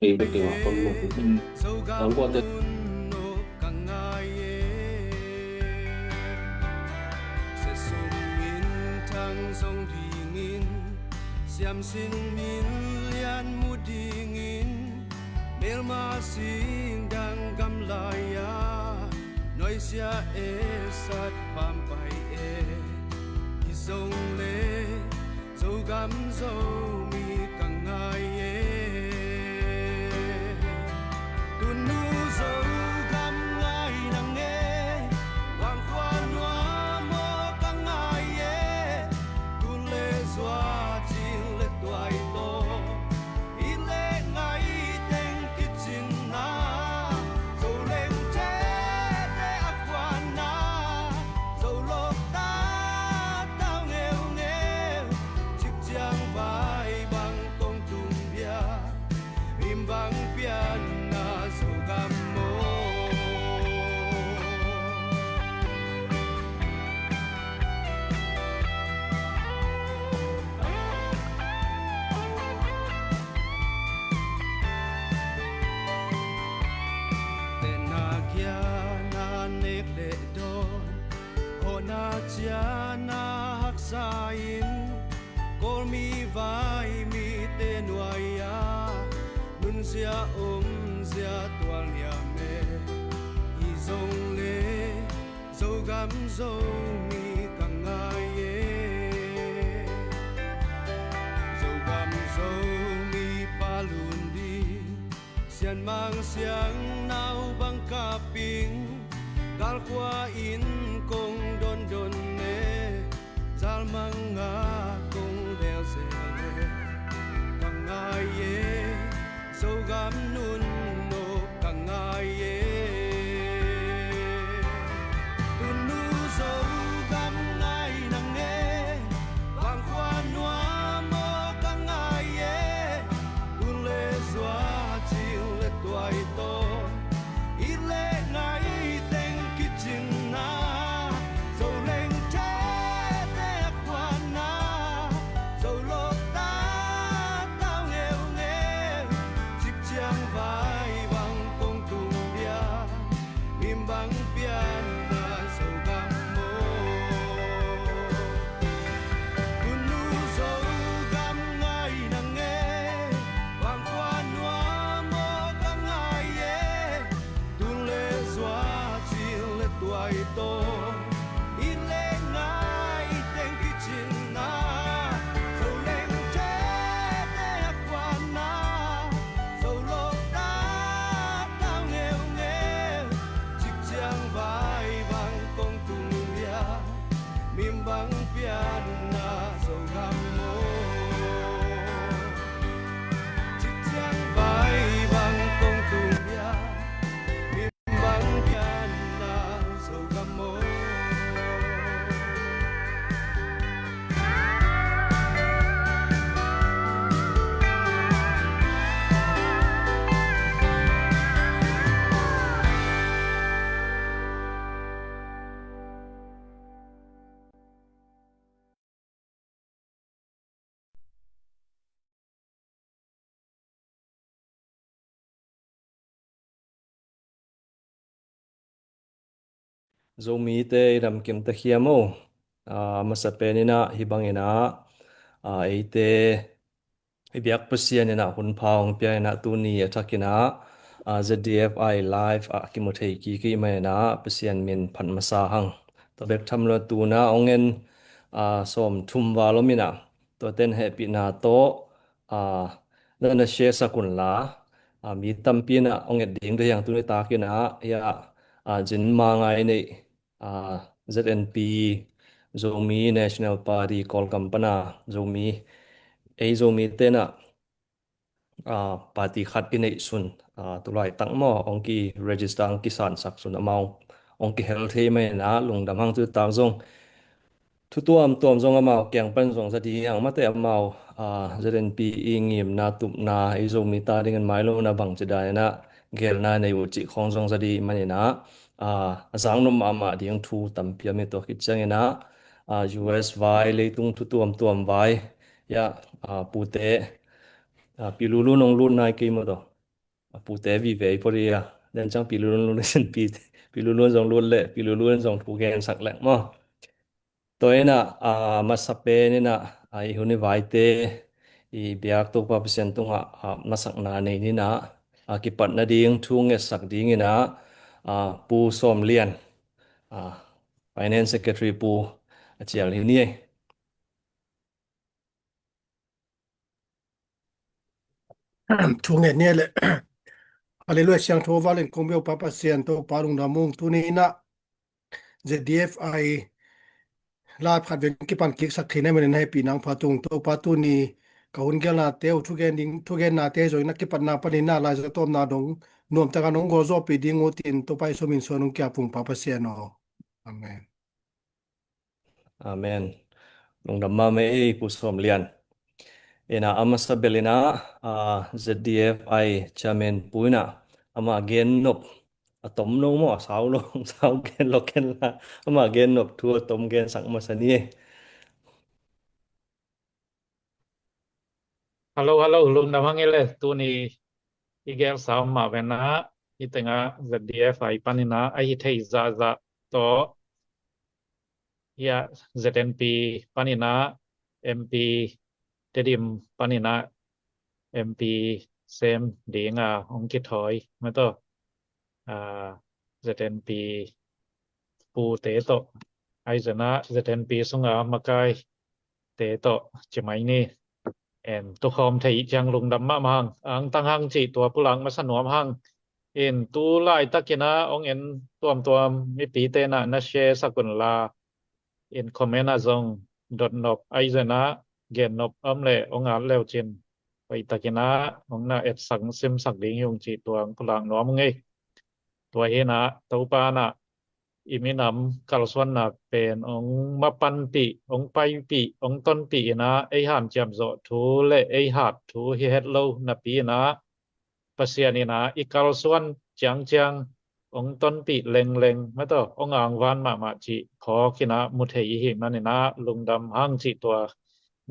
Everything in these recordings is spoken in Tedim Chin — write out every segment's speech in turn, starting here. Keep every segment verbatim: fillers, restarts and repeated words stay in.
Ei bek ding a pon lo. Zogam nunno ka ngai e. Siasum in thang zong dingin, siamsin min lian mu dingin, melma sing dang gamlai a nuaisiah e, sat pampai e. Hi zong le Zogam Zomi ka ngai e. Tunu Zogam ngai nang e, Vangkhua nuam aw ka ngai e. Tun le zua cil le tuai tawh, it le ngai teng kicin na, Zoleng tete a khuan na, Zolok ta tau ngeungeu, Cikciang vai bang kong tung bia, mim bang pianna Zogam maw. Tenna kiana nek le dawn, hawhna ciana haksa in, Kawlmi vai mite nuai-a nunzia omzia tual niam e. Hi zong le Zogam Zomi ka ngai e. Zogam Zomi pa lun ding, Sianmang Siangnau bang kaping, Galkhua in kong dondon e, Zalmang a kong lel zel e. Ka ngai e, Zogam nunno ka ngai e. Tunu Zogam ngai nang e, Vangkhua nuam aw ka ngai e. Tun le zua cil le tuai tawh, it le ngai teng kicin na, Zoleng tete a khuan na, Zolok ta tau ngeungeu, Cikciang vai bang kong tung bia, mim bang pianna Zogam maw. Tunu Zogam ngai nang e, Vangkhua nuam aw ka ngai e. Tun le zua cil le tuai tawh, it le ngai teng kicin na, Zoleng tete a khuan na, Zolok ta tau ngeungeu, Cikciang vai bang kong tung bia, mim bang pianna Zogam maw. Cikciang vai bang kong tung bia, mim bang pianna Zogam maw. Zomite i damkim ta hiam o. A, masa pen inah hih bang inah, a, eite i biak Pasian inah hun pha hong pia inah tuni a thak inah, a, Z D F I live ah kimu thei kik i hih man inah Pasian min phat masa hang. Tua bek tham lo tuna hong en, a, sawm thum val om inah, tuaten hehpihna tawh, a, na na share sak un la, a, mi tampi inah hong et ding deih hang tuni tak inah, hiah, a, zin ma ngai neih, a, Z N P, Zomi National Party, Kawlgam pana Zomi, ei Zomite inah, a, party khat i neih sun, a, tulaitak maw, hong ki register, hong kisansak sun, amau hong kihel thei mai inah lungdam hang. Tutak zong thu tuamtuam zong amau kiang pan zong za ding hang mate, amau, a, Z N P i ngimna tupna, ei Zomi ta dingin mailona bangci dan inah gelna nei uh cih khawng zong za ding man inah, a, a zang nop mahmah ding thu tampi om hi. Tua khit ciang inah, a, U S vai, leitung thu tuamtuam vai, hiah, a, pute, a, Pi Lulu nong lut nai kei maw tawh. a pute vive i pori a. Den ciang Pi Lulun Lulun in Pi, Pi Lulun zong lut leh, Pi Lulun zong thu gensak leh maw. Tua inah, a, masa pen inah, a, i hun i vaite i biak Topa Pasian tungah, a, masakna nei ninah, a, kipat nading thu ngetsak ding inah, a, Pu Sawm Lian, a, Finance Secretary Pu a cial hi ni ei. Thu ngen ni ei leh. Halleluiah, siangtho val in kong biak Pa Pasian, Topa lungdam ung. Tuni inah Z D F I live khat vei kipan kiksak theihna manin hehpihna hong phat ung. Topa tuni ka hun gelnate uh, thugen ding, thugennate zong inah kipatna panin inah Lai Siangtho tawpna dong nuamtak a nong gualzawhpih ding uh ci-in Topa Jesu min suang nong ki-ap ung Pa Pasian aw. Amen. Amen. Lungdam mahmah ei Pu Sawm Lian. Inah a masa bel inah, a, Z D F I Chairman Pu inah amah gen nop a tom lo maw, a sau lo, sau gen lo ken la, amah gen nop thu a tom gensak masa ni ei. Hallo, hallo, lungdam hang ei leh. Tuni i gelsa om mah ve inah, i tengah Z D F I panin ah a hi thei zahzah tawh, hiah Z N P panin ah M P Tedim panin ah M P sem ding a hong kithawi mah tawh, a, Z N P pute tawh, ahi zongin ah Z N P sunga makaite tawh ci mai ni. En, tukhawm thei ciang lungdam mahmah hang. Angtang hang cih tua pulak masa nuam hang. In, tu laitakin ah hong en tuamtuam mipite inah na share sak un la, in, comment ah zong dot nop, ahi zongin ah gen nop om leh hong at le uh cin, hoihtakin ah hong na etsak simsak ding hi ung cih tua hong pulak nuam ung ei. Tua hi inah Topa inah i minam kalsuanna pen hong mapanpih, hong paipih, hong tonpih inah ei hanciam zawh thu le ei hat thu hi het lo napi inah Pasian inah i kalsuan ciangciang hong tonpih lengleng mah tawh, hong angvan mahmah cih phawk inah mu thei i hih man inah lungdam hang cih tua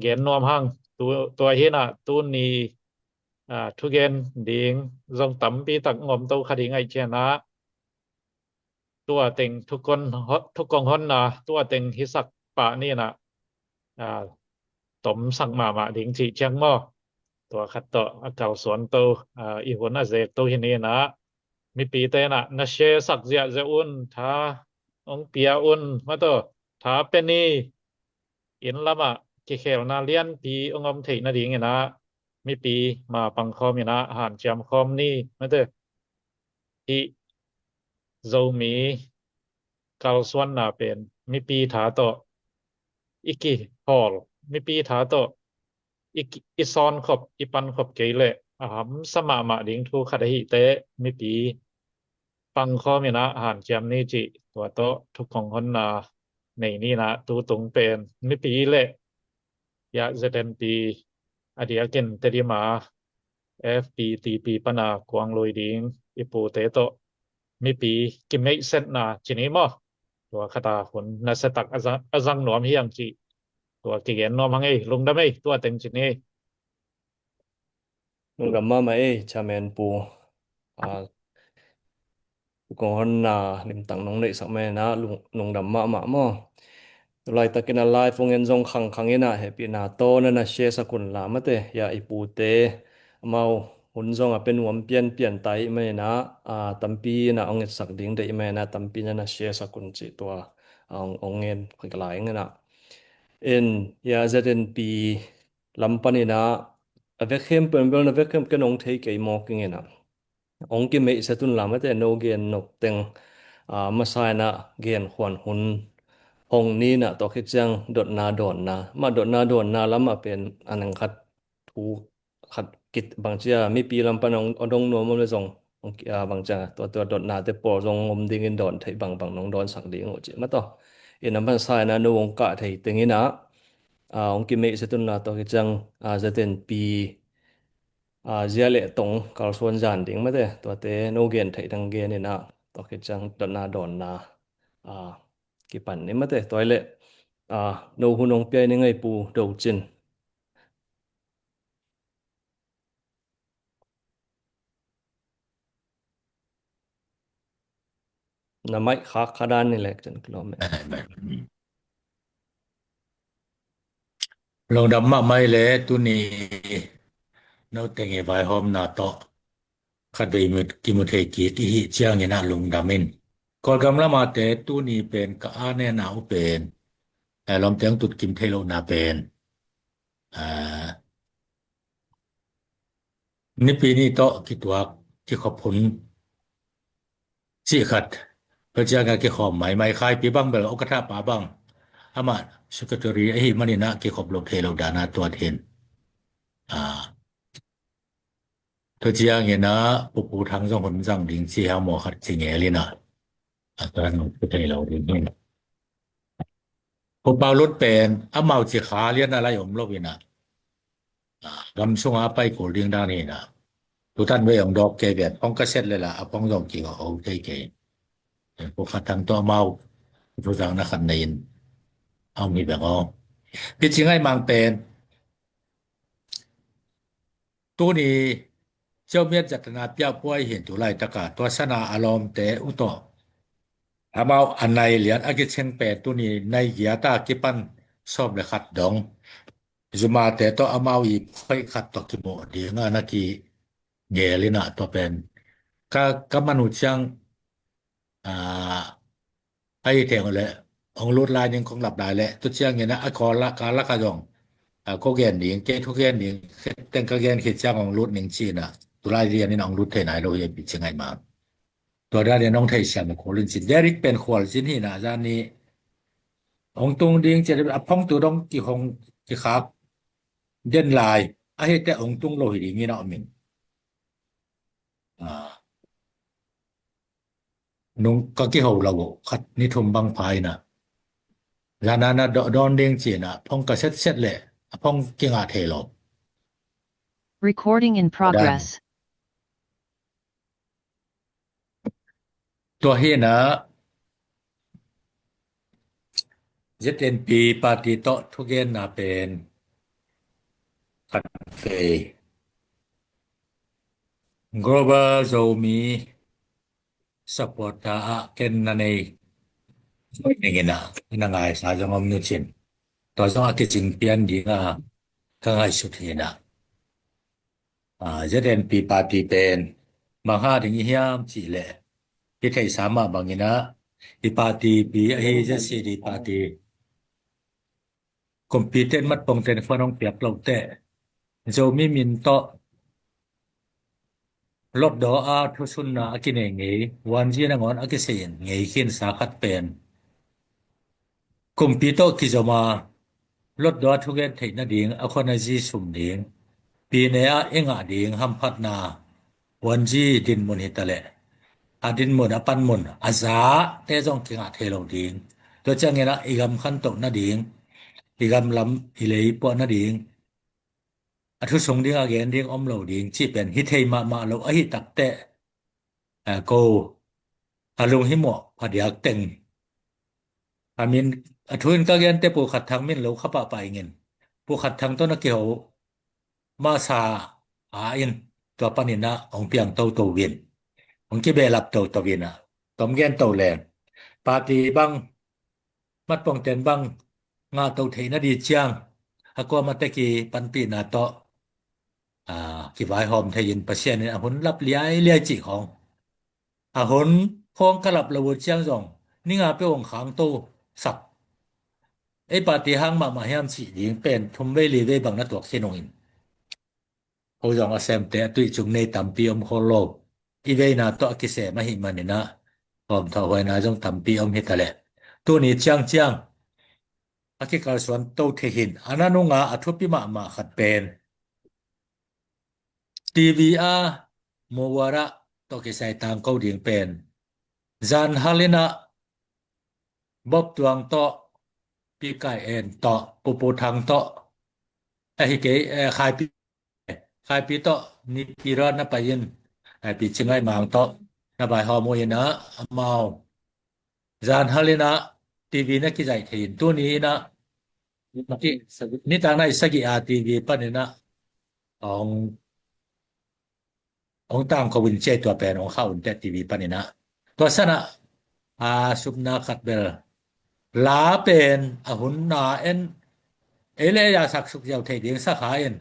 gen nuam hang. Tu, tua hi inah tuni, a, thugen ding zong tampi tak ngom to kha ding ahih ciangin ah tua teng thukong hon, thukong honna tua teng hisak pah ni inah, a, tomsak mahmah ding cih ciang maw. Tua khat tawh a kalsuan to, a, i hun a zek to hi ni inah mipite inah na share sak ziahziah un, tha hong pia un mah tawh, tha pia ni. Inn lamah kikhelna lianpi hong om theih nading inah mipi ma pangkhawm inah hanciam khawm ni mah tawh. Hih Zomi kalsuanna pen mipi tha tawh i kihawl, mipi tha tawh i ki-, i sawnkhop, i pankhop kei leh a hamsa mahmah ding thu khat ahih teh mipi pangkhawm inah hanciam ni cih tua tawh thukong honna nei ni inah tu tung pen mipi le, hiah Z N P a diakin Tedim a F P T P pana kuang lui ding i pute tawh mipi kimeihsetna ci ni maw. Tua khat a hun nasia tak a zang, a zang nuam hi hang cih tua kigen nuam hang ei, lungdam ei, tua teng ci ni ei. Lungdam mahmah ei, Chairman Pu. A, kong honna limtak nong neihsak man inah lung, lungdam mahmah maw. Laitakin a live hong en zong khangkhang inah hehpihna tawh na na share sak un la mate, hiah i pute amau hun zong a pia nuam pianpian ta ahih man inah, a, tampi inah hong etsak ding deih man inah tampi na na share sak un cih tua, a, hong, hong ngen lai ing inah. In, hiah Z N P lam pan inah a vekhem pen bel na vekhem ken hong thei kei mawk ing inah hong kimeihset un la mate, no gen nop teng, a, masa inah genkhuan hun hong ni inah tua khit ciang dotna dawnna, mah dotna dawnna lamah pen a neng khat thu khat kit bangci a mipi lam pan hong, hong dong nuam om le zong, hong ki-, a, bangci a tua, tua dotnate pawl zong hong om dingin dawn theih bangbang nong dawnsak ding uh cih mah tawh. Inah masa inah no hong kah thei teng inah, a, hong kimeihset un la tua khit ciang, a, Z N P, a, zia le tong kalsuan zan ding mate, tuate no gen theih dang gen inah tua khit ciang dotna dawnna, a, kipan ni mate. Tua hi leh, a, no hun hong pia i ning ei Pu Do Cin. na maih khak kha dan ni lek cun kilawm e. Lungdam mahmah i le tuni note i vaihawmna tawh khatvei mu, kimu thei kik i hih ciangin ah lungdam in. Kawlgam lamate tuni pen ka a nena uh pen, eh, lawmte hong tutkim thei lohna pen, eh, Nipi ni tawh kituak kikhop hun cih khat. Tua ciangin a kikhawm maimai, Khaipi bang bel ukatha pa bang, amah secretary ahih manin ah kikhop lo thei lo dan a tuat hi in. Ah, tua ciangin ah Pu Pu Thang zong hun zang ding ci hiam maw khat ci ngel in ah. A tua nong pu thei lo ding hi. Pu Pau Lut pen amau ci kha lian a lai om lo in ah. Ah, gam sunga a pai kul ding dan hi in ah. Tutan vei hong dawk kei ven, hong ka set le la, a phone zong kiko thei kei. Pu Khat Thang tawh amau thuzakna khat nei in a om hi beng aw. Pi Cing Ngaih Mang pen tuni Ceu Miat zatna piak puai hi in tu laitaka tua sana a lawmte uh tawh amau a nai lian a kicing pen tuni nai giat a kipan sawm le khat dong. Zumate tawh amau i phoih khat tawh kimuh ding a na kigel in ah tua pen ka, ka man uh ciang, ah, a i theng le hong lut lai ning kong lap lai le tu ciangin ah a kawl lak, ka lak a zong, ah, ko gen ding, kei thu gen ding, teng ka gen khit ciang hong lut ning ci in ah tu lai lian in hong lut thei nai lo hi a Pi Cing Ngaih Mang. Tua dan in hong theisiam khual in cin. Derek pen khual cin hi in ah zan ni hong tung ding ci a phone tu dong kihong kikhak den lai. Ahi te hong tung lo hi ding in ah om in. Ah. Nung ka kiho lo uh, khat ni thum bang pha in ah. Zan a na dawn ding ci in ah phone ka set set le a phone kingah thei lo. Recording in progress. Tua hi in ah Z N P party tawh thugenna pen khat vei Global Zomi supporter ah ken na nei ning in ah na ngaisa zong om nu cin. Tua zong a kicing pian ding a ka ngaihsut hi in ah. Ah, Z N P party pen bang hang ding i hiam cih leh i theihsa mah bangin ah i party pi ahi Z C D party kumpi ten mat pong ten khuan hong piak lo teh Zomi min tawh lotdaw a thusunna a kinei ngei, wanzi nangawn a kisei ngei khinsa khat pen kumpi tawh kizom a lotdaw a thugen theih nading a khuan a zi sum ding, pine ah i ngah ding hamphatna wanzi dinmun hi ta leh a dinmun a panmun a zate zong kingah thei lo ding. Tua ciangin ah i gam khantoh nading, i gam lam i lei puah nading, a thu sung ding a gen ding om lo ding cih pen hi thei mahmah lo ahi takteh, eh, ko a lunghimawh phadiak teng a min a thu in ka gente Pu Khat Thang min lo kha pahpah ingin Pu Khat Thang tawh na kiho masa a in tua panin ah hong piang toto in hong kibehlap toto in ah tom gen to leng party bang matpongten bang ngah to theih nading ciang a kuamah tek i panpihna tawh, aa, kivaihawm thei in Pasian in a hun lap liailiai cih khawng a hun khawng ka lap lo uh ciang zong ninga peuh hong khangto sak ei party hang mahmah hiam cih ding pen thum vei li vei bang na tuak khin ung in. Ho zong a semte a tuih cung nei tampi om khol lo. I veina tawh a kisem ahih manin ah hawmthawh huaina zong tampi om hi ta leh tuni ciangciang a kikalsuan to thei hi in. A na nunga a thupi mahmah khat pen T V a Muwara tawh kisai tangko ding pen zan hal in ah Bob Tuang tawh, Pi Kai En tawh, Pu Pu Thang tawh, ahi kei, eh, Khaipi, Khaipi tawh Nipi ra na pai in, eh, Pi Cing Ngaih Mang tawh na vaihawm uh in ah amau zan hal in ah T V na kizaih thei in tuni in ah nitak nai sagih a T V panin ah hong hong tangko in ciai tua pen hong khah un teh T V panin ah. Tua sanah a, supna khat bel, la pen a hun na en, ei le ei a sak suk ziau thei ding sakha in,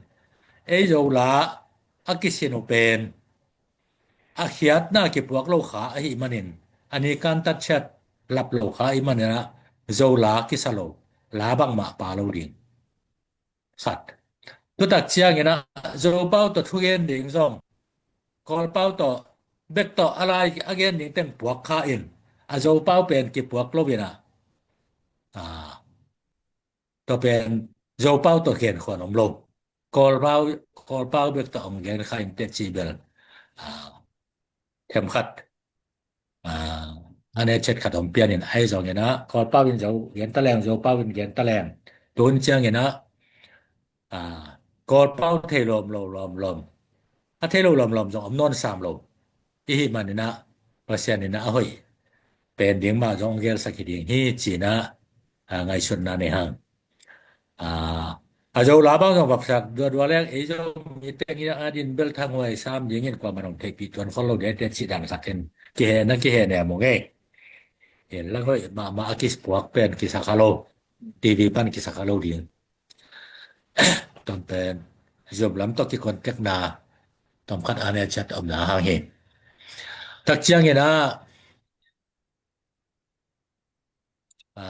ei Zo la a kisin uh pen a khiatna kipuak lo kha ahih manin, a ni kan tat chiat lap lo kha ahih manin ah, Zo la kisa lo, la bangmah pa lo ding. Khat. Tutak ciangin ah, Zopau tawh thugen ding zong, Kawlpau tawh, bek tawh a lai a gen ding teng puak kha in, a Zopau pen kipuak lo in ah, a, tua pen Zopau tawh gen khuan om lo. Kawlpau, Kawlpau bek tawh hong gen kha in teci bel, a, themkhat, a, a ne chet khat om pian in ahi zongin ah, Kawlpau in Zo gen ta leng, Zopau in gen ta leng, tun ciangin ah, a, Kawlpau thei lawm lo, lawm lawm, a thei lo lawm lawm zong om nawn sam lo. Ihih manin ah, Pasian in ah a hoih pen ding mah zong gelsak hi ding hi ci-in ah, a, ngaihsutna nei hang. A, a Zo la bang zong vaksak duadua leng, ei Zomi teng in ah a din bel thanghuai sam dingin kuaman hong theihpih tuan khol lo ding te cih dan khat in kihehna kihehna mong ei. Ei lang hoih mahmah a kipuak pen kisa kha lo. TV pan kisa kha lo ding. Tom pen Zoom lam tawh kikontekna tomkhat a ne ciat omna hang hi. Tak ciangin ah, a,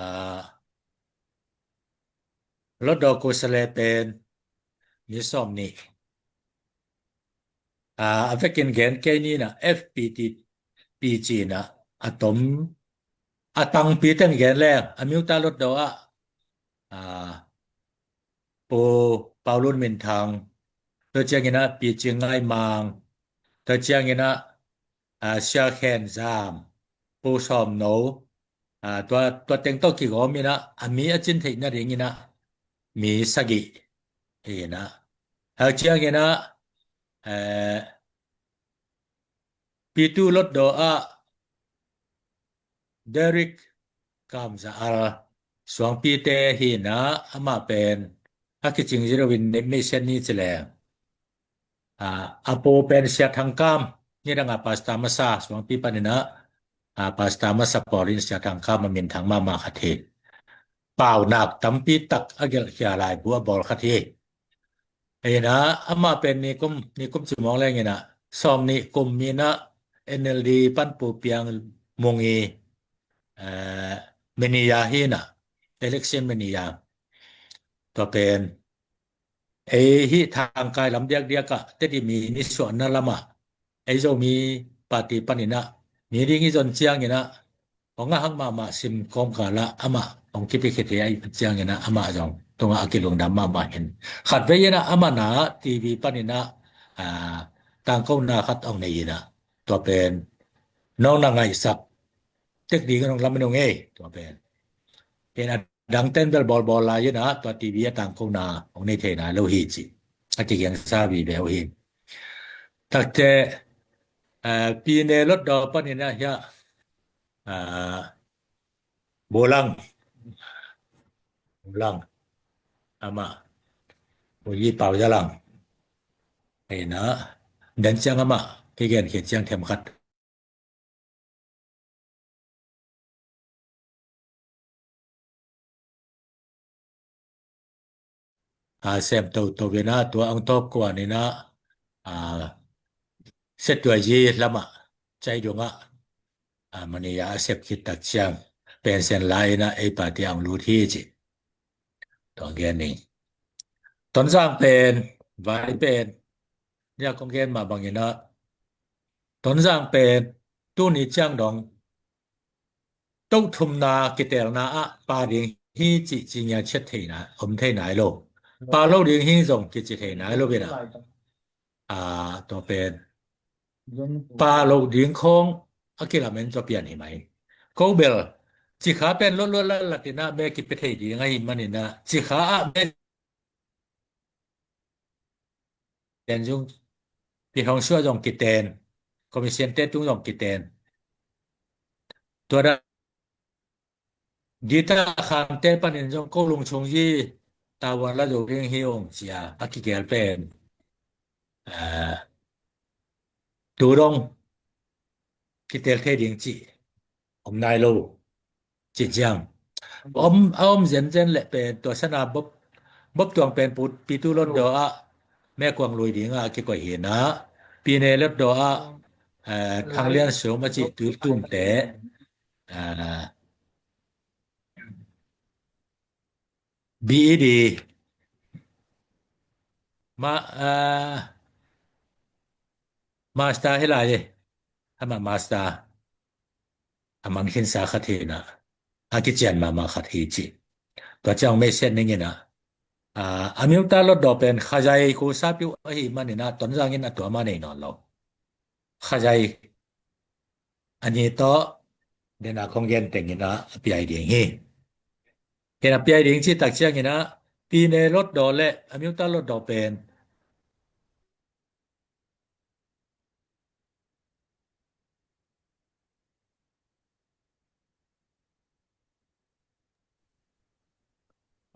Lotdaw Kosale pen mi sawm nih, a, a vekin gen kei ni in ah, FPTP ci-in ah a tom, a tangpi teng gen leng, a Myotai Lotdaw ah, a, Pu Paulun Minthang, tua ciangin ah Pi Cing Ngai Mang, tua ciangin ah, a, Sia Khen Zam, Pu Sawm No, a, tua, tua teng tawh kigawm in ah, a mi a cin theih nadingin ah mi sagih in ah, a ciangin ah, eh, Pitu Lotdaw ah Derek Kam Za Al, suangpite hi in ah, amah pen a kicing zero in ni, mi siat ni ci leng, a, a pu pen Sia Thang Kam, nidang a pastor masa, suangpi panin ah, a, pastor masa pawlin Sia Thang Kam a minthang mahmah khat hi. Paunak tampi tak a gelhkhia laibu a bawl khat hi. Hi in ah, amah pen nikum, nikum ci mawk leng in ah, sawm nih kum in ah NLD pan Pu Piang Mung i, eh, manager hi in ah, election manager. Tua pen ei hih thangkai lam diakdiak ah, Tedim i nisuahna lam ah, ei Zomi party panin ah mi ding i zon ciangin ah, hong a hak mahmah sim kawmkal ah amah hong kipia khit hi. Ahi ciangin ah amah zong tungah a kilungdam mahmah hi in, khatvei in ah amah na TV panin ah, a, tangkona khat hong nei in ah, tua pen nong na ngaihsak tek ding in hong lamen ung ei, tua pen. Pen a dang ten bel bawlbawl lai in ah, tua TV a tangkona hong nei thei nai lo hi ci a kigiangsa vive uh hi. Takte, a, Pine Lotdaw panin ah hiah, a, Bolang, Bolang, amah, Pu Yi Pau Za Lang, hi in ah, dan ciang amah kigen khit ciang themkhat a sem toto in ah, tua ang tawp kuan in ah, a, Setuayi lam ah, Caidung ah, a, manager a sep khit tak ciang pension la in ah ei party ah hong lut hi ci. Tua gen ni. Tonzang pen, vai pen, nia kong gen mah bangin ah, Tonzang pen tuni ciang dong tohthumna kitelna ah pa ding hi cih ci ngia ciat thei nai, om thei nai lo. Pa lo ding hi zong kici thei nai lo bina. A, tua pen pa lo ding khong a kilamen zaw pian hi mai. Ko bel, cikha pen lotluat latlat in ah me kipia thei ding ahih manin ah, cikha ah me ten zung, Pi Hong Sua zong kiten, commission te tung zong kiten. Tua da, Dita Khante panin zong ko lungchung yi, tavuan la zo ding hi ung cia, a kigel pen. A, tu dong kitel thei ding ci. om nai lo. Cih ciang om, a om zenzen leh pen tua sana Bob, Bob Tuang pen pu, Pitu Lotdaw ah mekuang lui dingah a kikoih hi inah, Pyine Lotdaw ah, eh, Thang Lian Sum a cih tuitumte, eh, B E D ma, eh, master hi lai e. Amah master a mang khinsa khat hi inah, a kician mahmah khat hi ci. Tua ciang mei siat ning inah, a, Amyotha Lotdaw pen Khazai kusa piu ahi man inah Tonzang in a tua mah nei nawn lo. Khazai a ni tawh dena kong gen teng inah a piai ding hi. Kei na piai ding cih tak ciang inah Pyine Lotdaw le Amyotha Lotdaw pen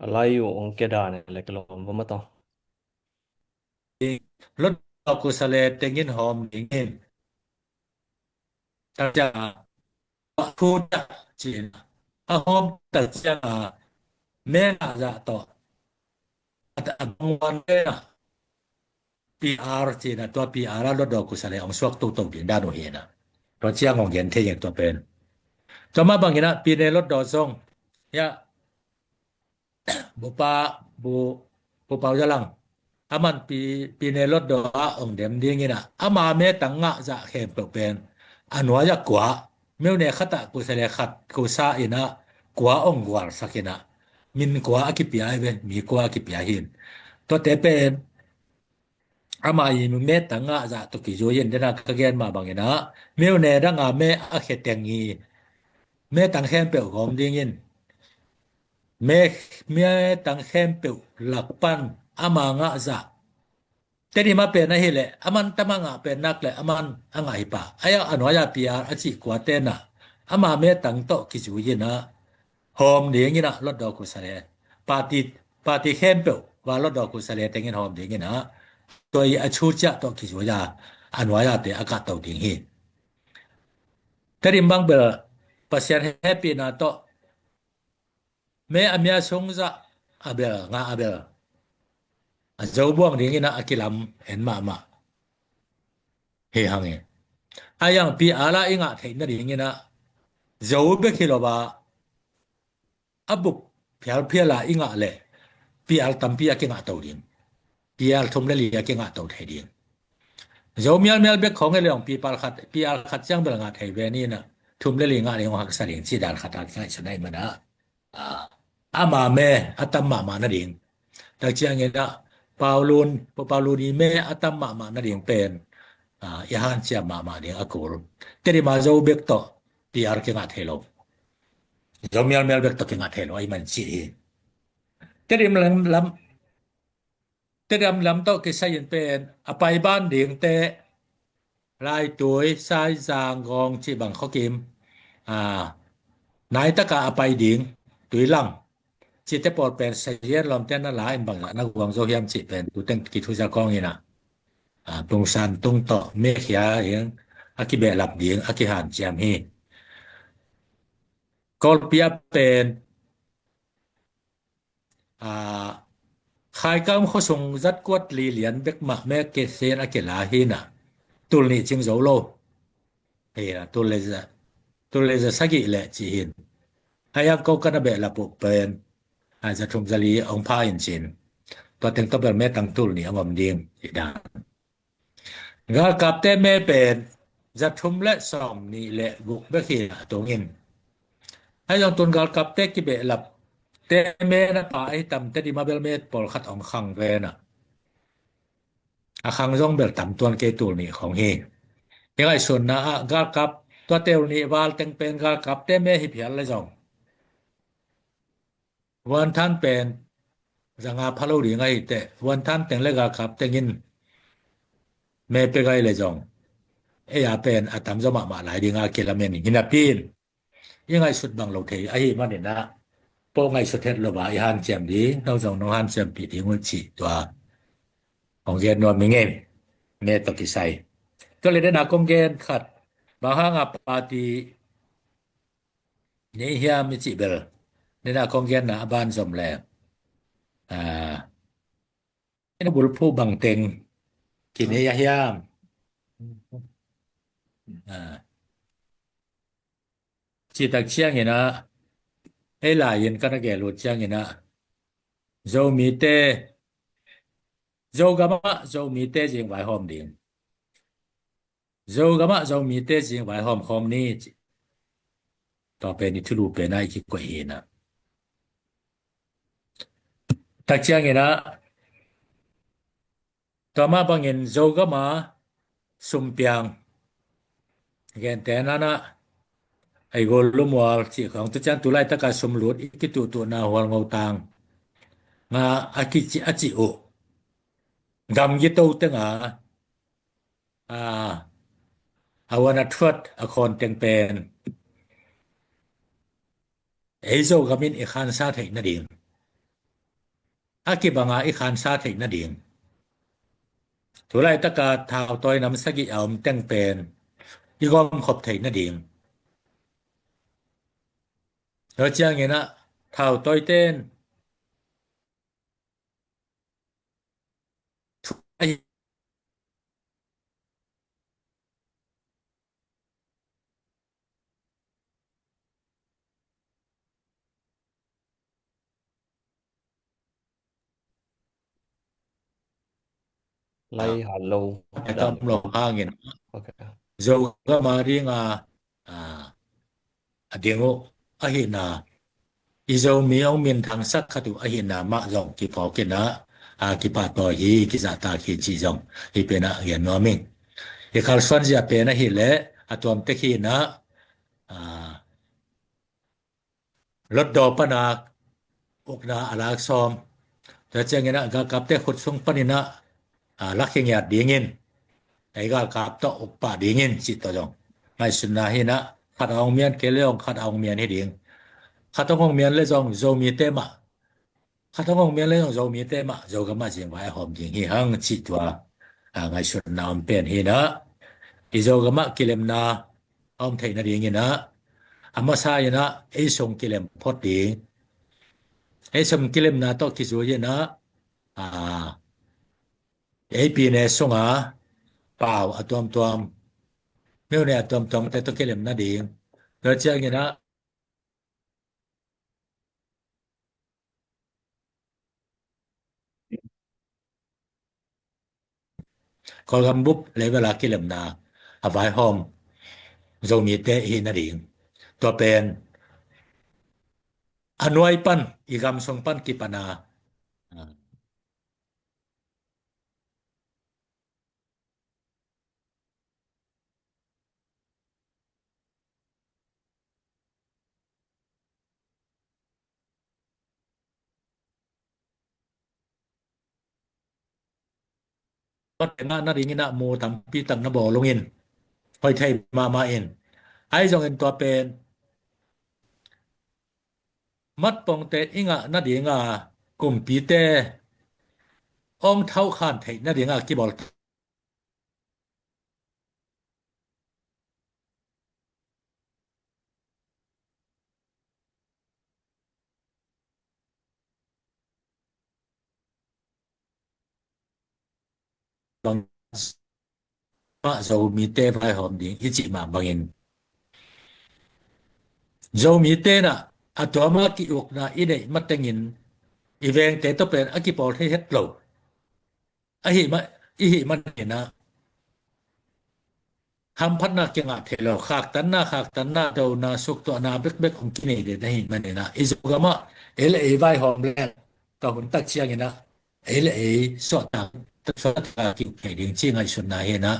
a lai uh ong keda ne le kilom va ma tawh. Lotdaw kusa le tengin hawm dingin. Tak ciang a, a khu tak cin a hawm tak ciang a, me ngah zah tawh a, a bang wan ve na. P R cin a, tua P R a Lotdaw kusa le ong suak toto ding dan uh hi inah. Tua ciang ong gen thei ing tua pen. Tua mah bang inah Pyine Lotdaw zong, ya, Bupa, Bu, Bu Pau Za Lang. Aman Pi, Pyine Lotdaw ah ong dem ding inah, ama metang ngah zah khempeuh pen a nuai ah kua, myone khat ah kusa le khat kusa inah kua ong gualsak inah, min kua a kipia hi ve, mi kua a kipia hi in. Tuate pen ama i metang ngah zah tawh kizui in, dena ka gen mah bang inah, myone dang a me a khe teng i metang khempeuh gawm dingin, me, metang khempeuh lak pan ama ngah zah. Tedim a pen ahih leh aman tam a ngah pen nak leh aman a ngah hi pah. Ai a nuai a P R a cih kuate na ama metang tawh kizui inah hawm ding inah Lotdaw kusa le, party, party khempeuh va Lotdaw kusa le tengin hawm ding inah tua i a cu ciah tawh kizui a, a nuai a te a kahto ding hi. Tedim bang bel Pasian hehpihna tawh me a mia sung zah a bel, ngah a bel a zo buang ding inah a kilam en mahmah hi hang e. A yang P R a i ngah theih nading inah zo bek hi lo a, a bup phialphial a i ngah leh P R tampi a kingah to ding. P R thum le li a kingah to thei ding. Zo mialmial bek khawng e le ong P R khat, P R khat ciang bel ngah thei ve ni inah, thum le li ngah ding ong haksa ding ci dan khat a kingaihsun ahih man a, a, ama me a tam mahmah nading. Tak ciang inah Paulun, Pu Paulun i me a tam mahmah nading pen, a, i hanciam mahmah ding a kul. Tedim a zo bek tawh P R kingah thei lo. Zo mialmial bek tawh kingah thei lo ahih man cih hi. Tedim lam, lam, Tedim lam tawh kisai in pen a pai ban dingte, Laitui, Saizang, Gawng cih bang khuakim, a, nai taka a pai ding, Tuilang cihte pawl pen sazian lawmte na la in bang na guang zo hiam cih pen tu teng kithuza kawng inah, a, Tung San Tung tawh mekhia in a kibehlap ding a kihanciam hi. Kawlpi a pen, a, Khaikam khuasung zat kuat li lian bek mah me kesen a kila hi inah, tul nih cing zo lo hi inah, tul le za, tul le za sagih le cih hi in. A yang ko kan a behlap uh pen, a, za thum za li ong pha in cin, tua teng tawh bel metang tul nih a ngom ding hi dan. Galkapte me pen za thum le sawm nih le guk bek hi a tungin. Ahi zong tun galkapte kibehlapte me na pha ahi tam, Tedim a bel me pawlkhat ong khang ve na. A khang zong bel tam tuan kei, tul nih khong hi. I ngaihsunna ah galkap tua tul nih val teng pen galkapte me hi phial le zong, Vuanthan pen zanga pha lo ding ahi teh, Vuanthan teng le galkap tengin me pe gai le zong, ei a pen a tamzaw mahmah lai ding a kilamen hi napi in, i ngaihsut bang lo thei ahih man inah, po ngaihsut het lo a i hanciam ding, no zong nong hanciampih ding uh cih tua hong gen nuam hi ing e. Me tawh kisai, tua le dena kong gen khat, bang hanga party nei hiam i cih bel, nena kong genna a ban zom le, a, ina bulphuh bangteng kinei a hiam? A, citak ciangin ah, ei lai-in kan a gel ut ciangin ah, Zomite, Zogam ah Zomite zing vaihawm ding, Zogam ah Zomite zing vaihawm khawm ni, ci. Tua pen i thulu pen ah i kikoih hi na. Tak ciangin ah, tua mah bangin Zogam a sumpiang, gentehna-in ah, ei gol lumual cih khawng, tu ciang tu laitaka sumlut i kituhtuhna hual ngotang nga a kici a cih uh gamgi to teng a, a, a uan a thuat a khawn teng pen ei Zogam in i khansa theih nading, a kibanga i khansa theih nading, tu laitaka thautawi nam sagih a om teng pen i gawmkhop theih nading. Tua ciangin ah thautawi ten Lai, hello. Ai tam lo hangin. Ok. Zogam a ding a, a, a ding uh ahihna, i Zomi hong minthangsak khat uh ahihna mah zong kiphawk in ah, a, kipahtawi hi, kizahtak hi cih zong hih pen ah gen nuam ing. I kalsuan zia pen ahih leh a tuamtek hi in ah, a, Hlutdaw pan a ukna a lak sawm. Tua ciangin ah galkapte khut sung panin ah, a, lak hi ngiat dingin, ei galkap tawh uk pah dingin cih tawh zong ngaihsutna hi in ah, khat a hong mian kei leh zong khat a hong mian hi ding. Khat a hong mian leh zong Zomite mah, khat a hong mian leh zong Zomite mah Zogam ah zingvai a hawm ding hi hang cih tua, a, ngaihsutna om pen hi in ah, i Zogam ah kilemna a om theih nadingin ah, a masa in ah ei sung kilem phot ding. Ei sung kilemna tawh kizui in ah, a, ei pine sunga pau a tuamtuam, myone a tuamtuamte tawh kilem nading. Tua ciangin ah Kawlgam bup level a kilemna a vaihawm Zomite hi nading. Tua pen a nuai pan, i gam sung pan kipan a, a, Mat ngah nadingin ah mu tampi tak na bawl ung in, hoih thei mahmah in. Ahi zongin tua pen mat pongte i ngah nadinga kumpite hong thauhkhan theih nadinga kibawl bang mah Zomite vaihawm ding i cih mah bangin, Zomite in ah a tuama ki-ukna i neih matengin i vengte tawh pen a kipawl thei het lo. Ahi mah, i hih manin ah hamphatna kingah thei lo, khaktanna, khaktanna, dona, suktuahna bekbek hong kinei den ahih manin ah, i Zogam ah ei le ei vaihawm leng, tua hun tak ciangin ah ei le ei suahtak, suahtak a ki-uk thei ding ci ngaihsutna hi in ah.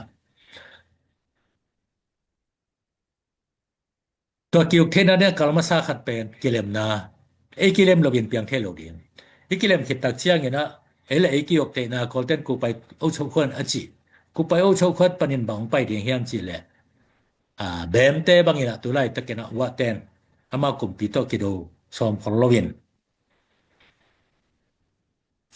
Tua ki-uk theihna ding a kal masa khat pen kilemna. Ei kilem loin piang thei lo ding. I kilem khit tak ciangin ah ei le ei ki-uk theihna Kawlten kupai ochokhon a cih, kupai ochokhon panin bang hong pai ding hiam cih leh, a, Bemte bangin ah tu laitakin ah Uaten ama kumpi tawh kido sawm khol loin,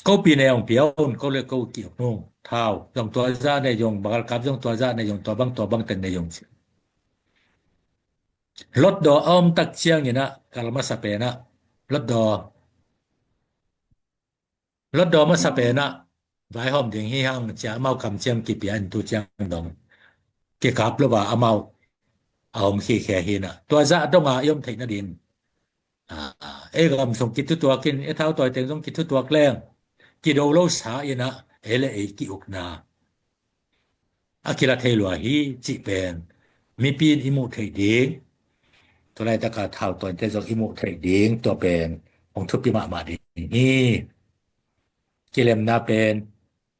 ko pi ne hong pia un, ko le ko ki-uk nung, thau zong tua zah ne zong, galkap zong tua zah ne zong, tua bang tua bang teng ne zong ci. Hlutdaw a om tak ciangin ah kal masa pen ah, hlutdaw, hlutdaw masa pen ah vaihawm ding hi hang ci-a amau kamciam kipia in tu ciang dong kikap lo a amau a om khikhe hi in ah, tua zah dong a i om theih nading, a, ei gam sung kithutuak in, ei thautawi teng zong kithutuak leng kido lo sa in ah, ei le ei ki-ukna a kila thei lua hi cih pen mipi in i muh theih ding, tu laitaka thautawite zong i muh theih ding, tua pen hong thupi mahmah ding hi. Kilemna pen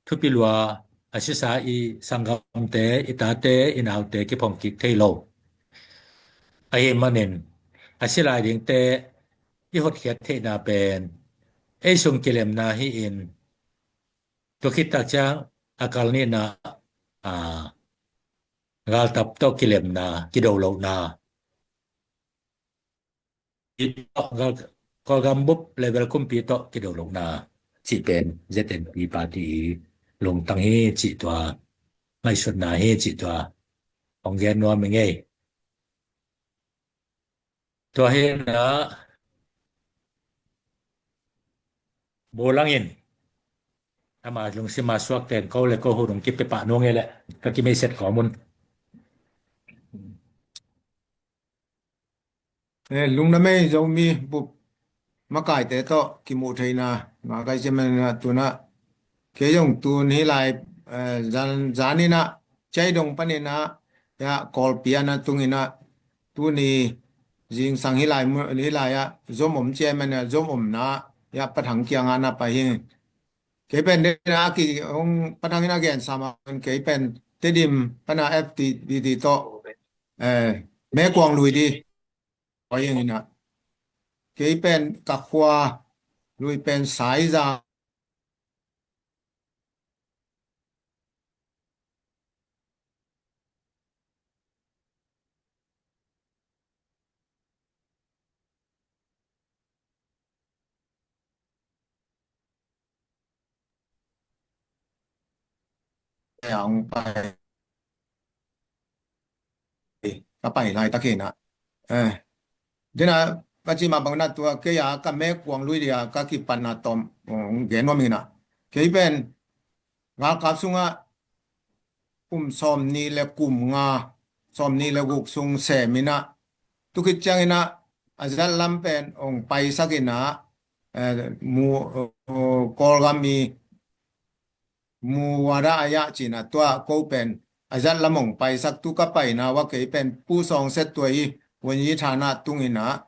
thupi lua a sisa i sanggamte, i tate, i naute kiphong kik thei lo. Ahi manin a si lai dingte i hotkhiat theihna pen ei sung kilemna hi-in, tua khit tak ciang a kal nihna, a, galtap tawh kilemna, kido lohna, Kawlgam bup level kumpi tawh kido lohna cih pen Z N P party i lungtang hi cih tua, ngaihsutna hi cih tua hong gen nuam ing ei. Tua hi in ah, Bulang in ama lungsim a suak ten ko le ko hun hong kipia pah nuam ei leh, ka kimeisiat kawm un. Eh, lungdam ei, Zomi bup makaite tawh kimuh theihna ngah ka hih ciangin ah, tu in ah kei zong tun hih lai, eh, zan, zan in ah, Chiaidong panin ah, ya, Kawlpi ah na tung in ah, tuni zingsang hih lai mu-, hih lai ah zom om ciang manin ah, zom omna ya Pa Thang kiangah na pai hi. Kei pen den a ki hong, Pa Thang in a gensa mah in, kei pen Tedim pan a F T B T tawh, eh, Mekuang lui di. Tua hi in ah, kei pen ka khua lui pen Saiza. Hong pai, ka pai laitak hi in ah, eh, den a ka cih mah bangin ah, tua kei a ka Mekuang lui di a ka kipatna tawm hong gen nuam ing in ah, kei pen galkap sungah kum sawmnih le kum nga, sawmnih le guk sung sem in ah, tu khit ciangin ah a zatlam pen hong paisak in ah, eh, mu, eh, Kawlgam i Muwada aya ci in ah, tua ko pen a zatlam hong paisak, tu ka paina uh ah kei pen Pu Sawngset Tuai i Wunyi Thana tung in ah,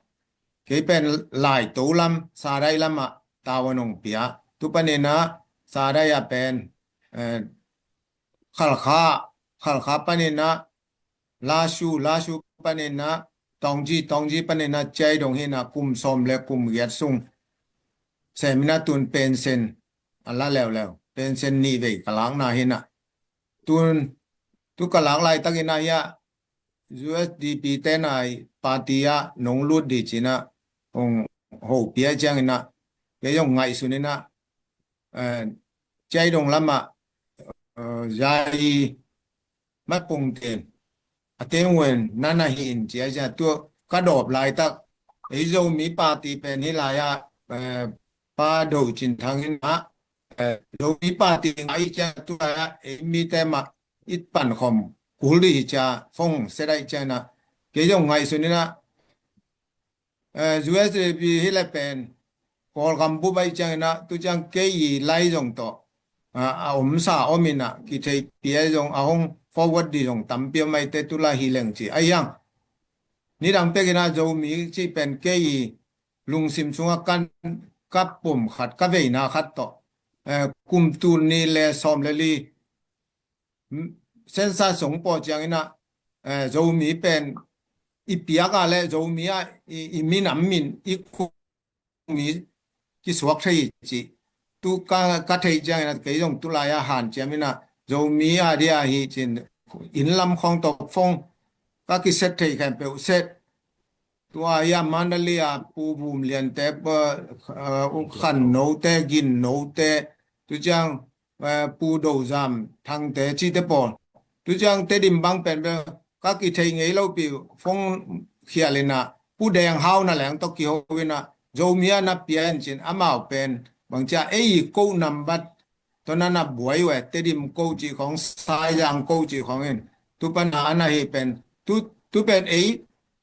kei pen Laito lam, Sadai lam ah tavuan hong pia. Tu panin ah Sadai ah pen, eh, Khalkha, Khalkha panin ah Lashu, Lashu panin ah Tongji, Tongji panin ah Chiaidong hi in ah, kum sawm le kum giat sung sem in ah, tun pension a la leuleu, pension nih vei ka lakna hi in ah, tun, tu ka lak laitakin ah, hia U S D P te nai party ah nong lut di ci in ah hong hopih ciangin ah, kei zong ngaihsun in ah, eh, Chiaidong lam ah, eh, Zai Mat Pung ten a teng wen nana hi in ci a, cia tua ka dawp laitak, ei Zomi party pen hih lai ah, eh, Pa Do Cin Thang in ah, eh, Zomi party ngah i cia, tu lai ah ei mite mah i pankhawm kul di hi cia, phone set a i cia in ah, kei zong ngaihsun in ah, eh, U S D P hi le pen Kawlgam bup a i ciangin ah, tu ciang kei i lai zong tawh, ah, a omsa om in ah, kitheihpih a zong a hong forward di zong tampi om a i te, tu lai hi leng ci a hiang. Nidang pekin ah Zomi cih pen kei i lungsim sungah kan, ka pom khat, ka veina khat tawh, eh, kum tul nih le sawm le li, mm, census hong pawh ciangin ah, eh, Zomi pen i piak a le Zomi ah i, i minam min, i khua mi kisuak thei hi ci. Tu ka, ka theih ciangin ah, kei zong tu lai ah hanciam in ah, Zomi a dia hi ci in, inn lam khawng tawh phone ka kiset thei khempeuh set. Tua hi ah Mandalay ah Pu Vum Lian te, eh, eh, U Khan No te, Gin No te, tu ciang, eh, Pu Do Zam Thang te cihte pawl. Tu ciang Tedim bang pen bel ka kitheih ngei lopi, phone khial in ah, Pu Deng Hau na leng tawh kiho in ah, Zomi ah na pia in cin, amau pen bang cia ei i ko nambat tawh na na buai uh e, Tedim ko cih khawng, Saizang ko cih khawng in, tu pan a na hi pen, tu, tu pen ei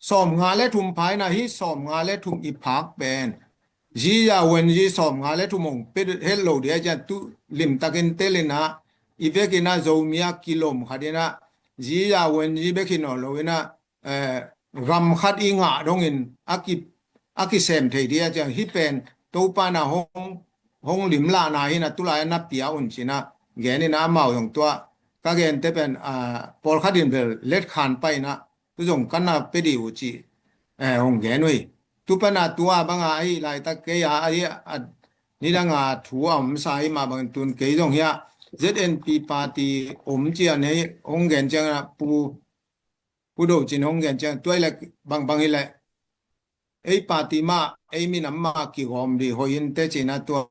sawmnga le thum pha in ah, hih sawmnga le thum i phak pen Zhi Yawen Zhi sawmnga le thum hong pia het lo ding a, cian tu limtakin tel in ah, i vekin ah Zomi ah kilom khat in ah, Zhi Yawen Zhi bek hi nawn lo in ah, eh, gam khat i ngah dongin a ki, a kisem thei ding a, cian hih pen Topa na hong, hong limlahna hi in ah, tulai na pia un cin ah, gen in ah amau zong tua ka gente pen, ah, pawlkhat in bel letkhan pai in ah, tu zong ka na pia ding uh cih, eh, hong gen uh hi. Tu pan a tua bang a ahi laitak kei a, ahi a, nidang a thu a omsa hi mah bangin tun kei zong hiah Z N P party om cian hei hong gen ciang a, Pu, Pu Do Cin hong gen ciang, tua i lek bangbang hi leh ei party mah, ei minam mah kigawm ding hoih in teh cin a, tua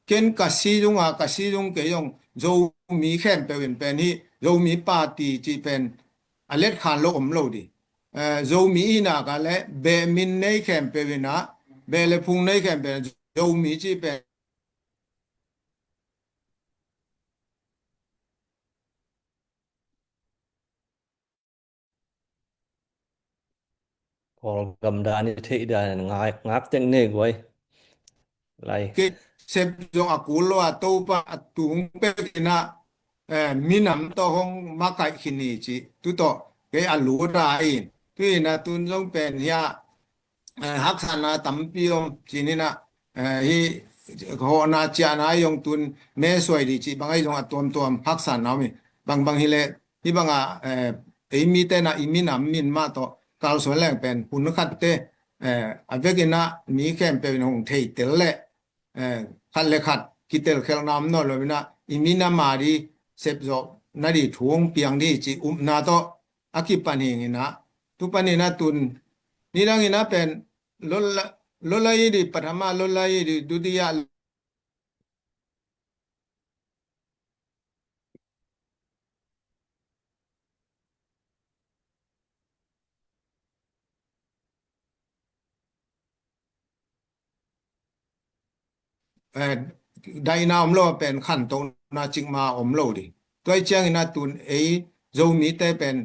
ken ka si zung a, ka si zung kei zong Zomi khempeuh in pen hih Zomi party cih pen a letkhan lo om lo ding. Eh, Zomi i nak a le beh min nei khempeuh in ah, beh le phung nei khempeuh in Zomi cih pen Kawlgam dan i theih dan ngak, ngak teng nei guai. Lai. Kei sep zong a kul lo a, Topa a tung pek in ah, eh, minam tawh hong makaih khin hi ci. Tu tawh kei a lut a in. Tu in ah tun zong pen hiah, eh, haksatna tampi om cin in ah, eh, hih hawhna ciahna i zong tun me suai ding cih bang a i zong a tuamtuam haksatna om hi. Bangbang hi leh hih bang a, eh, ei mite na i minam min mah tawh kalsuan leng pen hun khat teh, eh, a vekin ah mi khempeuh in hong thei tel leh, eh, khat le khat kitel khelhna om nawn lo in ah i minam a ding sep zawh na ding thu hong piang ding cih upna tawh a kipan hi in ah, tu pan in ah tun nidang in ah pen Lola, Lola i ding pathama, Lola i ding dutiya, eh, daihna om lo pen khantohna cikmah om lo ding. Tua i ciangin ah tun ei Zomite pen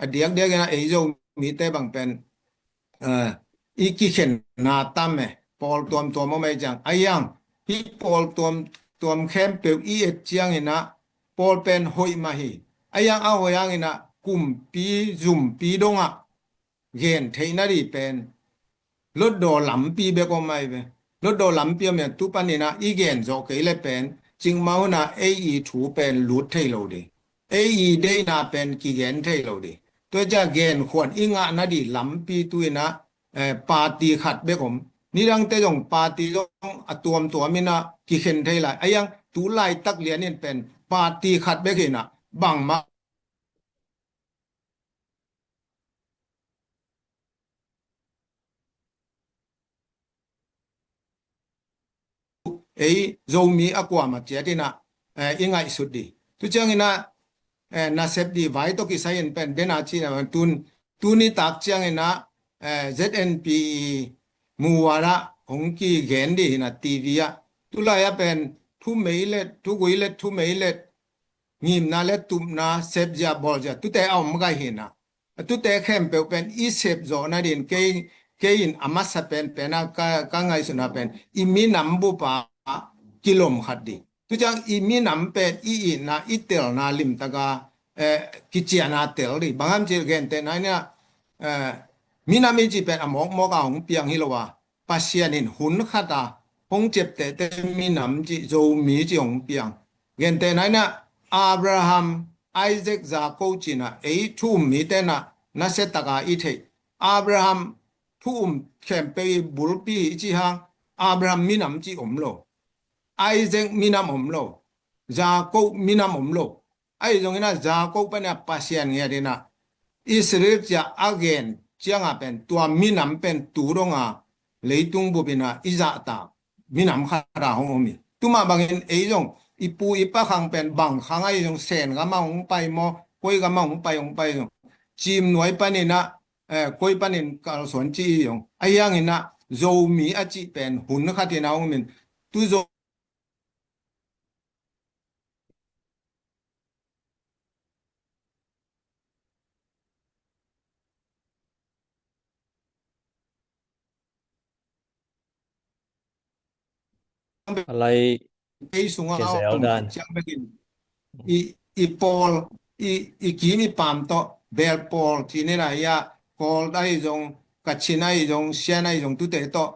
a diakdiak in ah ei Zomite bang pen, eh, i kikhenna tam e, pawl tuamtuam om ei ciang. A iang hih pawl tuamtuam khempeuh i et ciangin ah pawl pen hoih mah hi. A iang a hoih hangin ah kumpi zumpi dongah gen theih na ding pen lotdaw lampi bek om ahi ve. Lotdaw lampi om in ah tu pan in ah i gen zawh kei leh pen cikmah hun ah ei i thu pen lut thei lo ding, ei i deihna pen kigen thei lo ding. Tua ciang genkhuan i ngah na ding lampi tu in ah, eh, party khat bek om. Nidangte zong party zong a tuamtuam in ah kikhen thei lai. A iang tu laitak lian in pen party khat bek in ah bangmah ei Zomi a kuamah ciat in ah, eh, i ngaihsut ding. Tu ciangin ah, eh, nasep ding vai tawh kisai in pen den a cih na tun, tuni tak ciangin ah, eh, Z N P i muh a hong kigen ding hi in ah T V ah. Tulai ah pen thumei let, thugui let, thumei let, ngimna le tupna, sepzia bawlzia, tute a om gai hi in ah. A tute khempeuh pen i sep zawh nading kei, kei in a masa penpen a ka, ka ngaihsutna pen i minam bup a kilom khat ding. Tu ciang i minam pen i itna, i telna limtak a, eh, kiciahna tel ding. Bang hiam cih leh gentehna in ah, eh, minam i cih pen a mawkmawk a hong piang hi lo a, Pasian in hun khat a hong ciaptehte minam cih, Zomi cih hong piang. Gentehna in ah Abraham, Isaac, Jacob ci in ah ei thu um mite in ah nasia tak a i theih. Abraham thu um khempeuh i bulpi hi i cih hang Abraham minam cih om lo. Isaac minam om lo. Jacob minam om lo. Ahi zongin ah Jakob panin ah Pasian ngiat in ah Israel ci-a a gen ciangah pen tua minam pen tu dong a leitung bup in ah i zahtak minam khat ah hong om hi. Tua mah bangin ei zong i pu i pa khang pen bang khang ahi zong Sen gam ah hong pai maw, koi gam ah hong pai hong pai zong, Cim nuai panin ah, eh, koi panin kalsuan ci hi zong, ahi hangin ah Zomi a cih pen hun khat in ah hong om in, tu Zo A lai ei sungah a om dan ciang bekin i, i pawl, i, i kim i pam tawh bel pawl ci ni na, ia Kawl ahi zong, Kachin ahi zong, Sian ahi zong, tute tawh,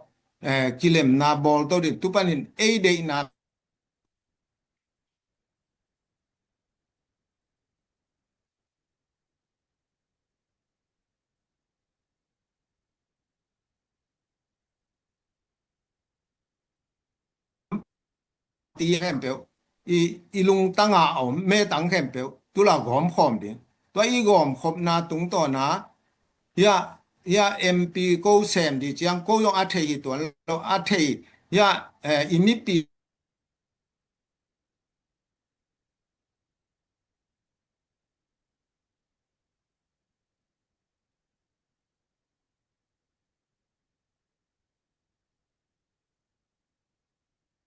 eh, kilemna bawl tawh ding, tu panin ei deihna ti khempeuh, i, i lungtang a om metang khempeuh tu la gawm khawm ding. Tua i gawm khopna tungtawn a, ia, ia M P ko sem ding ciang ko zong a thei hi tuan lo, a thei, ia, eh, i mipi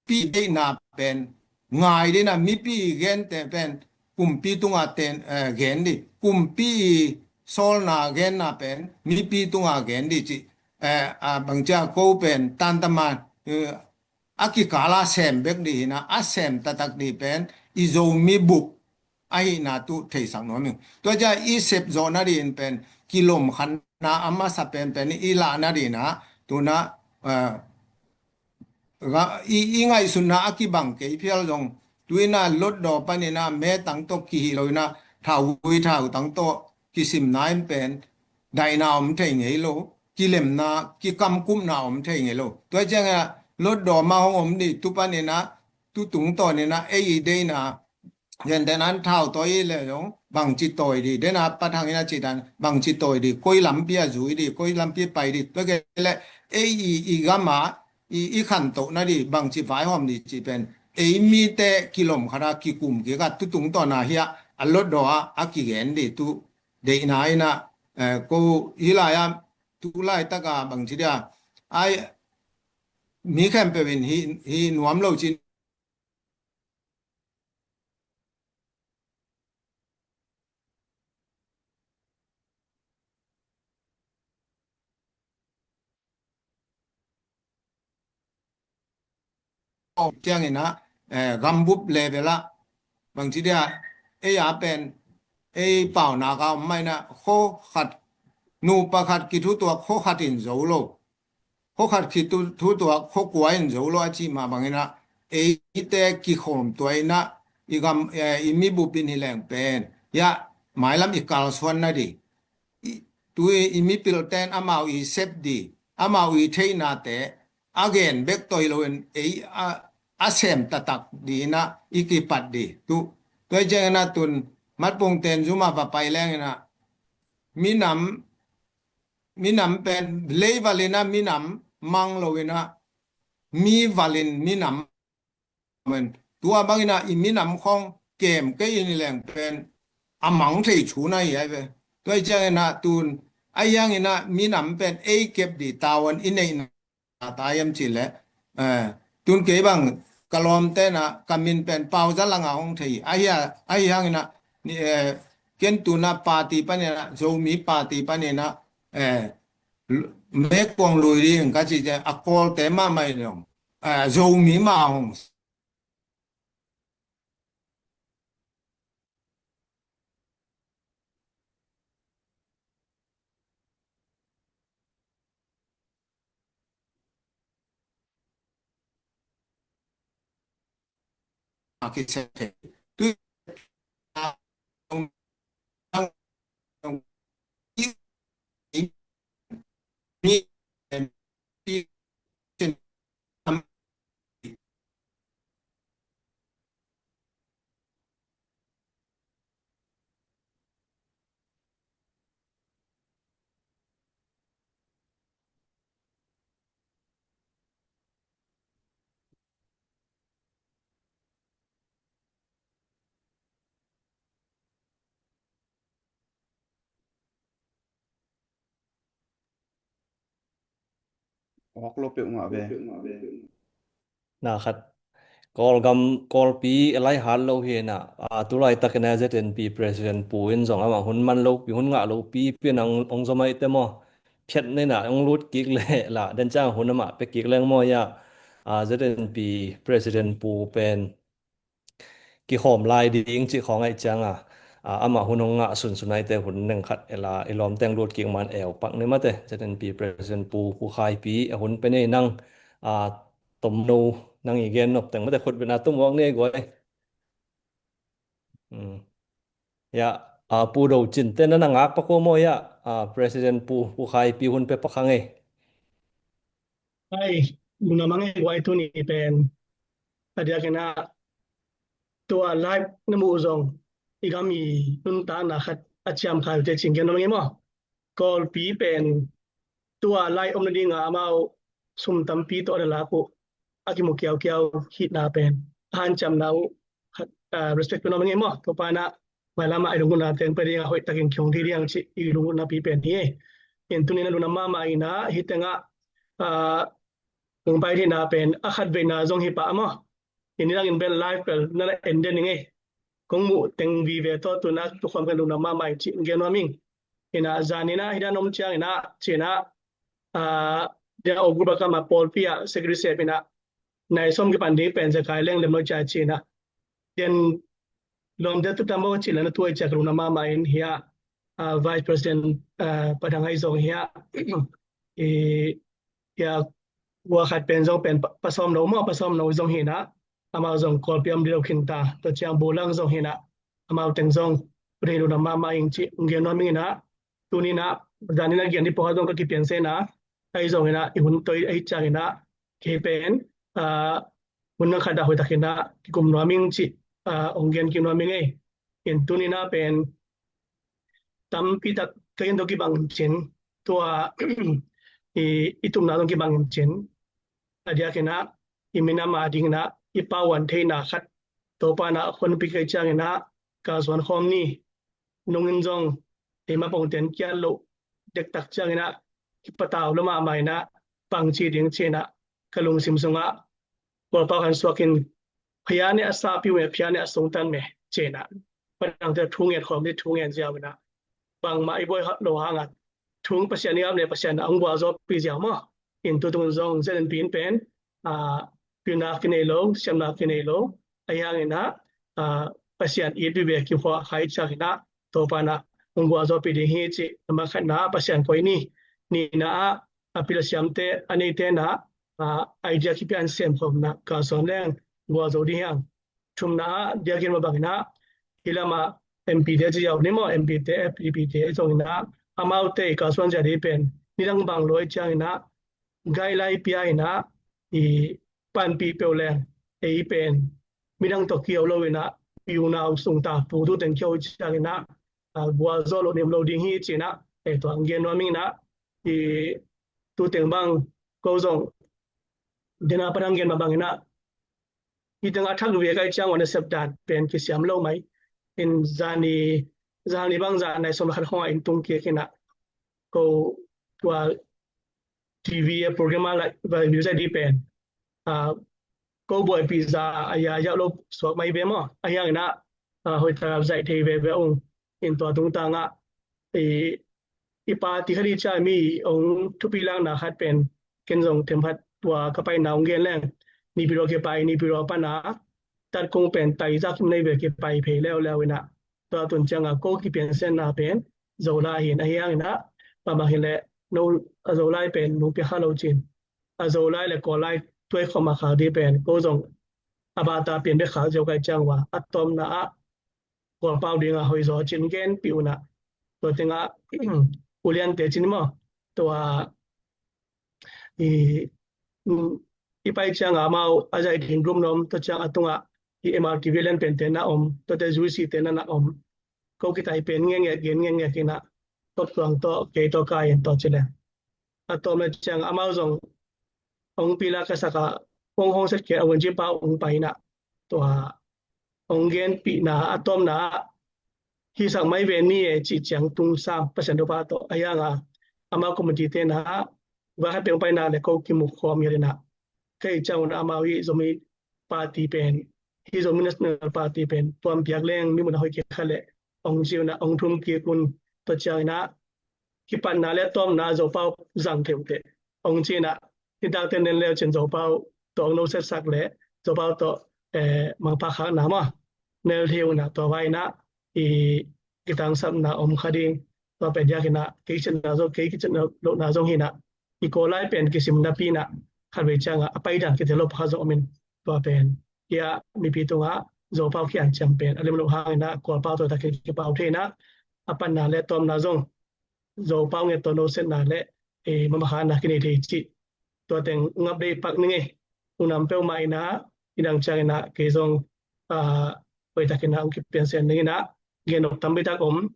pi deihna pen ngai ding a, mipi gente pen kumpi tunga ten, eh, gen ding, kumpi sawlna genna pen mipi tunga gen ding ci, eh, a bangcia ko pen tantaman, eh, a kikala sem bek ding hi na, a sem taktak ding pen i Zomi bup ahihna tu theisak nuam ing. Tua cia i sep zawh nadingin pen kilomkhatna a masa penpen i lah nadingin ah, tuna, eh, ga-, i, i ngaihsutna a kibang kei phial zong, tu in ah Hlutdaw panin ah metang tawh kihih lo in ah thauvui thautang tawh kisimna in pen daihna om thei ngei lo, kilemna, kikamkupna om thei ngei lo. Tua ciangin ah Hlutdaw mah hong om ding, tu panin ah, tu tungtawn in ah ei i deihna, gentehna in thautawi le zong bangci tawi ding, den a pat hangin a cih dan bangci tawi ding, koi lampi a zui ding, koi lampi pai ding, tua kei le ei i, i gam a i, i khantohna ding, bangci vaihawm ding cih pen ei mite kilomkhat a kikum kik a, tu tungtawn a hiah a Hlutdaw a, a kigen ding tu deihna in ah, eh, ko hih lai-ah tu laitak a bangci dia, ai, mi khempeuh in hih, hih nuam lo cin ciangin ah, eh, gambup level ah bangci dia, ei a pen, ei paunak a om mah in ah, khuakhat, nupa khat kithutuak khuakhat in zo lo, khuakhat kithutuak khuakua in zo lo a cih mah bangin ah, eite kikhawm tua in ah, i gam, eh, i mibup in hi leng pen, ia, mailam i kalsuan nading, i, tu i, i mipilten amau i sep ding, amau i theihnate a gen bek tawh hi loin ei a, a sem taktak ding in ah i kipat ding. Tu, tua ciangin ah tun Matpungten zum a va pai leng in ah minam, minam pen leival in ah minam mang lo in ah mi val in minam, tua bangin ah i minam khawng kem kei in hi leng pen a mang thei thu na hi ai ve. Tua ciangin ah tun, ahi hangin ah minam pen ei kep ding tavuan i neihna ta hiam cih leh, eh, tun kei bang ka lawmten ah ka min pen Pau Za Lang a hong thei hi. Ahi a, ahi hangin ah, ni, eh, ken tun ah party panin ah, Zomi party panin ah, eh, Mekuang lui ding ka cih ciang a Kawlte mahmah in zong, eh, Zomi mah hong Awk lo peuhmah ve. Na khat Kawlgam, Kawlpi a lai hat lo hi na, a, tu laitakin a Z N P President Pu in zong amah hun man lopi, hun ngah lopi pian ang ong zom ahi te maw? Phiat nena ong lut kik le la den ciang hun amah pe kik leng maw ia, a, Z N P President Pu pen kikhawm lai ding cih khawng ahi cianga, a, amah hun hong ngah sunsun ahi te hun neng khat ela i lawm teng lut kik man eu pak ni mate. Z N P President Pu, Pu Khaipi a hun pe nei nang, a, tomno nang i gen nop teng mate khut bena tum wak ni guai. Hmm. Ya, a, Pu Do Cin te na na ngak pak uh maw ia, a, President Pu, Pu Khaipi hun pe pak hang ei. Ai, lungdam a ngei guai tuni pen. A diakin a tua live na muh zong i gam i nuntakna khat a ciam kha uh te cin gen nong i maw? Kawlpi pen tua live om nadinga amau sum tampi tawh a na lak uh a kimu kiaukiau hitna pen a hanciamna uh khat, ah, respect pe nong i maw? Tua pana mailam a i lungdamna teng pe dinga hoih takin kiong ding diang cih i lungdamna pi pen hi. In tunin a lungdam mahmah ina hi tenga, ah, kong pai dihna pen a khat veina zong hi pah maw? In nidangin bel live bel na na en den i ngei. Kong muh teng vive tawh tuna tukhawm kan lungdam mahmah in cih gen nuam ing. Ina zanina hi dan om ciang ina cina, ah, dia o group a kama pawlpi a secretary sep ina nai som kipan ding pen zekai leng lem lo cia cina. Den lawmte tu tam bo cih lana tuai ciak lungna mahmah in hia, ah, Vice President, ah, padang ai zong hia, i, hia, gua khat pen zong pen pa, pasawm lo maw, pasawm lo zong hina, amau zong Kawlpi om dilo khinta, tua ciang bulang zong hina, amau teng zong pudei lungna mahmah in cih, ngen nuam ing ina, tunina, zanina gian di poha zong ka kipian sena, ai zong ina, i hun toi ai ciang ina, kei pen, ah, hun nang khat dah hoih takin ah kikum nuam ing cih, ah, ong gen kim nuam ing ei. In tunina pen tampi tak ka gen to kibang cin tua i, i tumna tong kibang cin. A diakin ah i minam a dingin ah i pauan theina khat Topa na honpi kai ciangin ah kalsuan khawm ni. Nungin zong eima pongten kiat loh dektak ciangin ah kipatau lo mahmah in ah pangci ding cin ah ka lungsim sungah Kawlpau kan suakin phia ne a sapi me, phia ne a sungtan me cin ah padangte thu ngen khawm ni thu ngen ziau in ah bangmah i buai lo hangah thung Pasian i ap le Pasian a hong gualzawhpih ziau maw? In tutung zong Z N P in pen, ah, pilna kinei lo, siamna kinei lo, ahi hangin ah, ah, Pasian it vive kikhuah khai ciangin ah Topa na hong gualzawhpih ding hi cih na makhatna Pasian koi ni. Nina ah a pil a siamte a neite na, ah, idea kipia an semkhawmna kalsuan leng gualzo ding hiang. Thumna ah diakin mah bangin ah hi lamah M P te ci ziau ni maw, M P te, F D P te zongin ah amaute i kalsuan zia dih pen nidang bang lo i ciangin ah guideline pia in ah i panpih peuh leng ei pen midang tawh kiau lo in ah i unau sungta pu tu teng kiau i ciangin ah, ah, gualzawh lo niam lo ding hi cin ah ei tua ang gen nuam ing in ah i tu teng bang ko zong dena padang gen mah bangin ah i teng a thak viak ai ciang wana sep dan pen kisiam lo mai. In zani, zani bang zan nai som khat khong a in tung kiak in ah ko tua T V a program a la vai view zai di pen, ah, ko buaipi za a ya yau lo suak mai ve maw? A hiang in ah, ah, hoih tak zai thei ve ve ung. In tua tungtang ah i, i pa ti khat i ca mi ong thupi lakna khat pen ken zong themkhat tua ka paina ong gen leng. Nipiro kipai, Nipiro pana tat kong pen tai zak kim nei ve kipai phei leuleu in ah tua tun ciang a ko kipian senna pen Zolai hin a hiang in ah pamah hin le no a Zolai pen nung pia kha lo cin a Zolai le Kawllai tuai khawm a khak di pen ko zong a bata pian bek khak ziau kai ciang ua a tawmna ah Kawlpau dinga hoih zaw cin gen pi unah tua tengah uliante cin maw tua i, i pai cianga amau a zaih ding group na om tua ciang a tungah i M R T V lian pente na om tuate zuisi te na na om ko kitai pen ngengek gen ngengek inah top tuang tawh kei tawh kai in tawh cileh a tawm le ciang amau zong hong pila ka saka hong hong set ke a wunci pa hong paina tua hong genpihna a tawmna hisak mai ve ni e cih ciang tung sam Pasian Topa tawh a hianga amau committee tena Vai khat peng paina le ko kimu khawm ngiat inah, kei ciang unah amau hi Zomi Party pen, hi Zomi National Party pen puampiak leng mi munah hoih kikhat le ong ci unah ong thum kik un. Tua ciang inah kipatna le tawmna Zopau zang theuh teh ong ci inah, nitak ten nen leu cin Zopau tawh ong nosetsak le Zopau tawh, eh, mangpha khakna maw nel theuh inah, tua vai inah i kitangsapna om kha ding. Tua pen diak inah kei kicitna zong, kei kicitna lohna zong hi inah, i Kawl lai pen kisim napi inah khatvei ciangah a paidan kitel lo pakhat zong om in, tua pen hiah mipi tungah Zopau kianciam pen a lim loh hang inah Kawlpau tua takin kipau thei inah, a panna le tawmna zong Zopau nget tawh nosetna le, eh, mamakhaana kinei thei cih tua teng ngap dei pak ning ei. Unam peuhmah inah, i dang ciang inah kei zong, ah, hoihtak inah ong kipiansian ning inah, gen nop tampi tak om.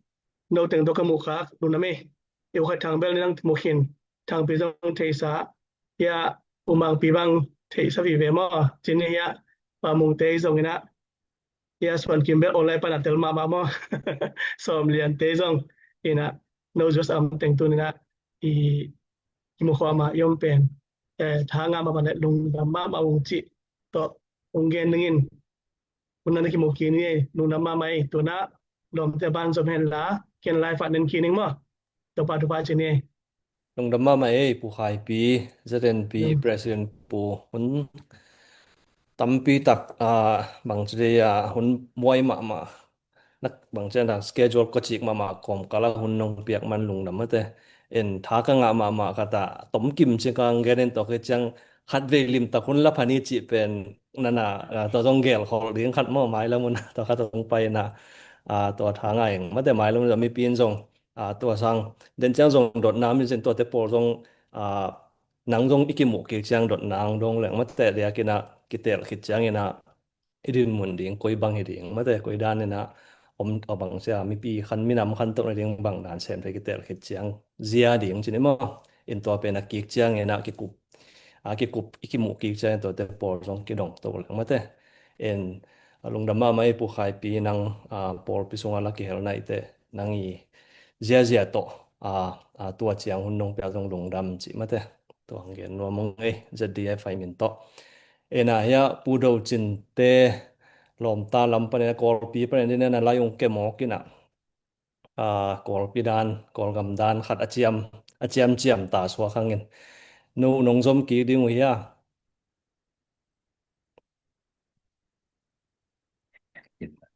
No teng tawh ka muh khak lungdam ei. I ukhat Thang bel ni nang mu khin, Thangpi zong theihsa, hiah U Mangpi bang theihsa vive maw. Cin hiah Pa Mungte zong inah, hiah Suan Kim bel online pana tel mahmah maw. Sawm Liante zong inah, no zuas am teng tun inah i, i mukhuama i om pen, eh, tha ngah mahmah le lungdam mahmah ung cih tawh ung gen ning in. Hun na na kimu kik ni ei, lungdam mahmah ei. Tunah lawmte ban zom hen la, ken live ah nen kik ning maw. Topa thupha ci ni ei. Lungdam mahmah ei, Pu Khaipi, Z N P President Pu. Hun tampi tak, ah, bang ci dei, ah, hun muai mahmah. Nak bang ci dei, schedule kawcik mahmah kawmkal ah hun nong piak man lungdam mate. En tha ka ngah mahmah khat ah tomkim ci kang gen in, tua khit ciang khatvei limtak hun la pha ni cih pen nana, ah, tua zong gelkhol ding khat maw, mailam un tua khat zong pai inah, ah, tua tha ngah ing mate. Mailam un zong mipi in zong, ah, tua sang den ciang zong dotna mi cin tuate pawl zong, ah, nang zong i kimuh kik ciang dotna ang dong leng mate, diak inah kitel khit ciang inah i dinmun ding koi bang hi ding mate, koi dan inah om a bang sia, mipi khan minam khan toh na ding bang dan sem thei kitel khit ciang zia ding cin i maw. In tua pen a kik ciang inah kikup, a kikup i kimuh kik ciang in tuate pawl zong kidong to leng mate. In, a, lungdam mahmah ei Pu Khaipi, nang, a, pawlpi sungah la kihel naite nang i ziazia tawh, a, a, tua ciang hun nong piak zong lungdam cih mate. Tua hong gen nuam ung ei, Z D F ai min tawh. Ena hiah Pu Do Cinte lawmta lam panin a Kawlpi panin dina na lai ung kemawk inah, a, Kawlpi dan, Kawlgam dan khat a ciam, a ciamciam ta suak hangin. No nong zom kik ding uh hia?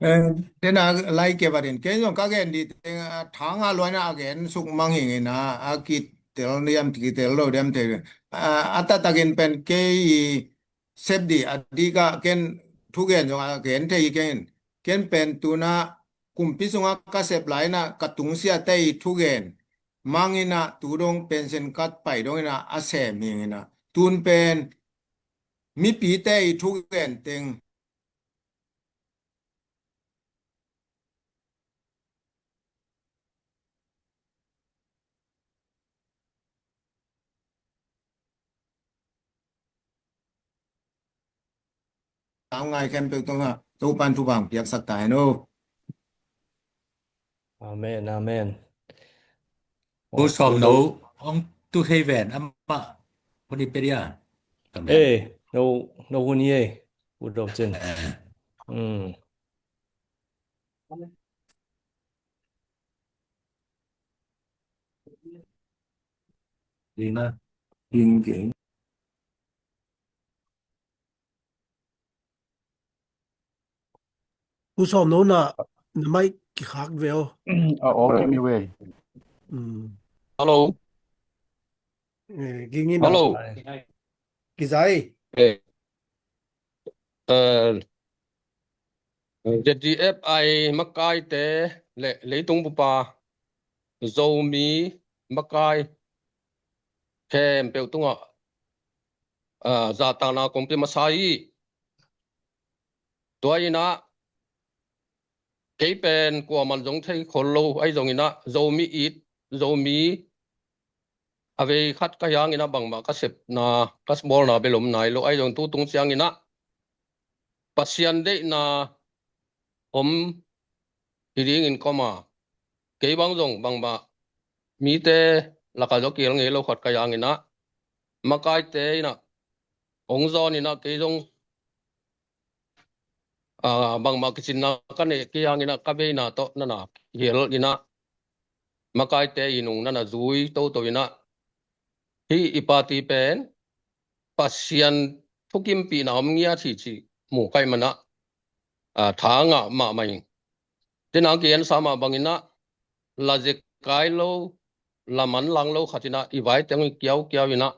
Eh, tena lai ke barin. Ken zong ka gen di teng, a, thanga luaina a gen suk mang hing ina, a kitel diam, kitel lo diam te. A, a tatakin pen kei sep di, a di ka ken thugen zong a gen thei ken. Ken pen tuna kumpi sunga ka sep lai ina ka tungsia te i thugen mang ina tu dong pension ka pai dong ina a sem hing ina. Tun pen mipite i thugen teng. Tau ngai khempeuh tungah Topan thupha piaksak ta hen aw. Amen, amen. Pu Sawm no hong tu thei ven amah hun i pe dia. Eh, no, no hun hi ei. Pu Do Cin. Eh. Hmm. Dina. Ding ding. Pu Sawm no na, na mai kikhak ve aw. A, okay, mi ve. Mm. Hello. Eh, gingin hello. Kizai. Eh. Eh, Z D F ai makaite le leitung bupa Zomi makai khempeuh tungah, ah, zahtakna kong pia masa hi. Tua inah kei pen kuaman zong thei khol lo, ahi zong inah Zomi it, Zomi a vei khat ka hiang inah bangmah ka sepna, ka bawlna bel om nai lo, ahi zong tu tung ciang inah Pasian deihna om hi dingin koma, kei bang zong bangmah mite lakah zong kihel ngei lo khat ka hiang inah makaite in ah hong zawn in ah kei zong, ah, bangmah kicinna ka neih kei hangin ah ka veina tawh na na hel in ah makaite i nung na na zui toto in ah hih i party pen Pasian thukimpihna om ngiat hi cih mu ka hih man ah, ah, tha ngah mahmah ing. Tua in ah kigen sa mah bangin ah la zekai lo, la manlang lo khat in ah i vaite hong kiaukiau in ah,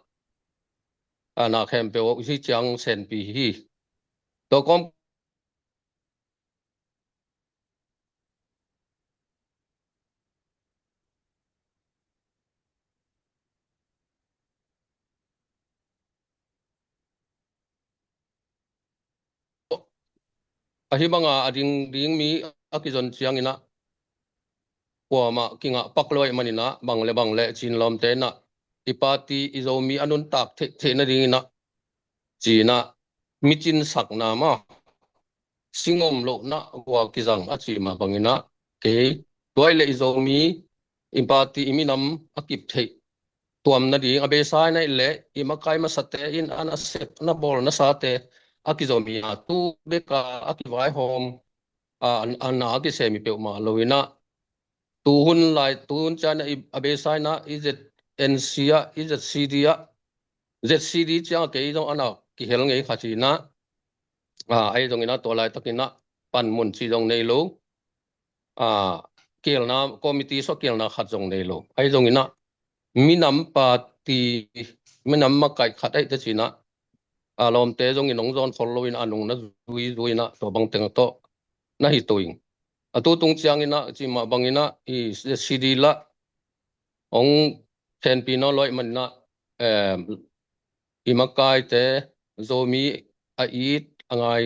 ah, na khempeuh hih ciang senpi hi. Tua kawm ahi banga a ding ding mi a kizon ciangin ah kuamah kingah pak lo ahih manin ah bang le bang le cin lawmte in ah i party i Zomi a nuntak theih theih nadingin ah ci-in ah mi cinsakna mah, singom lohna vua kizang a cih mah bangin ah kei tua ahih leh i Zomi i party i minam a kip theih tuam nading a beisa in ahih leh i makai masate in a na sep na bawl nasate a kizom hi a, tu bek a a kivaihawm a, a na a kisem hi peuhmah lo in ah tu hun lai, tu hun ciang ah i, a beisa in ah i Z N C ah, i Z C D ah, Z C D ciang ah kei zong a na kihel ngei khat hi in ah, a, ahi zongin ah tua laitakin ah panmun cih zong nei lo, a, kielna, committee sua kielna khat zong nei lo. Ahi zongin ah minam party, minam makaih khat ahih teh ci-in ah, a, lawmte zongin hong zawn khol lo in ah a nung na zui zui in ah tua bang teng tawh na hi to ing. A tu tung ciangin ah cih mah bangin ah i Z C D lah hong khenpi nawn lo ahih manin ah, em, i makaite Zomi a it a ngai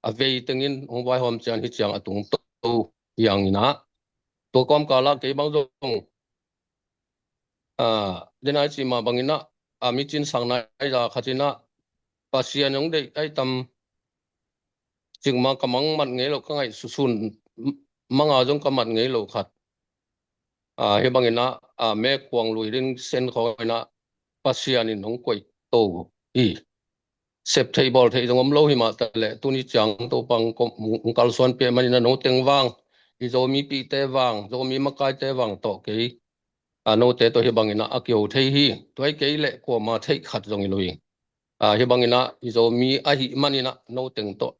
a vei tengin hong vaihawm ciang hih ciang a tungto hi hangin ah tua kawmkal ah kei bang zong, a, den a i cih mah bangin ah, a, mi cinsakna ahi zah khat in ah Pasian hong deih ahi tam, cikmah ka mang mat ngei lo, ka ngaihsun mang a zong ka mat ngei lo khat, a, hih bangin ah, a, mekuang lui ding sen khawng in ah Pasian in hong koih to hi. Sep theih bawl theih zong om lo hi mah taleh tuni ciang Topa hong kalsuanpih ahih manin ah noteng vang, i Zomipihte vang, Zomi makaite vang tawh kei, a, note tawh hih bangin ah a kiho thei hi. Tua hi kei leh kuama theih khat zong hi lo hi. A, hih bangin ah i Zomi ahih manin ah noteng tawh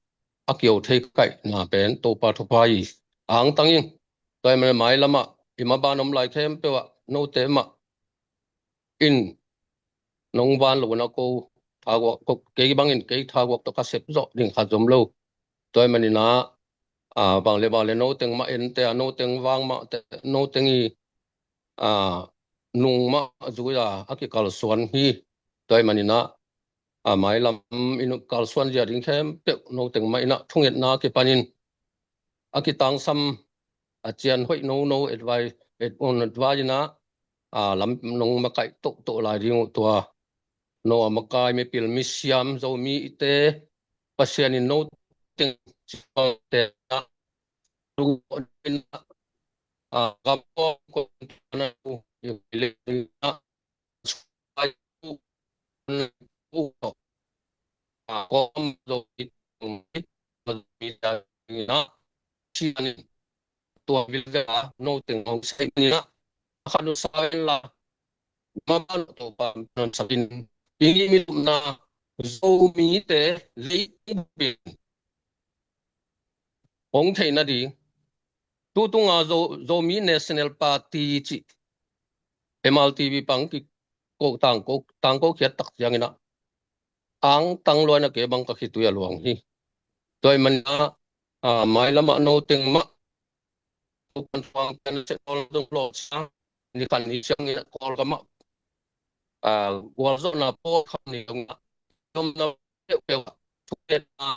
a kiho thei kaihna pen Topa thupha hi. Angtang in tua ahih manin mailam ah i maban om lai khempeuh ah note mah in nong van lo na ko thaguak, ko, kei bangin kei thaguak tawh ka sep zawh ding khat zong om lo. Tua ahih manin ah, a, bang le bang le noteng mah ente a, noteng vang mah te, noteng i, a, nung mah zui a a kikalsuan hi. Tua ahih manin ah, a, mailam in kalsuan zia ding khempeuh noteng mah in ah thungetna kipanin a kitangsam, a cian hoih nono advice, et on advice in ah, a, lam nong makaih tohtoh lai ding uh tua no a makai mipil misiam Zomite Pasian in noteng te ah lungawh in ah, a, gam kawm kawm na uh in ah tua vilvel a noteng hong sai ni na khan sa la mama lo to pa non sakin ingi mi na Zomite lei bin hong theih nading. Tutunga Zo, Zomi National Party cih M R T V pang ki ko tangko, tangko khiat tak ciangin ah angtang luaina kei bang ka khitui a luang hi. Tua ahih manin ah, a, mailam ah noteng mah tukan tuang pen se kol dong lo sa ni khan ni siang in ah kol ka mah, a, gualzawhna pawl khat ni dong ah zom na peuhpeuh ah thuket a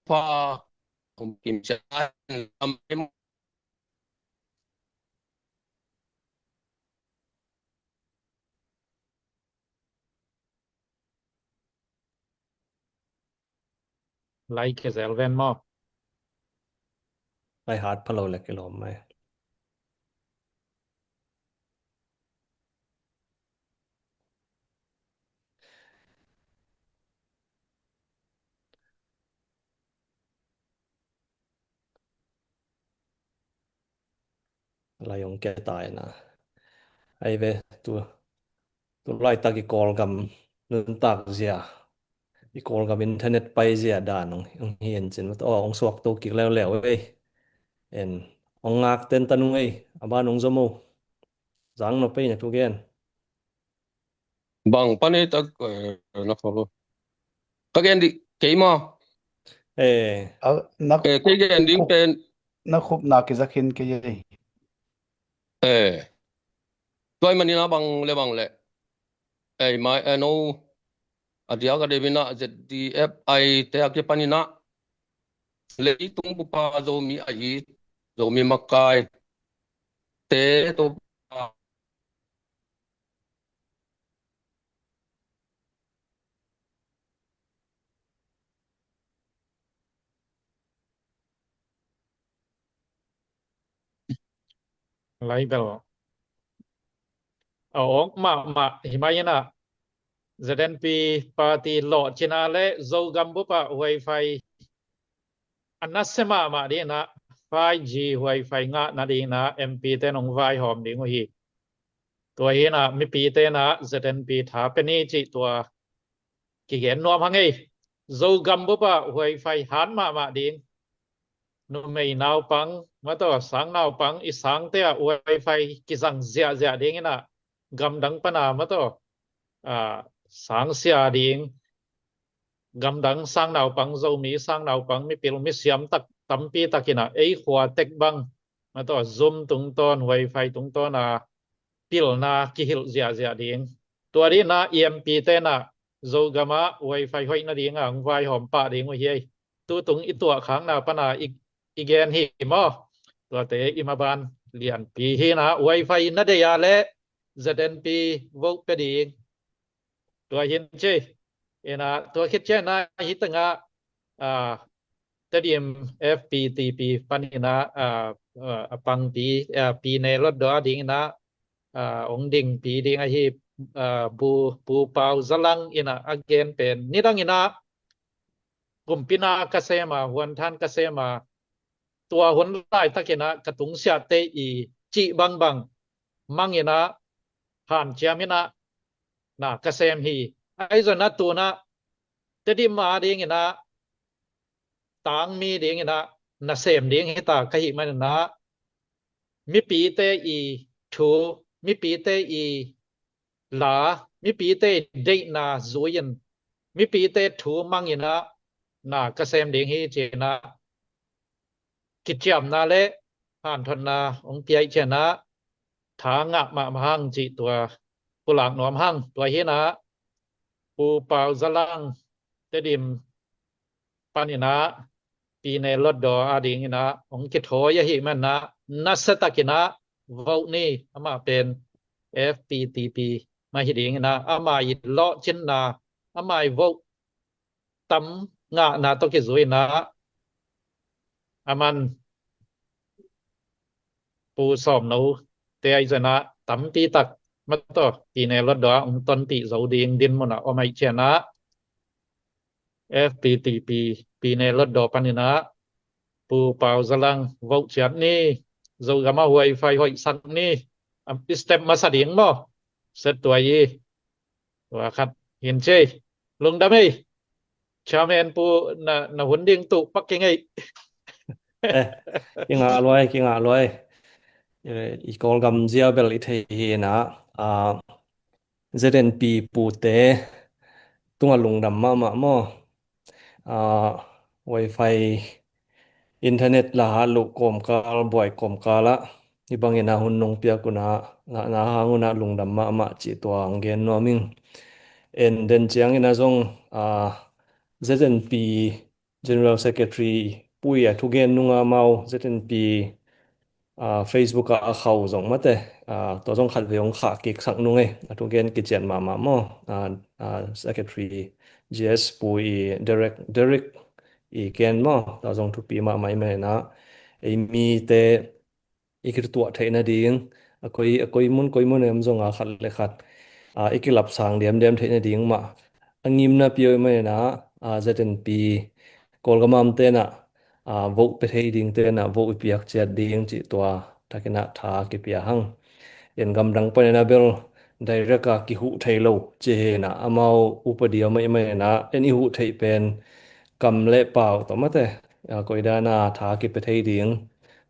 pa um kim sia am Lai kizel ven maw? Lai hat pha lo le kilawm mai. Lai hong kia ta ina. Ai ve, tu, tu laitak i Kawlgam nuntak zia, i Kawlgam internet pai zia dan hong, hong hi en cin. Aw, hong suak to kik leuleu ei. En, hong ngak ten ta nung ei, a ban hong zom o. Zang no pei na thugen. Bang pan ei tak, eh, na kho. Ka gen di, kei ma. Eh. A, na, eh, kei gen ding pen. Na khup na kizak hin kei ei. Eh. Tuai manina bang le bang le. Eh, mai, eh, no. A dia ka debina Z D F I te a kipanina. Leitung bupa Zomi a it, Zomi makai. Te to Lai bel a awk mahmah hi mai ina, Z N P party lawh cina le Zogam bupa wifi a nasia mahmah ding ina, five G wifi ngah nading ina M P te nong vaihawm ding uh hi. Tua hi ina mipite ina Z N P tha pe ni cih tua kigen nuam hang ei. Zogam bupa wifi hat mahmah ding. Numei naupang, mataw, sang naupang, i sangte ah wifi kizang ziahziah ding ina, gamdang pana, mataw, ah, sang sia ding. Gamdang sang naupang, Zomi sang naupang, mipil misiam tak, tampi tak ina, ei khua tek bang, mataw, Zoom tungtawn, wifi tungtawn a pilna kihilh ziahziah ding. Tua ding ina i M P te ina Zogam ah wifi hoih nading a hong vaihawm pah ding uh hi ei. Tutung i tuah khakna pana i, i gen hi maw? Tuate i maban lianpi hi ina, wifi na deih a le Z N P vote pe ding. Tua hin ci. Ina, tua khit ciang ina hi tengah, ah, Tedim F P T P pan ina, ah, ah, a pangpi, ah, Pyine Hluttaw a ding ina, ah, hong dingpi ding ahi, ah, Pu, Pu Pau Za Lang ina a gen pen. Nidang ina, kumpi na ka sem a, huanthan ka sem a, tua hun laitak ina ka tungsiahte i cih bangbang mang ina hanciam ina na ka sem hi. Ahi zong ina tu ina Tedim a ding ina, tangmi ding ina nasem ding hi ta ka hih man ina, mipite i thu, mipite i la, mipite i deihna zui in, mipite thu mang ina na ka sem ding hi ci ina kiciamna le hanthotna hong pia i ci ina tha ngah mahmah hang cih tua pulak nuam hang. Tua hi ina Pu Pau Za Lang Tedim pan ina Pyine Hluttaw a ding ina hong kithawi ahih man ina nasia tak ina vote ni, amah pen F P T P mah hi ding ina, amah i lawhcinna, amah i vote tam ngahna tawh kizui ina, aman Pu Sawm No te ahi zong ina tampi tak mataw Pyine Hluttaw ah hong tonpih zo ding dinmun ah om ahih ciang ina F P T P Pyine Hluttaw pan ina Pu Pau Za Lang vote ciat ni, Zogam ah wifi hoihsak ni, a step masa ding maw? Set tua hi. Tua khat hin ci. Lungdam ei. Chairman pu na, na hun ding tu pak kingei. Eh, kingah luai, kingah luai. Eh, i Kawlgam zia bel i thei hi ina, ah, Z N P pute tungah lungdam mahmah maw? Ah, wifi internet la hat loh kawmkal, buai kawmkal ah hih bang ina hun nong piak un ah, na, na hang un ah lungdam mahmah cih tua hong gen nuam ing. En den ciang ina zong, ah, Z N P General Secretary Pu i a thugen nung a amau Z N P, ah, Facebook ah a khau zong mate, ah, tua zong khat vei hong khah kik sak nung ei, a thugen kician mahmah maw? Ah, ah, Secretary G S Pu i Derek, Derek i ken maw, tua zong thupi mahmah i maina, ei mite i kitutuah theih nading, a koi, a koi mun koi mun em zonga khat le khat, a, i kilapsang diamdiam theih nading mah a ngimna pia i maina, a, Z N P Kawlgam amte na, a, vote pe thei ding te na vote i piak ciat ding cih tua takina tha kipia hang. En gamdang panina bel direct a kihuh thei lo ci hina, amau upadi a mai maina en i huh theih pen kam le pau tawh mate, a, koidana tha kipe thei ding.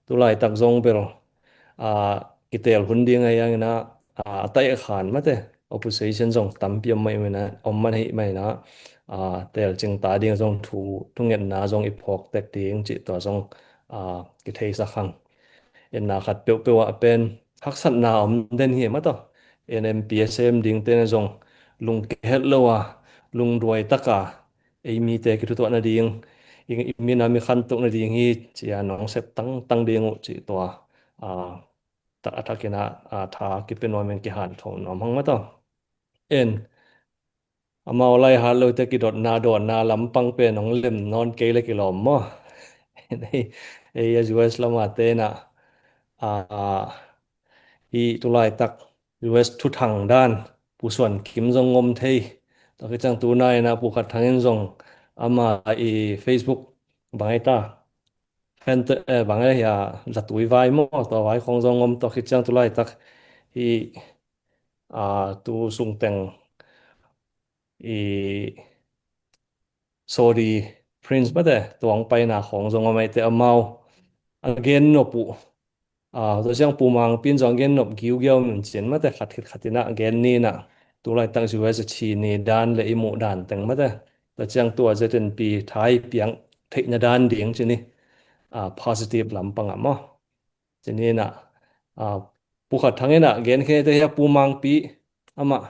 Tulaitak zong bel, a, kitel hun ding a hiangina, a, a taih a khan mate opposition zong tampi om mai maina, om man hei maina, a, telcing ta ding zong thu, thungetna zong i phawk tek ding cih tua zong, a, kitheisak hang. Enna khat peuhpeuh ah pen haksatna om den hi mataw. En M P a sem ding tena zong lung kihet lo a, lungduai taka ei mite kitutuah nading, i, i mina mi khantoh nading hi cia nong sep tangtang ding uh cih tua, a, tak a takina, a, tha kipe nuam in kihantho nuam hang mataw. En amau lai hat lote kidotna dotna lampang pen hong lem nawn kei le kilawm maw? Ei, ei a U S lama tena, a, hi tulaitak U S thuthang dan Pu Suan Kim zong ngom thei. Tua khit ciang tuna ina Pu Khat Thang in zong ama i Facebook bang ai ta, fan te, eh, bang ai hia, zatui vai maw, tua vai khong zong ngom, tua khit ciang tulaitak hi, a, tu sungteng i Saudi Prince mate tuang paina khong zong a maite amau a gen nop uh. A, tua ciang Pu Mang Pin zong a gen nop giugiau min cin mate khat khit khat ina gen nina tulaitak U S a ci ni dan le i muh dan teng mate. Tua ciang tua Z N P thai piang theihna dan ding cini, a, positive lampang a maw. Cini ina, a, Pu Khat Thang ina gen khe te hia Pu Mang Pi amah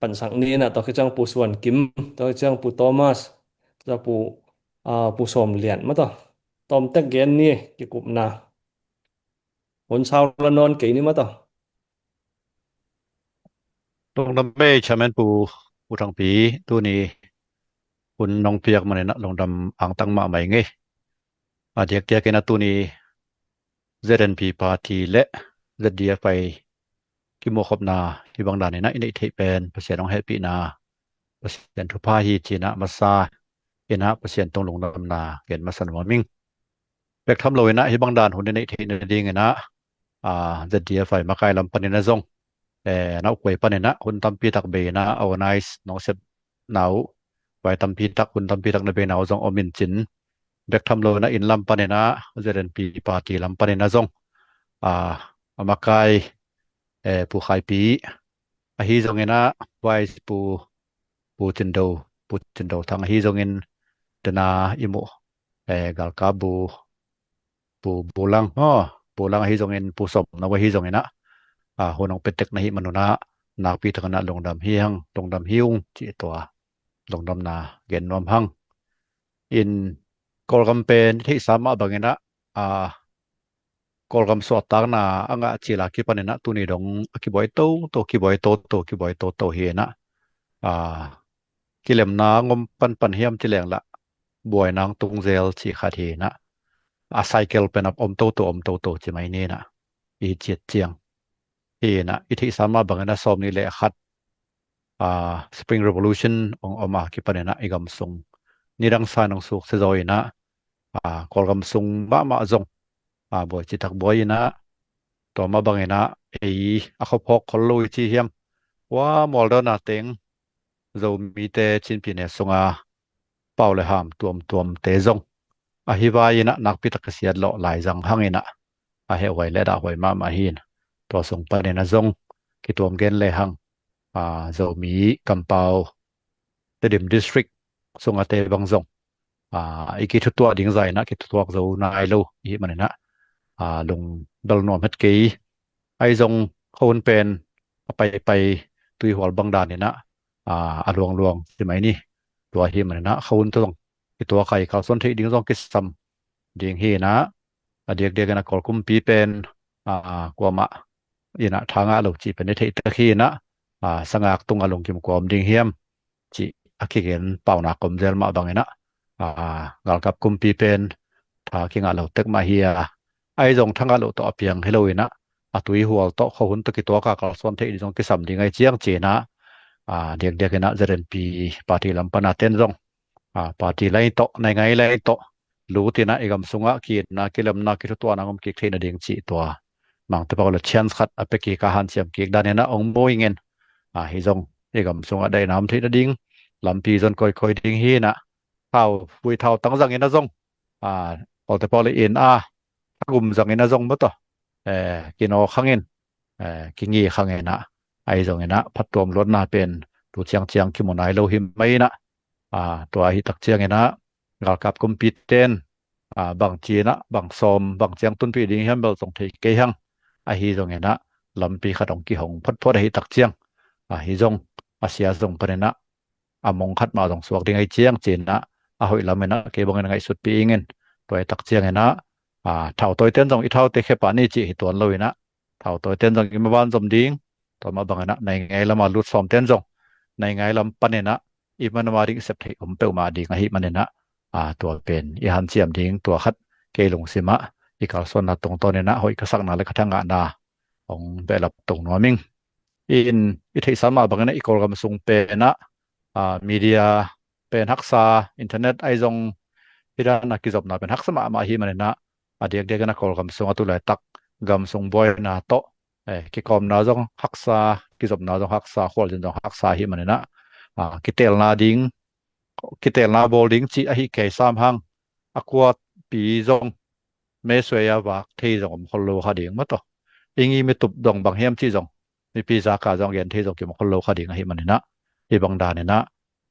pansak ni ina tua khit ciang Pu Suan Kim, tua khit ciang Pu Thomas, tua Pu, a, Pu Sawm Lian mataw. Tawmtek gen ni kikupna. Hun sau la nawn kei ni mataw. Lungdam ei Chairman Pu, Pu Thang Pi, tuni hun nong piak manina lungdam angtang mahmah i ngei. A diakdiak ina tuni Z N P party le Z D F I kimuhkhopna hi bang dan ina i neih theih pen Pasian hong hehpihna, Pasian thupha hi cina masa ina Pasian tung lungdamna gen masa nuam ing. Bek tham lo ina hi bang dan hun i neih theih nading ina, a, Z D F I makai lam panina zong, eh, na ukhuai panina hun tampi tak bei ina organize nong sep nau, vai tampi tak hun tampi tak na bei nau zong om in cin. Bek tham lo ina inn lam panina Z N P party lam panina zong, a, a makai, eh, Pu Khai Pi ahi zong ina vice Pu, Pu Cin Do, Pu Cin Do Thang ahi zongin tena i muh, eh, galkap Bu, Pu Bulang, oh, Bulang ahi zongin Pu Sawm No ahi zongin a, a, hun hong petek na hi manuna nakpi tak ina lungdam hi hang, lungdam hi ung cih tua lungdamna gen nuam hang. In Kawlgam pen theihsa mah bangin a, a, Kawlgam suahtakna a ngah cila kipan ina tuni dong a kibuai toto, kibuai toto, kibuai toto hi ina, a, kilemna ngom panpan hiam ci leng la buaina ang tung zel ci khat hi ina, a cycle pen a om toto, om toto ci mai ni ina, i ciat ciang hi ina, i theihsa mah bangin a sawm ni le khat, a, Spring Revolution ong om a kipan ina i gam sung nidang sa nong suk se zaw ina, a, Kawlgam sung mahmah zong, a, buai citak buai ina, tua mah bang ina ei a khuaphawk khol lo i ci hiam, ua mual dawn a teng Zomite cinpi ne sunga pau le ham tuamtuamte zong ahi vai ina nakpi tak ka siat lawh lai zang hang ina a hehhuai le dahhuai mahmah hi ina, tua sung pan ina zong kituam gen le hang, a, Zomi kampau Tedim District sunga te bang zong, a, i kithutuah ding zah ina kithutuak zo nai lo i hih man ina, a, lung bel nuam het kei. Ahi zong khua hun pen a paipai tuihual bang dan ina, a, a luangluang ci mai ni. Tua hi man ina khua hun tu zong i tuak a i kalsuan theih ding zong kisam ding hi ina, a diakdiak ina Kawl kumpi pen, a, kuamah ina tha ngah lo cih pen i theih tak hi ina, a, sangak tunga lungkim kua om ding hiam cih a kigen paunak om zel mah bang ina, aa, galkap kumpi pen tha kingah lo tek mah hi a, ahi zong tha ngah loh tawh a piang hi lo in ah, a tuihual tawh khuahun tawh kituak a kalsuan theih ding zong kisam ding ahi ciang ci in ah, aa, diakdiak in ah Z N P party lam pan a ten zong, aa, party line tawh, naingai line tawh lut in ah i gam sungah ki-itna, kilemna, kithutuahna hong om kik theih nading cih tua Mangte Pau le chance khat a pia kik a hanciam kik dan in ah hong mu ing in, aa, hi zong i gam sungah daihna om theih nading lampi zon kawikawi ding hi in ah, thau, vui thau tang zang in ah zong, aa, Kawlte Pau le in ah, thagum zang in ah zong maw tawh, ee, kinaw khang in, ee, kingi khang in ah, ahi zong in ah phattuam luatna pen tu ciangciang kimu nai lo hi mai in ah, aa, tua ahi tak ciang in ah galkap kumpi ten, aa, bang ci in ah, bang sawm, bang ciang tunpih ding hiam bel zong thei kei hang, ahi zong in ah lampi khat hong kihong photphot ahi tak ciang, aa, hi zong a sia zong pan in ah a mong khat mah zong suak ding ahi ciang ci in ah, a hoih lam in ah kei bang in ah ngaihsutpih ing in, tua ahi tak ciang in ah, aa, thautawi ten zong i thaute khe pah ni cih hi tuan lo in ah, thautawi ten zong i maban zom ding, tua mah bang in ah naingai lam a lut sawm ten zong naingai lam pan in ah i manam a ding i sep theih om peuhmah ding ahih man in ah, aa, tua pen i hanciam ding, tua khat kei lungsim ah i kalsuanna tungtawn in ah hoih ka sakna le ka tha ngahna hong behlap tung nuam ing. In i theihsa mah bang in ah i Kawlgam sung pen ah, aa, media pen haksa, internet ahi zong hi dan a kizopna pen haksa mahmah ahih man in ah, a diakdiak in ah Kawlgam sung a tu laitak gam sung buaina tawh, ee, kikawmna zong haksa, kizopna zong haksa, khualzin zong haksa ahih man in ah, aa, kiteelna ding, kiteelna bawl ding cih ahi kei sam hang, a kuapi zong mesuai a vak thei zong om khol lo kha ding maw tawh. I ngim i tup zong bang hiam cih zong, mipi zak a zong gen thei zong kimu khol lo kha ding ahih man in ah, hi bang dan in ah,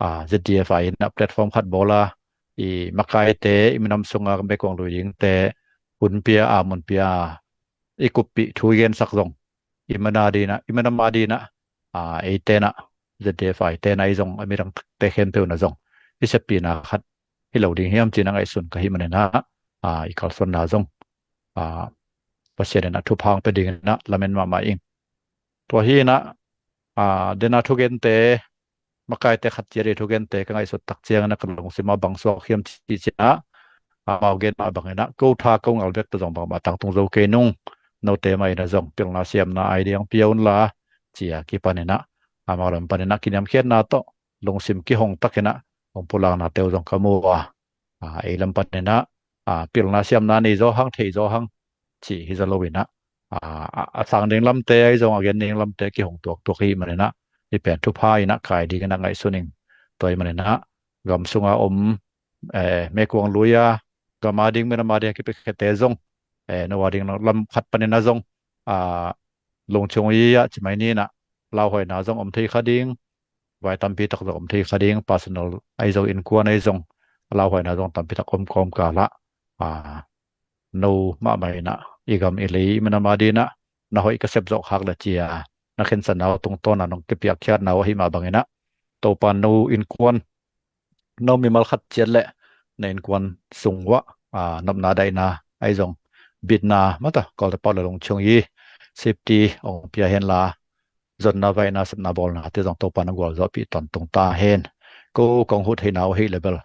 aa, Z D F I in ah platform khat bawl a, i makaite, i minam sung a mekuang lui dingte hun pia a, mun pia a, i kuppih thu i gensak zong i man a ding in ah, i minam a ding in ah, aa, eite in ah, Z D F I te in ah, ahi zong a midangte khempeuh in ah zong i seppihna khat hi lo ding hiam ci in ah ngaihsun ka hih man in ah, aa, i kalsuanna zong, aa, Pasian in ah thupha hong pia ding in ah lamen mahmah ing. Tua hi in ah, aa, den a thugente, makaite khat ciat i thugente ka ngaihsut tak ciang in ah ka lungsim ah bang suak hiam cih ci in ah, amau gen mah bang in ah, ko tha ko ngal bek tawh zong bangmah tangtung zo kei nung, note mah in ah zong pilna siamna idea hong pia un la, ci a kipan in ah, amau lam pan in ah kiniamkhiatna tawh lungsim kihong tak in ah hong pulakna te uh zong ka mu a, aa, ei lam pan in ah, aa, pilna siamna nei zaw hang, thei zaw hang cih hi zaw lo in ah, aa, a, a sang ding lamte ahi zong, a gen ding lamte kihong tuaktuak ahih man in ah, hih pen thupha in ah kai ding in ah ngaihsun ing. Tua ahih man in ah gam sung a om, ee, mekuang lui a, gam a ding, minam a ding a kipiakhete zong, ee, no a ding lam khat pan in ah zong, aa, lungchung i a ci mai ni in ah, lauhuaina zong om thei kha ding, vai tampi tak zong om thei kha ding, personal ahi zong, innkuan ahi zong, a lauhuaina zong tampi tak om kawmkal ah, aa, no mahmah in ah i gam i lei, i minam a ding in ah na hoih ka sep zawh khak le ci a na khensanna uh tungtawn a nong kipiakkhiatna uh ahih mah bang in ah, Topa no innkuan, no mimal khat ciat le na innkuan sung uah, aa, nopna daihna ahi zong, bitna maw tawh, Kawlte Pau le lungchung i safety hong pia hen la, zonna vaihna sepna bawlna te zong Topa na gualzawhpih tawntung ta hen. Ko kong huh theihna uh ahih leh bel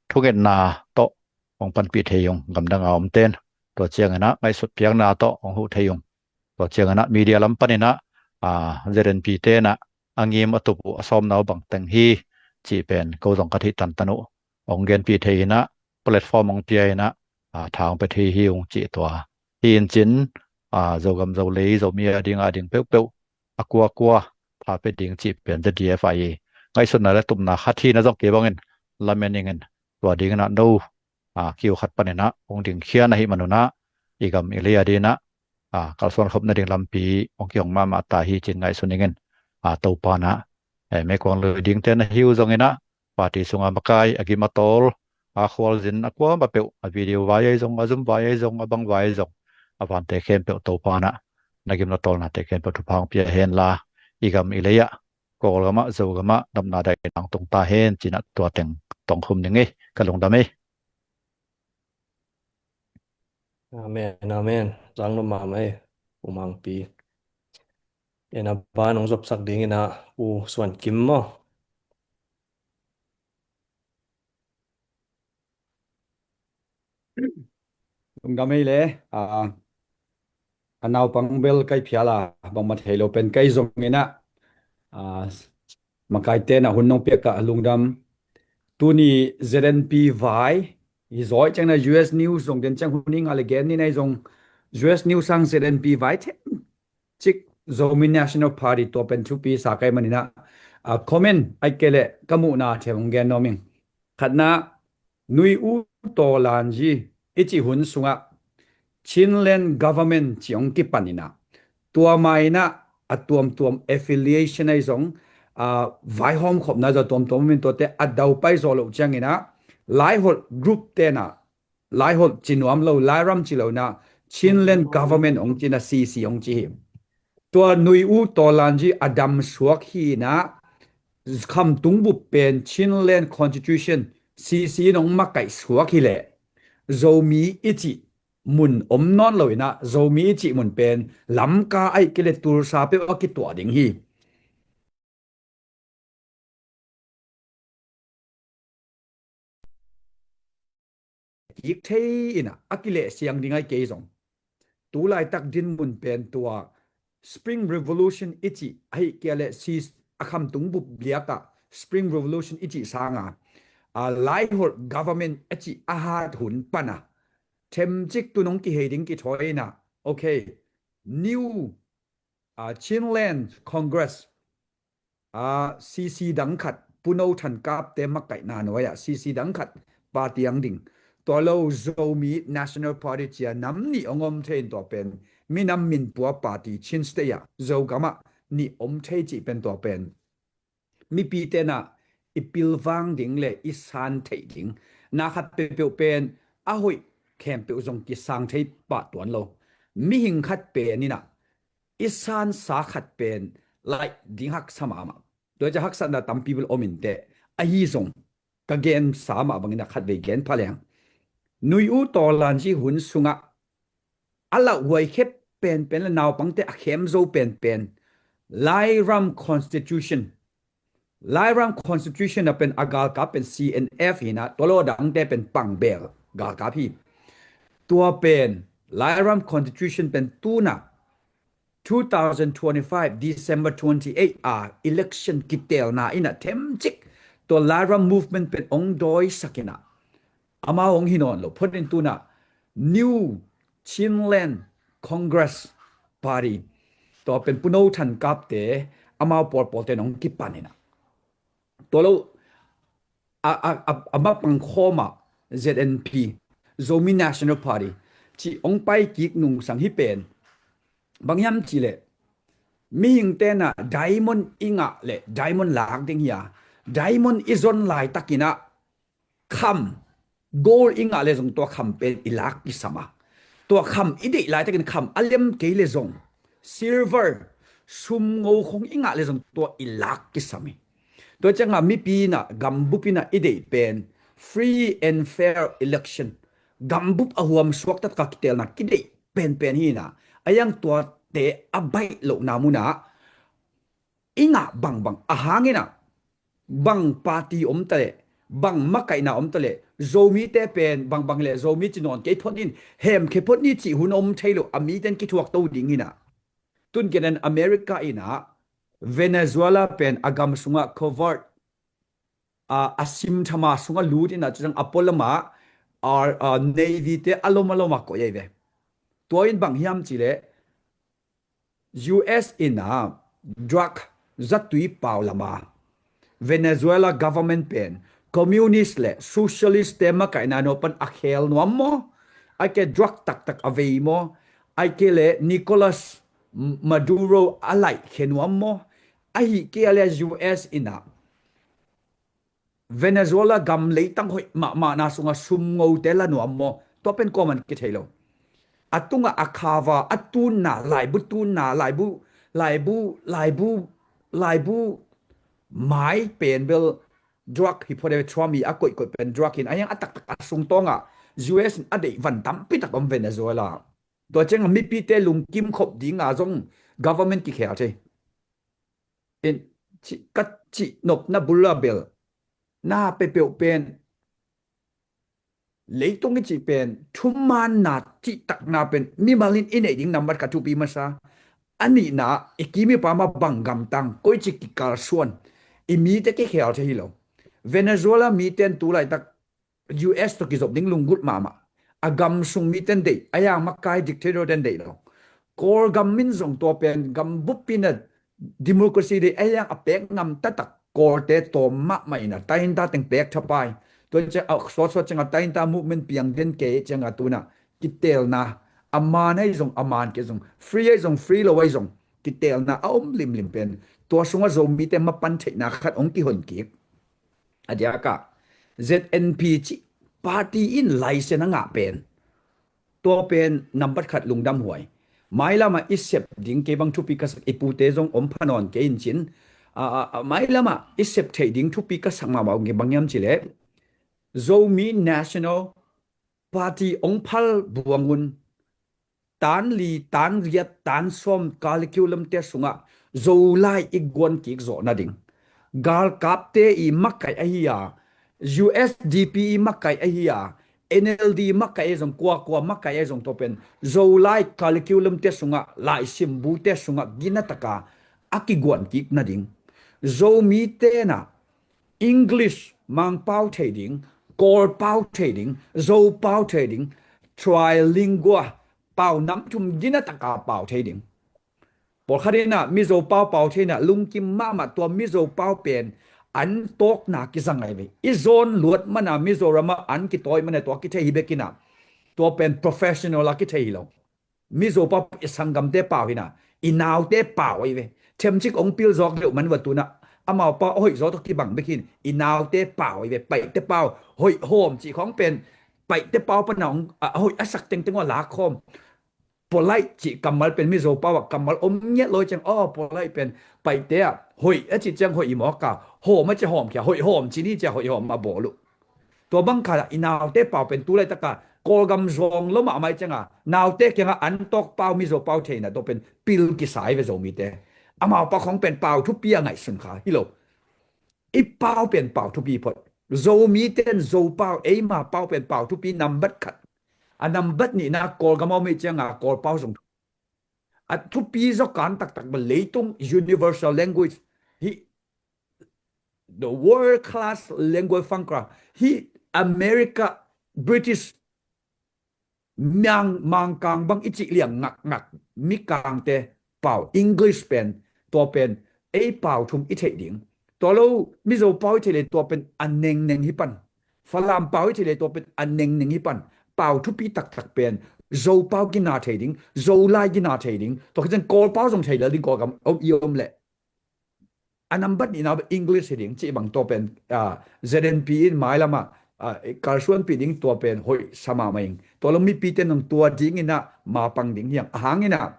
thungetna tawh hong panpih thei ung, gamdang a omten. Tua ciang in ah ngaihsut piakna tawh hong huh thei ung. Tua ciang in ah media lam pan in ah, aa, Z N P te in ah a ngim a tup uh, a sawmna uh bang teng hi cih pen ko zong ka theih tantan uh hong genpih thei in ah, platform hong pia in ah, aa, tha hong pia thei hi ung cih tua. Hi in cin, aa, Zogam Zolei, Zomi a ding a ding peuhpeuh a kuakua tha pia ding cih pen Z D F I i ngaihsutna le tupna khat hi in ah zong kei bang in lamen ing in, tua ding in ah no, aa, kiu khat pan in ah hong dingkhia na hih man un ah, i gam i lei a ding in ah, aa, kalsuan khop nading lampi hong kihong mahmah ta hi ci in ngaihsun ing in, aa, Topa in ah, ee, mekuang lui dingte na hi uh zong in ah, party sung a makai, a gim a tawl, a khualzin, a kuamah peuh, a video vai ahi zong, a Zoom vai ahi zong, a bang vai ahi zong, a vante khempeuh Topa in ah na gim na tawlnate khempeuh thupha hong pia hen la, i gam i lei ah, Kawlgam ah, Zogam ah nopna daihna hong tung ta hen ci in ah tua teng tawh khum ning ei. Ka lungdam ei. Amen, amen. Zang lua mahmah ei, U Mangpi. En a ban hong zopsak ding in ah U Suan Kim maw? Lungdam ei le, a, a naupang bel kai phial a, bangmah thei lo pen kai zong inah, a, makaite na hun nong piak a lungdam. Tuni Z N P vai, hi zawi ciang na U S News zong den ciang hun i ngah le gen ni na hi zong U S News sang Z N P vai them cik Zomi National Party tua pen thupi sa kai maninah, a, comment ai kei le ka muhna them hong gen nuam ing. Khatna, Nui U Tawlanji i cih hun sungah Chinland Government cih hong kipan inah, tua mainah a tuamtuam affiliation ai zong, a, vaihawm khopna zong tuamtuam min tuate a daupai zawh loh cianginah, Laiholh group tenah, Laiholh ci nuam lo, Lairam ci lo inah, Chinland Government hong ci inah, C C hong ci hi. Tua Nui U Tawlanji a damsuak hi inah, Khamtung bup pen Chinland Constitution, C C in hong makaihsuak hi leh, Zomi i cih mun om nawn lo inah, Zomi i cih mun pen Lamka ai kei le Tulsa peuh a kituah ding hi. Kik thei inah a kilehsiang ding ai kei zong. Tu laitak dinmun pen tua Spring Revolution i cih ahi kei le si a Khamtung bup biakah Spring Revolution i cih sanga, a, Laiholh government a cih a hat hun pana themcik tu nong kihei ding kithawi inah, okay, New, a, Chinland Congress, a, C C dang khat, Pu No Than Kapte makaihna nuai-ah C C dang khat party ang ding. Tua lo Zomi National Party cia nam nih hong om thei in tua pen minam minpua party Chin State ah Zogamah nih om thei cih pen tua pen mipi tenah i pilvang ding le i san theih ding. Na khat peuhpeuh pen a hoih khempeuh zong kisang thei pah tuan lo. Mihing khat pen inah i sansa khat pen laih ding haksa mahmah. Tua cia haksatna tampi bel om inteh, ahi zong ka gensa mah bangin a khatvei gen pha leng. Nui U Tawlanji hun sungah a lauhuai khep penpen le naupangte a khem zo penpen Lairam Constitution, Lairam Constitution a pen a galkap pen C N F hi inah, tua lo dangte pen pangbel galkap hi. Tua pen Lairam Constitution pen tunah two thousand twenty-five December twenty-eight a election kitelna inah themcik tua Lairam movement pen hong dawisak inah, amau hong hi nawn lo phot in tunah New Chinland Congress Party, tua pen Pu No Than Kapte, amau pawlpawlte in hong kipan inah, tua lo a, a, a, a mapang khawmah Z N P, Zomi National Party cih hong pai kik nungsang hi pen. Bang hiam cih leh, mihing tenah diamond i ngah leh diamond lak ding hi a, diamond i zon laitakinah kham, gold i ngah le zong tua kham pen i lak kisam a, tua kham i deih laitakin kham a lem kei le zong silver, sumngo khong i ngah le zong tua i lak kisam hi. Tua ciangah mipi inah, gambup inah i deih pen free and fair election, gambup a huam suakta taka kitelna kideih penpen hi inah, a iang tuate a baih lohna munah i ngah bangbang a hang inah, bang party om ta leh, bang makaihna om ta leh, Zomite pen bangbang hi leh Zomi ci nawn kei phot in, hemkhia phot ni cih hun om thei lo, a mite in kithuak to ding hi inah. Tun kenen America inah Venezuela pen a gam sungah covert, a, a simthama sungah lut inah, cidang a pualamah, a, a, Navy te a lom a lomah koih ahi ve. Tua in bang hiam cih leh, U S inah drug zatui pau lama Venezuela government pen communist le socialist te makaihna nuam pan a khel nuam maw? Ai kei drug taktak a vei maw? Ai kei le Nicolas Maduro a laih khia nuam maw? Ahi kei le U S inah Venezuela gam leitang hoih mahmahna sungah sumngote la nuam maw? Tua pen kuaman kithei lo. A tungah a khava, a tunna, laibu tunna, laibu, laibu, laibu, laibu mai pen bel drug hi phot e, Trump i a koihkoih pen drug hi in, a hiang a taktak a sungtawngah U S in a deih van tampitak om Venezuela. Tua ciangah mipite lungkim khop dinga zong government kikhel thei. In, ci, ka cih nopna bula bel na peuhpeuh pen Leitung i cih pen thumaanna cihtakna pen mimal in i neih ding nambat khat thupi masa. A nihna, i kim i pam ah bang gamtang, koici kikalsuan, i mite kikhel thei hi lo. Venezuela mite in tu laitak U S tawh kizop ding lunggulh mahmah. A gam sung mite in deih, a yang makai dictator te in deih lo. Kawlgam in zong tua pen gam bup in a democracy deih, a yang a pek ngam taktak Kawlte tawm mahmah in a tainta teng pek thapai. Tua ciang a sawtsawt ciang a tainta movement piang den kei ciang a tu in a kiteelna, a maan ahi zong, a maan kei zong, free ahi zong, free lo ahi zong, kiteelna a om limlim pen tua sungah Zomite mapan theihna khat hong kihon kik. A diakah Z N P cih party in license a ngah pen, tua pen nambat khat lungdamhuai. Mailam ah i sep ding kei bang thupi ka sak, i pute zong om pha nawn kei in cin. A, a, a, mailam ah i sep theih ding thupi ka sak mahmah kei bang hiam cih leh, Zomi National Party hong phal buangun, tan li, tan giat, tan sawm curriculum te sungah Zolai i guan kik zawh nading, galkapte i makaih ahi a, U S D P i makaih ahi a, N L D makaih ahi zong, kuakua makaih ahi zong, tua pen Zolai curriculum te sungah, laisim bu te sungah gina taka a kiguan kik nading, Zomite in a English Mangpau thei ding, Kawlpau thei ding, Zopau thei ding, trilingual pau, nam thum gina taka pau thei ding. Pawlkhat in a Mizo pau pau thei in a lungkim mahmah, tua Mizo pau pen an tawkna kizang ahi ve. I zawn luat man a Mizoram ah an kitawi man a tua kithei hi bek in a, tua pen professional a kithei hi lo. Mizo pau i sanggamte pau hi in a, i naute pau ahi ve. Themcik hong pil zawk deuh man va tu in a, amau pau a hoih zaw tawh kibang bek hi in, i naute pau ahi ve. Paihte pau, hoih hawm cih khawng pen, Paihte pau pan a hong, a, a hoih a sak tengteng uh a lak khawm. Polite cih kammal pen Mizo pau ah kammal om ngiat lo ciang, aw, polite pen Paihte ah hoih a cih ciang hoih hi mawk a, hawm a cih hawm khia, hoih hawm ci ni ci a hoih hawm a bawl uh. Tua bang khat ah i naute pau pen tu laitak a Kawlgam zawng lo mahmah ciang a, naute kiang a an tawk pau, Mizo pau thei in a, tua pen pil kisa ahi ve Zomite. Amau pau khawng pen pau thupi a ngaihsun kha hi lo. I pau pen pau thupi phot. Zomite in Zo pau, eima pau pen pau thupi nambat khat. A nambat nihna Kawlgam a om i ciang a Kawlpau zong a thupi zaw kan taktak bel leitung universal language hi, the world class language fangkra hi, America, British, Mang, Mangkang bang i cih liang ngakngak Mikangte pau, English pen, tua pen ei pau thum i theih ding. Tua lo Mizo pau i theih leh tua pen a nengneng hi pan. Falam pau i theih leh tua pen a nengneng hi pan. Pau thupi taktak pen Zo pau gina thei ding, Zolai gina thei ding. Tua khit ciang Kawlpau zong thei lel ding, Kawlgam om i om leh. A nambat nihna bel English hi ding cih bang tua pen, ah, Z N P in mailam ah, ah, kalsuanpih ding tua pen hoih sa mahmah ing. Tua lo mipite nong tua ding in a mapang ding hi hang. A hang in a,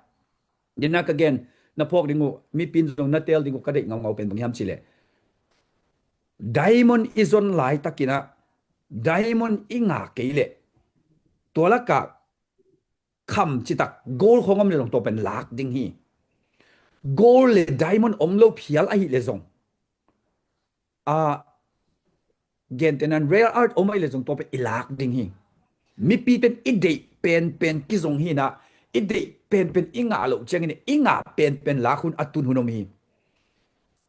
nidang a ka gen na phawk ding uh, mipi in zong na teel ding uh ka deih ngaungau pen bang hiam cih leh, diamond i zon laitak in a, diamond i ngah kei leh, tua lak ah kham citak gold khawng om leh zong tua pen lak ding hi. Gold le diamond om lo phial ahih leh zong, a, gentehna in rare earth om ahih leh zong tua pen i lak ding hi. Mipite in i deih penpen kizong hi in a, i deih penpen i ngah loh ciangin i ngah penpen lak hun a tun hun om hi.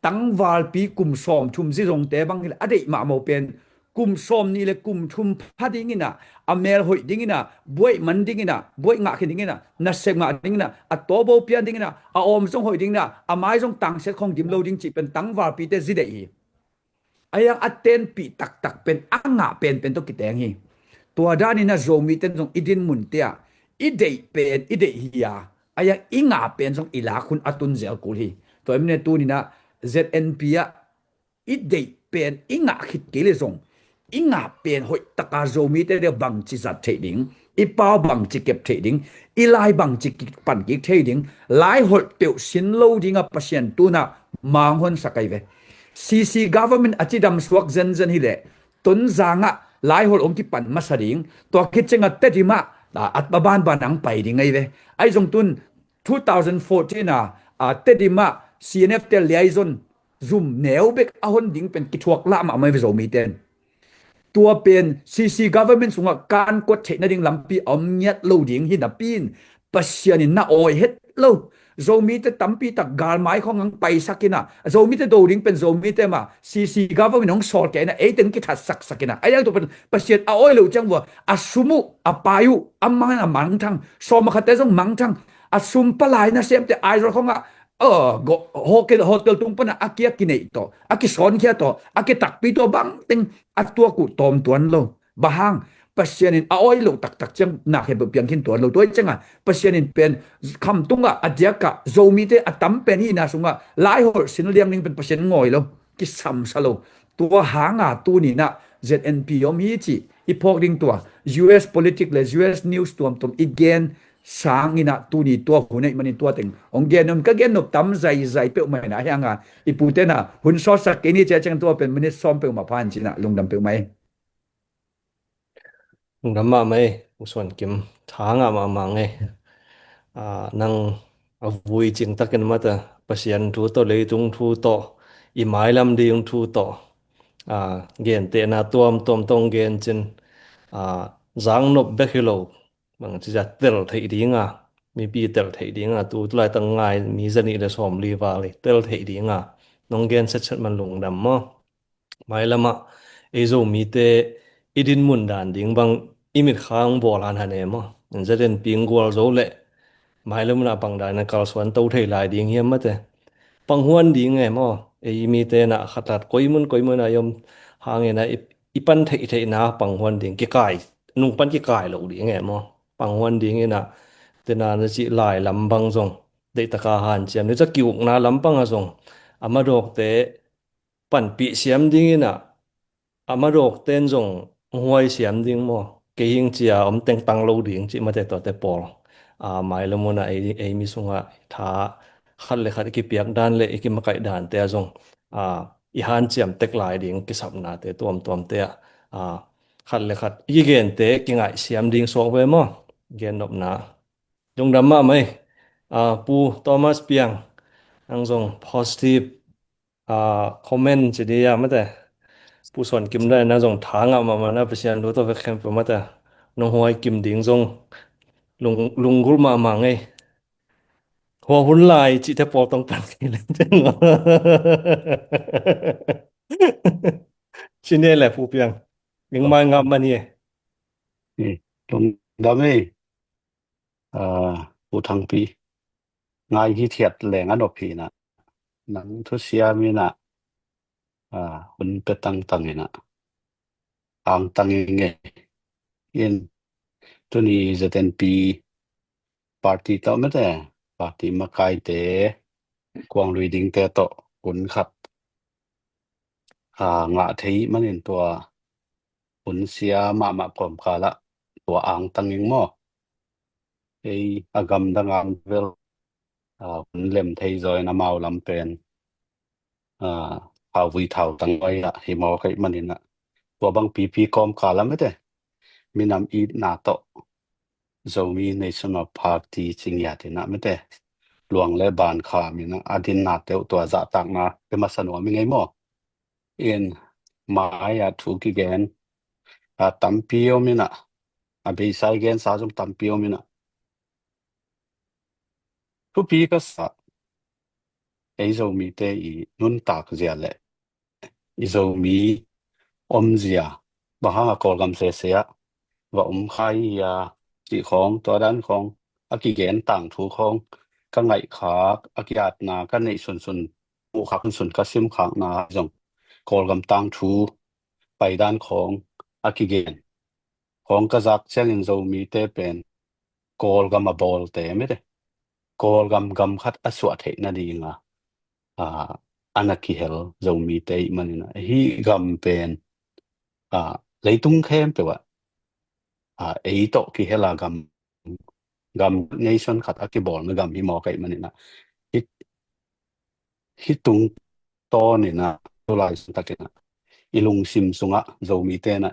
Tangvalpi kum sawmthum zizongte bang hi leh a deih mahmah uh pen kum sawmnih le kum thum pha ding in a, a mel hoih ding in a, buaih man ding in a, buaih ngah khin ding in a, nasep ngah ding in a, a tawbo pian ding in a, a awm zong hoih ding in a, a mai zong tangsiat khawng dim lo ding cih pen tangvalpite zi deih hi. A yang a tenpih taktak pen a ngah penpen tawh kiteng hi. Tua dan in a Zomite in zong i din munte ah i deih pen i deih hi a, a yang i ngah pen zong i lak hun a tun zel kul hi. Tua ahih manin tuni in a Z N P ah i deih pen i ngah khit kei leh zong, i ngah pen hoih taka Zomite deuh bangci zat theih ding, i pau bangci kep theih ding, i lai bangci kipan kik theih ding, lai holh peuh sin lo ding a Pasian tu in a mang honsak ahi ve. C C government a cidam suak zenzen hi leh, Tonzang ah lai holh hong kipan masa ding, tua khit ciang a Tedim ah, a, a banban ang pai ding ahi ve. Ahi zong tun two thousand fourteen a, a, Tedim ah C N F te liaizon zum neu bek a hon ding pen kithuak lah mahmah hi ve Zomite in. Tua pen C C government sungah kan kuat theih nading lampi a om ngiat lo ding hi napi in Pasian in na awi het lo. Zomite tampi tak galmai khawng ang paisak inah, Zomite do ding pen Zomite mah C C government hong sawl kei inah, eiteng kithat saksak inah, a iang tua pen Pasian a awi lo ciang vua, a sum uh, a pai uh, a mang a mangthang, sawm a khatte zong mangthang, a sum palai nasemte Aizawl khawngah, uh, hotel, hotel tung pana a kia kineih tawh, a kisawnkhiat tawh, a kitakpi tawh bangteng a tuak uh tawm tuan lo. Bang hang? Pasian in a awi lo taktak ciang nak he piang khin tuan lo. Tua hi ciangah Pasian in pen khamtungah a diakah Zomite a tam pen hihna sungah laiholh sin liang ding pen Pasian ngawi lo, kisamsa lo. Tua hanga tuninah Z N P om hi cih i phawk ding tua U S politic le U S news tuamtuam i gen sanginah tuni tua hun ahih manin tua teng hong gen om, ka gen nop tam zaizai peuhmah inah, hianga i pute na hun sawtsak kei ni cia ciang tua pen minit sawm peuhmah phan cinah lungdam peuhmah hi. Lungdam mahmah ei, U Suan Kim, tha ngah mahmah ngei. Aa, nang a vui cingtakin mata Pasian thu tawh, leitung thu tawh, i mailam ding thu tawh, aa, gentehna tuamtuam tawh gen cin, aa, zangnop bek hi lo, bang ci cia tel theih dinga, mipi tel theih dinga, tu tulai tang ngai mi zanih le sawmli val hi tel theih dinga nong gen setset man lungdam maw. Mailamah ei Zomite i dinmun dan ding bang i mitkhang bawl hanhan e maw? Zaden pinggual zo leh mailamah bang dan a kalsuan to thei lai ding hiam mate? Panghuan ding e maw? Ei mite na khatat koimun koimun a i om hangin a i, i pan theihtheihna panghuan ding, kikai, nung pan kikai lo ding e maw? Panghuan ding inah tena na cih lai lam bang zong deihtaka hanciam ni ca kiukna lampang a zong a madawkte panpih siam dingin ah, a madawkten zong huai siam ding maw? Kei hing cia om tengtang lo ding cih mate tuate pawl. A, mailam hunah ei, ei mi sungah tha khat le khat i kipiak dan le i kimakaih dante ah zong, a, i hanciam tek lai ding kisapnate tuamtuamte ah, a, khat le khat i kigente kingaihsiam ding suak ve maw? Gennopna. Lungdam mahmah ei. A, Pu Thomas Piang, nang zong positive a, comment ci dia mate. Pu Suan Kim dai na zong tha ngah mahmah na Pasian lu tawh vek khempeuh mate. Nong huai kim ding zong lung, lunggulh mahmah ngei. Hua hun lai cihte pawl tong pan kei leng ceng. Ci ne le Pu Piang. Ning mai ngam mani e. Lungdam ei. A, Pu Thangpi. Ngai hi thiat leng a nop hi na. Nang thusiam inah, a, hun pe tangtang inah angtang i ngei in tuni Z N P party tawh mate, party makaite, kuang lui dingte tawh hun khat, a, ngah thei manin tua hun sia mahmah kawmkalah tua angtang ing maw? Ei a gamdang ang vel, a, hun lem thei zaw in amau lam pen, a, thauvui thautang ngoi ah hi maw kaih manin ah, tua bang pipi kawmkal ah mate, minam itna tawh Zomi National Party ci ngiat inah mate, luang le ban kham inah a dinna teuh tua zahtakna pe masa nuam i ngei maw? In mai ah thu kigen, a, tampi om inah, a, beisai gensa zong tampi om inah, thupi ka sa, ei Zomite i nuntak zia le i Zomi omzia, bang hang a Kawlgam sese ah va om kha i hia cih khawng, tua dan khawng, a kigen tangthu khawng ka ngaihkhak, a kiatna ka neih sunsun, muhkhak sunsun ka simkhakna zong Kawlgam tangthu paidan khawng a kigen khawng ka zak ciangin Zomite pen Kawlgam a bawlte mite, Kawlgam gam khat a suah theih nadinga, a, a na kihel Zomite ih manin ah, hih gam pen, a, leitung khempeuh ah, a, ei tawh kihel a gam, gam nation khat a kibawlna gam hi maw kaih manin ah, hih, hih tungtawn inah tulai suntakin ah i lungsim sungah Zomite na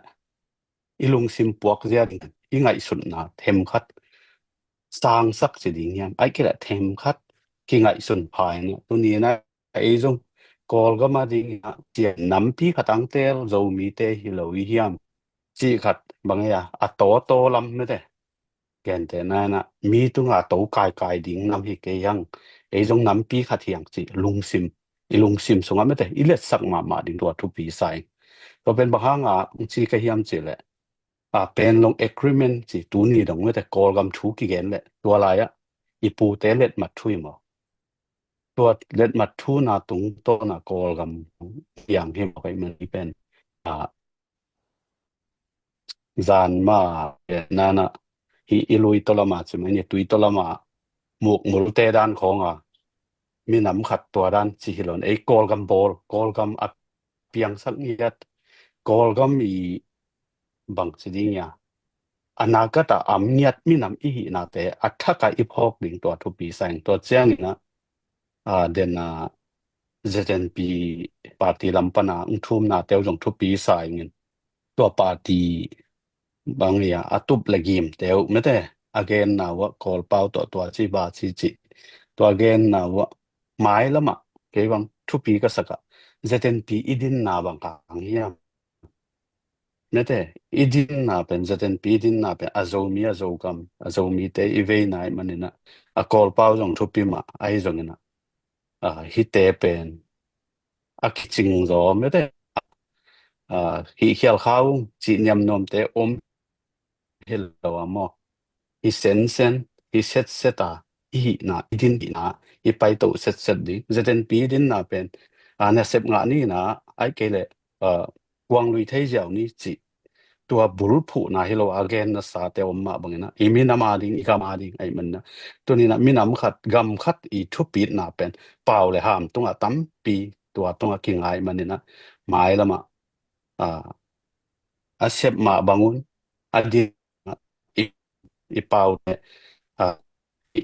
i lungsim puak zia ding i ngaihsutna themkhat sangsak ci ding hiam, ai kila themkhat kingaihsun pha inah tuni inah ei zong Kawlgam a ding inah cian nampi khat angtel Zomite hi lo i hiam? cih khat bang ei a, a tawtaw lam mete. Gentehna in ah mi tunga to kaikai ding nam hi kei hang, ei zong nampi khat hi hang cih lungsim, i lungsim sungah mete i letsak mahmah ding tua thupi sa ing. Tua pen bang hanga hong ci ka hiam cih leh, a, Panglong Agreement ci tuni dong mete Kawlgam thu kigen leh tua lai-ah i pute letmat thu hi maw? Tua letmat thu na tungtawna Kawlgam hiang hi maw ka i man i pen, a, zan ma nana hi i lui tawlama ci mai ni tui tawlama mukmulte dan khawnga minam khat tua dan ci hi lo in ei Kawlgam bawl, Kawlgam a piangsak ngiat, Kawlgam i bang ci ding ia, a nakata am ngiat minam i hihnate a thaka i phawk ding tua thupi sa ing. Tua ciangin ah, a, den a Z N P party lam pana ng thumna teu zong thupi sa ingin tua party bang ia a tup le gim teu mete a genna uh ah Kawlpau tua tua ci ba ci ci tua genna uh ah mai lamah kei bang thupi ka sakah Z N P i dinna bang kang hiam? Mete i dinna pen Z N P i dinna pen a Zomi a Zogam a Zomite i veina i maninah a Kawlpau zong thupi mah ahi zonginah, a, hite pen a kicing zaw mete, a, hih khial kha ung cih niamnuamte om hi lo a maw? Hi sensen, hi setset a i hihna, i din hihna i paito setset ding. Z N P i dinna pen, a, nasep ngah ni na ai kei leh, a, kuang lui thei ziau ni cih tua bulphuhna hi lo a genna sate om mah bangina i minam a ding i gam a ding ahi manina tunina minam khat gam khat i thupitna pen pau le ham tunga tampi tua tunga kingai manina mai lama, a, a sep mah bangun a din i, i pau le, a, i,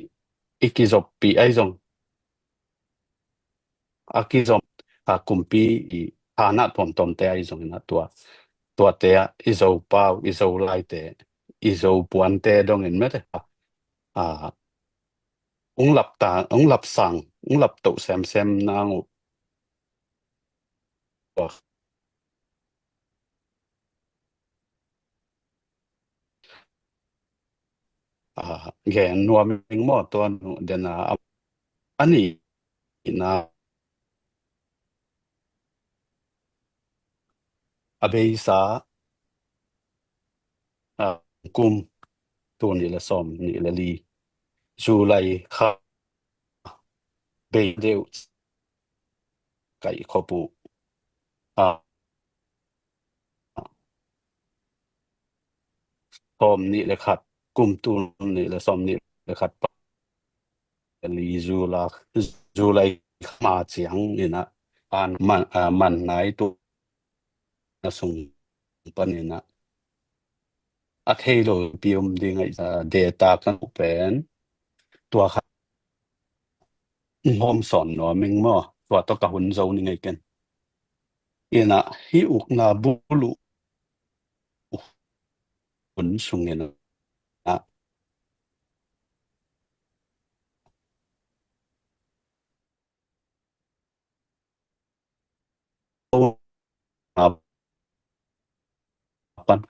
i kizoppih ahi zong a kizom, a, kumpi i hana tuamtuamte ahi zongin a tua tuate a i Zopau i Zolaite i Zopuante dongin mete, a, ung lap ta ung lap sang ung lap toh semsem nang uh. A, gen nuam ing maw tua nu dena a, a ni na a beisa, a, kum tul nih le sawm nih le li July kha bei deuh kaih khop uh, a, sawm nih le khat kum tul nih le sawm nih le khat pa li July, July kha ma ciang inah an man, a, man nai tu na sung paninah a thei lo pi om ding a, a, data kan pen tua kha hom sawn nuam ing maw tua tawh ka hun zo ni ngei ken. Inah hi ukna bulu hun sungin ah pan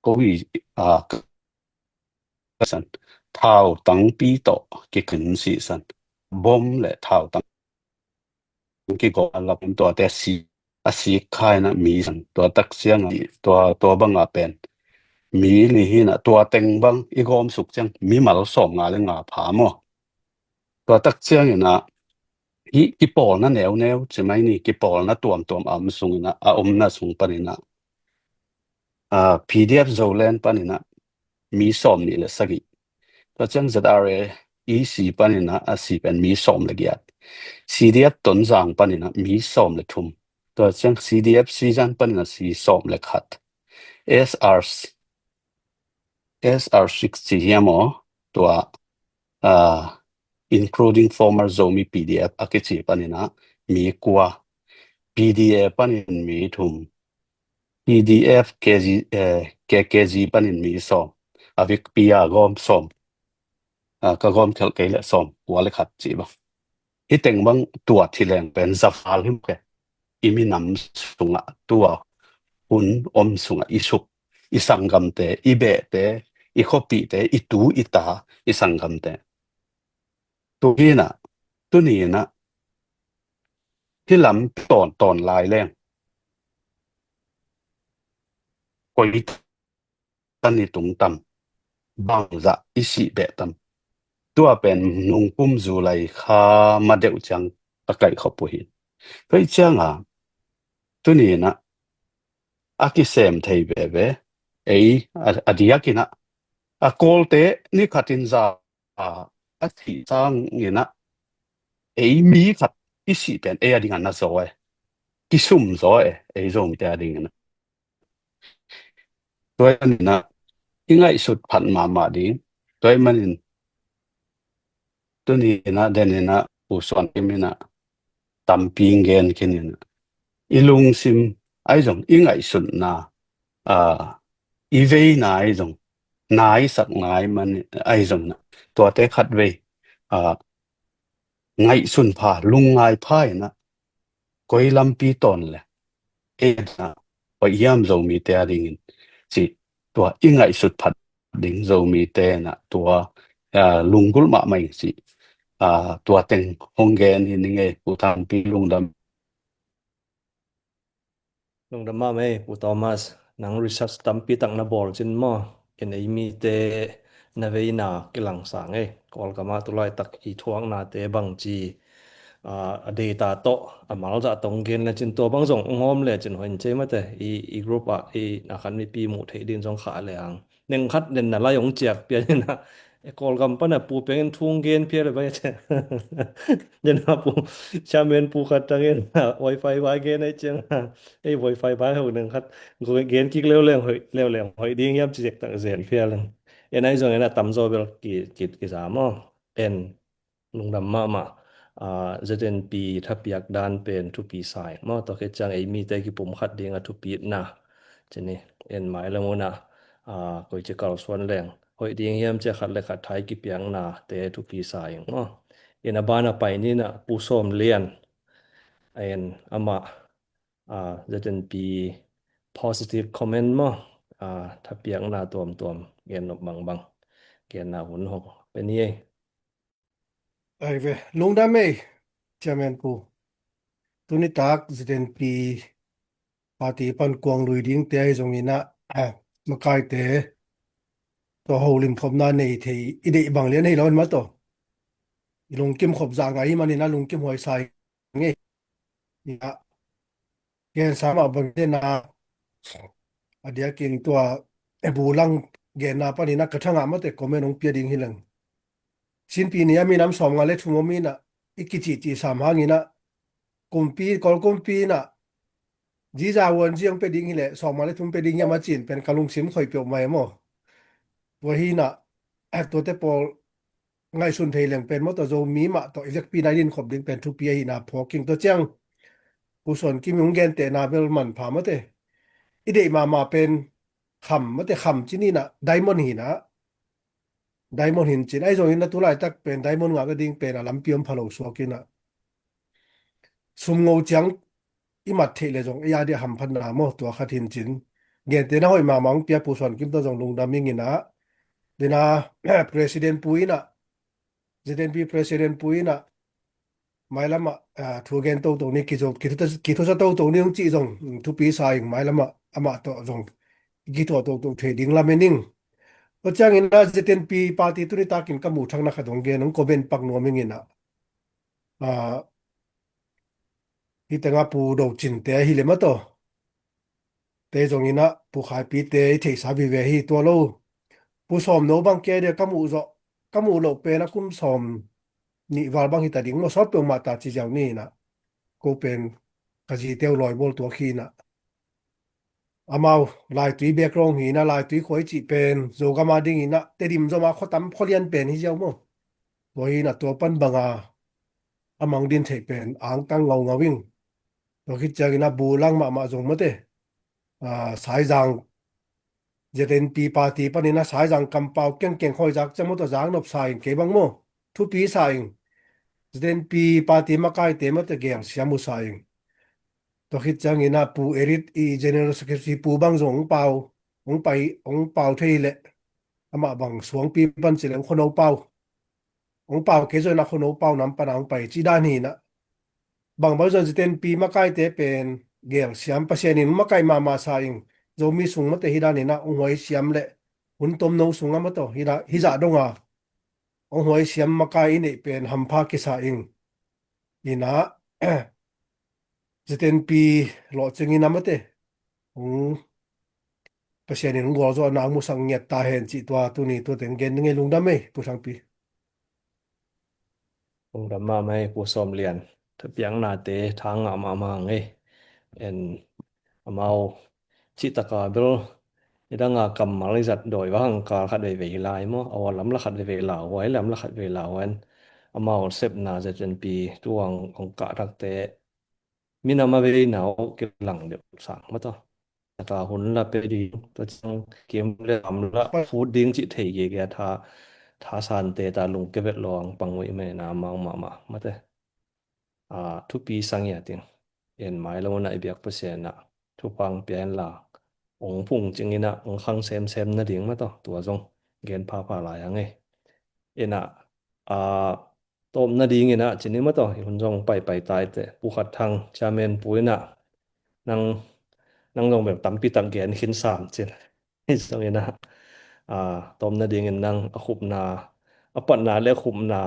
ko i, a, san thau tangpi tawh kikin si san bom le thau tang kigo a lap tuate a si a sik khaina mi san tua tak ciang a tua tua banga pen mi li hina tua teng bang i gawm suk ciang mi mal sawm nga le nga pha maw? Tua tak ciangin ah hi kipawlna neuneu ci mai ni kipawlna tuamtuam a om sungin ah a omna sung panin ah, a, P D F Zoland panin ah mi sawm nih le sagih. Tua ciang Z R A E C panin ah a si pen mi sawm le giat. C D F Tonzang panin ah mi sawm le thum. Tua ciang C D F Sizan panin ah si sawm le khat. S R, S R six ci hiam aw tua, a, including former Zomi P D F a kici panin ah mi kua. P D A panin mi thum. P D F K Z, eh, K K Z panin mi sawm. A vik pi a gawm sawm. A, ka gawm khelh kei le sawm kua le khat ci bang. Hi teng bang tua thi leng pen zaval hi ke. I minam sungah tua hun om sungah i suk, i sanggamte, i behte, i khuapihte, i tu i ta, i sanggamte. Tuhinah, tuninah, hih lam tawntawn lai leng koi tan i tung tam, bangzah i sih beh tam. Tua pen nungkum July kha ma deuh ciang a kaih khop uh hi. Tua ih cianga tuninah a kisem thei veve, ei a, a diakinah a Kawlte ni khatin za a, a thih sanginah ei mi khat i sih pen ei a dingah na zaw e, kisum zaw e, ei Zomite a dinginah. Tua ih maninah i ngaihsut phat mahmah ding. Tua ih manin tuninah deninah Pu Suan Kim inah tampi gen kininah i lungsim ahi zong, i ngaihsutna, a, i veina ahi zong, naisak ngai man ahi zong inah, tuate khatvei, a, ngaihsun pha, lungngai pha inah koi lampi tawn le ei inah hoih hiam Zomite a dingin cih tua i ngaihsut phat ding Zomite inah tua, a, lunggulh mahmah ing cih, a, tua teng hong gen hi ning ei. Pu Thangpi, lungdam. Lungdam mahmah ei Pu Thomas, nang research tampi tak na bawl cin maw? En ei mite na veina kilangsang ei. Kawlgamah tulaitak i thuaknate bangci, a, a data tawh a malzah tong gen le cin tua bang zong ong hawm le cin hoin cei mate i, i group ah i na khan mipi muh theih din zong khah le ang. Neng khat den na lai ong ciak pian inah e Kawlgam pana pu pengin thung gen pia le bai a cian. Den a pu chairman pu khat tangin wifi vai gen ai ciang. Ei wifi vai ho neng khat gen kik leuleng hoih, leuleng hoih ding hiam ci zek tak zen pia leng. En ai zong en a tamzaw bel ki, ki, ki za maw. En lungdam mahmah. A, Z N P thapiak dan pen thupi sa ing maw, tua khit ciang ei mite kipum khat ding a thupitna. Cini en mailam unah, a, koici kalsuan leng hoih ding hiam cia khat le khat thai kipiaknate thupi sa ing maw. En a ban a pai ninah Pu Sawm Lian, en amah, a, Z N P positive comment maw, a, thapiakna tuamtuam gen nop bangbang, genna hun hong pe ni ei. Ai ve, lungdam ei, Chairman Pu. Tunitak Z N P party pan kuang lui dingte ahi zonginah, a, makaite tua holim khopna nei thei i deih bang lian hei lo in mataw. I lungkim khop zah ngai hi maninah lungkim huai sa ing ei. Nia, gensa mah bang dena a diakin tua e bulang genna paninah ka thangah mate comment hong pia ding hi leng. Sinpi ni a minam sawmnga le thum om inah i kicihcih sam hanginah kumpi, Kawl kumpi inah ziza huan ziang pe ding hileh sawmnga le thum pe ding hiam a cin pen ka lungsim khoih peuhmah e maw. Tua hinah tuate pawl ngaihsun thei leng pen mawtaw Zomi mah tawh i vekpi nai din khop ding pen thupi ahihna phawk ing. Tua ciang Pu Suan Kim hong gentehna bel manpha mawte. I deih mahmah pen kham mawte, kham cininah diamond hinah. Diamond hin cin ahi zongin a tulaitak pen diamond ngak nading pen a lampi om pha lo suak inah sumngo ciang i mat theih le zong ei a dia hamphatna maw, tua khat hin cin. Gentehna hoih mahmah hong pia Pu Suan Kim tawh zong lungdam inginah dena president pu inah, Z N P president pu inah mailamah, a, thu gen toto ni, kithusa toto ni hong cih zong thupi sa ing. Mailamah amah tawh zong kithuah toto thei ding lamen ing. Tua ciangin a Z N P party tunitakin ka muh thakna khat hong gen, hong comment pak nuam inginah, a, hih tengah Pu Do Cinte ahi le mataw, te zonginah Pu Khaipite i theihsa vive hi tua lo. Pu Sawm No bang kei dia ka muh zawh, ka muh loh pen a kum sawm nih val bang hita ding maw, sawt peuhmah ta ci ziau ni inah. Ko pen ka ziteu lawibawl tuak hi inah. Amau laitui background hi inah, laitui khua i cih pen Zogam a ding inah Tedim zoma khuatam khualian pen hi ziau maw. Tua hi inah tua pan banga a mang din theih pen angtang ngaungau ing. Tua khit ciangin a bulang mahmah zong mawte, a, Saizang Z N P party panin a Saizang kampau kengkeng khawi zak ciang mawtaw zak nop sa ing kei bang maw. Thupi sa ing. Z N P party makaite mawte gel siam uh sa ing. Tua khit ciangin ah Pu Erit i General Secretary pu bang zong hong pau, hong pai, hong pau thei leh amah bang suangpi pan ci leh hong khuano pau. Hong pau kei zong ah khuano pau nam pan ah hong pai ci dan hi nah. Bangbang zong ZNP makaite pen gel siam Pasian in makai mahmah sa ing. Zomi sung mate hi dan hi nah hong huai siam leh hun tomno sung ah mataw hi zah dong a hong huai siam makai i neih pen hampha kisa ing. Hi nah ZNP lawhcing in a mate hong Pasian in hong gualzawhna hong musak ngiat ta hen cih tua tuni tua teng gen ngei lungdam ei Pu Thangpi. Lungdam mahmah ei Pu Sawm Lian. Thupiaknate tha ngah mahmah ngei. En amau cih taka bel i danga kammal i zat dawi va hang kal khat veivei lai maw, a ua lam la khat veivei lau huai lam la khat vei lau huai. Amau sepna ZNP tuang hong kah takte minam a veina uh kilang deuh sang mataw. Taka hun la pe ding tua ciang kim le kam la fut ding cih thei gege a tha, tha sante ta lungke vet lawng pang uh i mena mang mahmah mate. A thupi sang ia ting en mai lo na i biak Pasian ah thupang pia in la ong phung cing in ah ong khang semsem nading mataw tua zong gen phapha lai a ngei. In ah a tawpna ding in ah cin i mataw i hun zong paipai taite Pu Khat Thang chairman pu in ah nang nang zong bel tampi tak gen khin sam cin. Hi zong in ah a tawpna ding in nang a khupna a patna le a khupna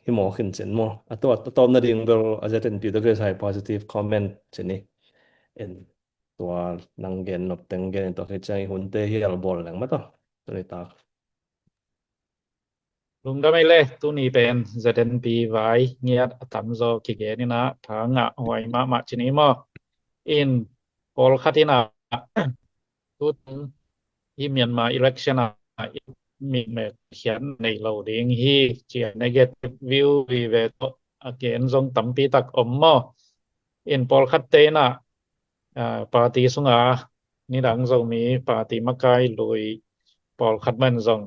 hi maw khin cin maw a tawpna ding bel a ZNP tua kisai positive comment cin i. En tua nang gen nop teng gen in tua khi ciang i hunte hi albawl leng mataw. Tuni tak. Lungdam ei le tuni pen ZNP vai ngiat a tamzaw kigen in ah tha ngah huai mahmah cin i maw. In pawlkhat in ah tutung hi Myanmar election ah i mitmek khiat nei lo ding hi cia negative view vive tawh a gen zong tampi tak om maw. In pawlkhatte in ah party sunga nidang Zomi party makai lui pawlkhat man zong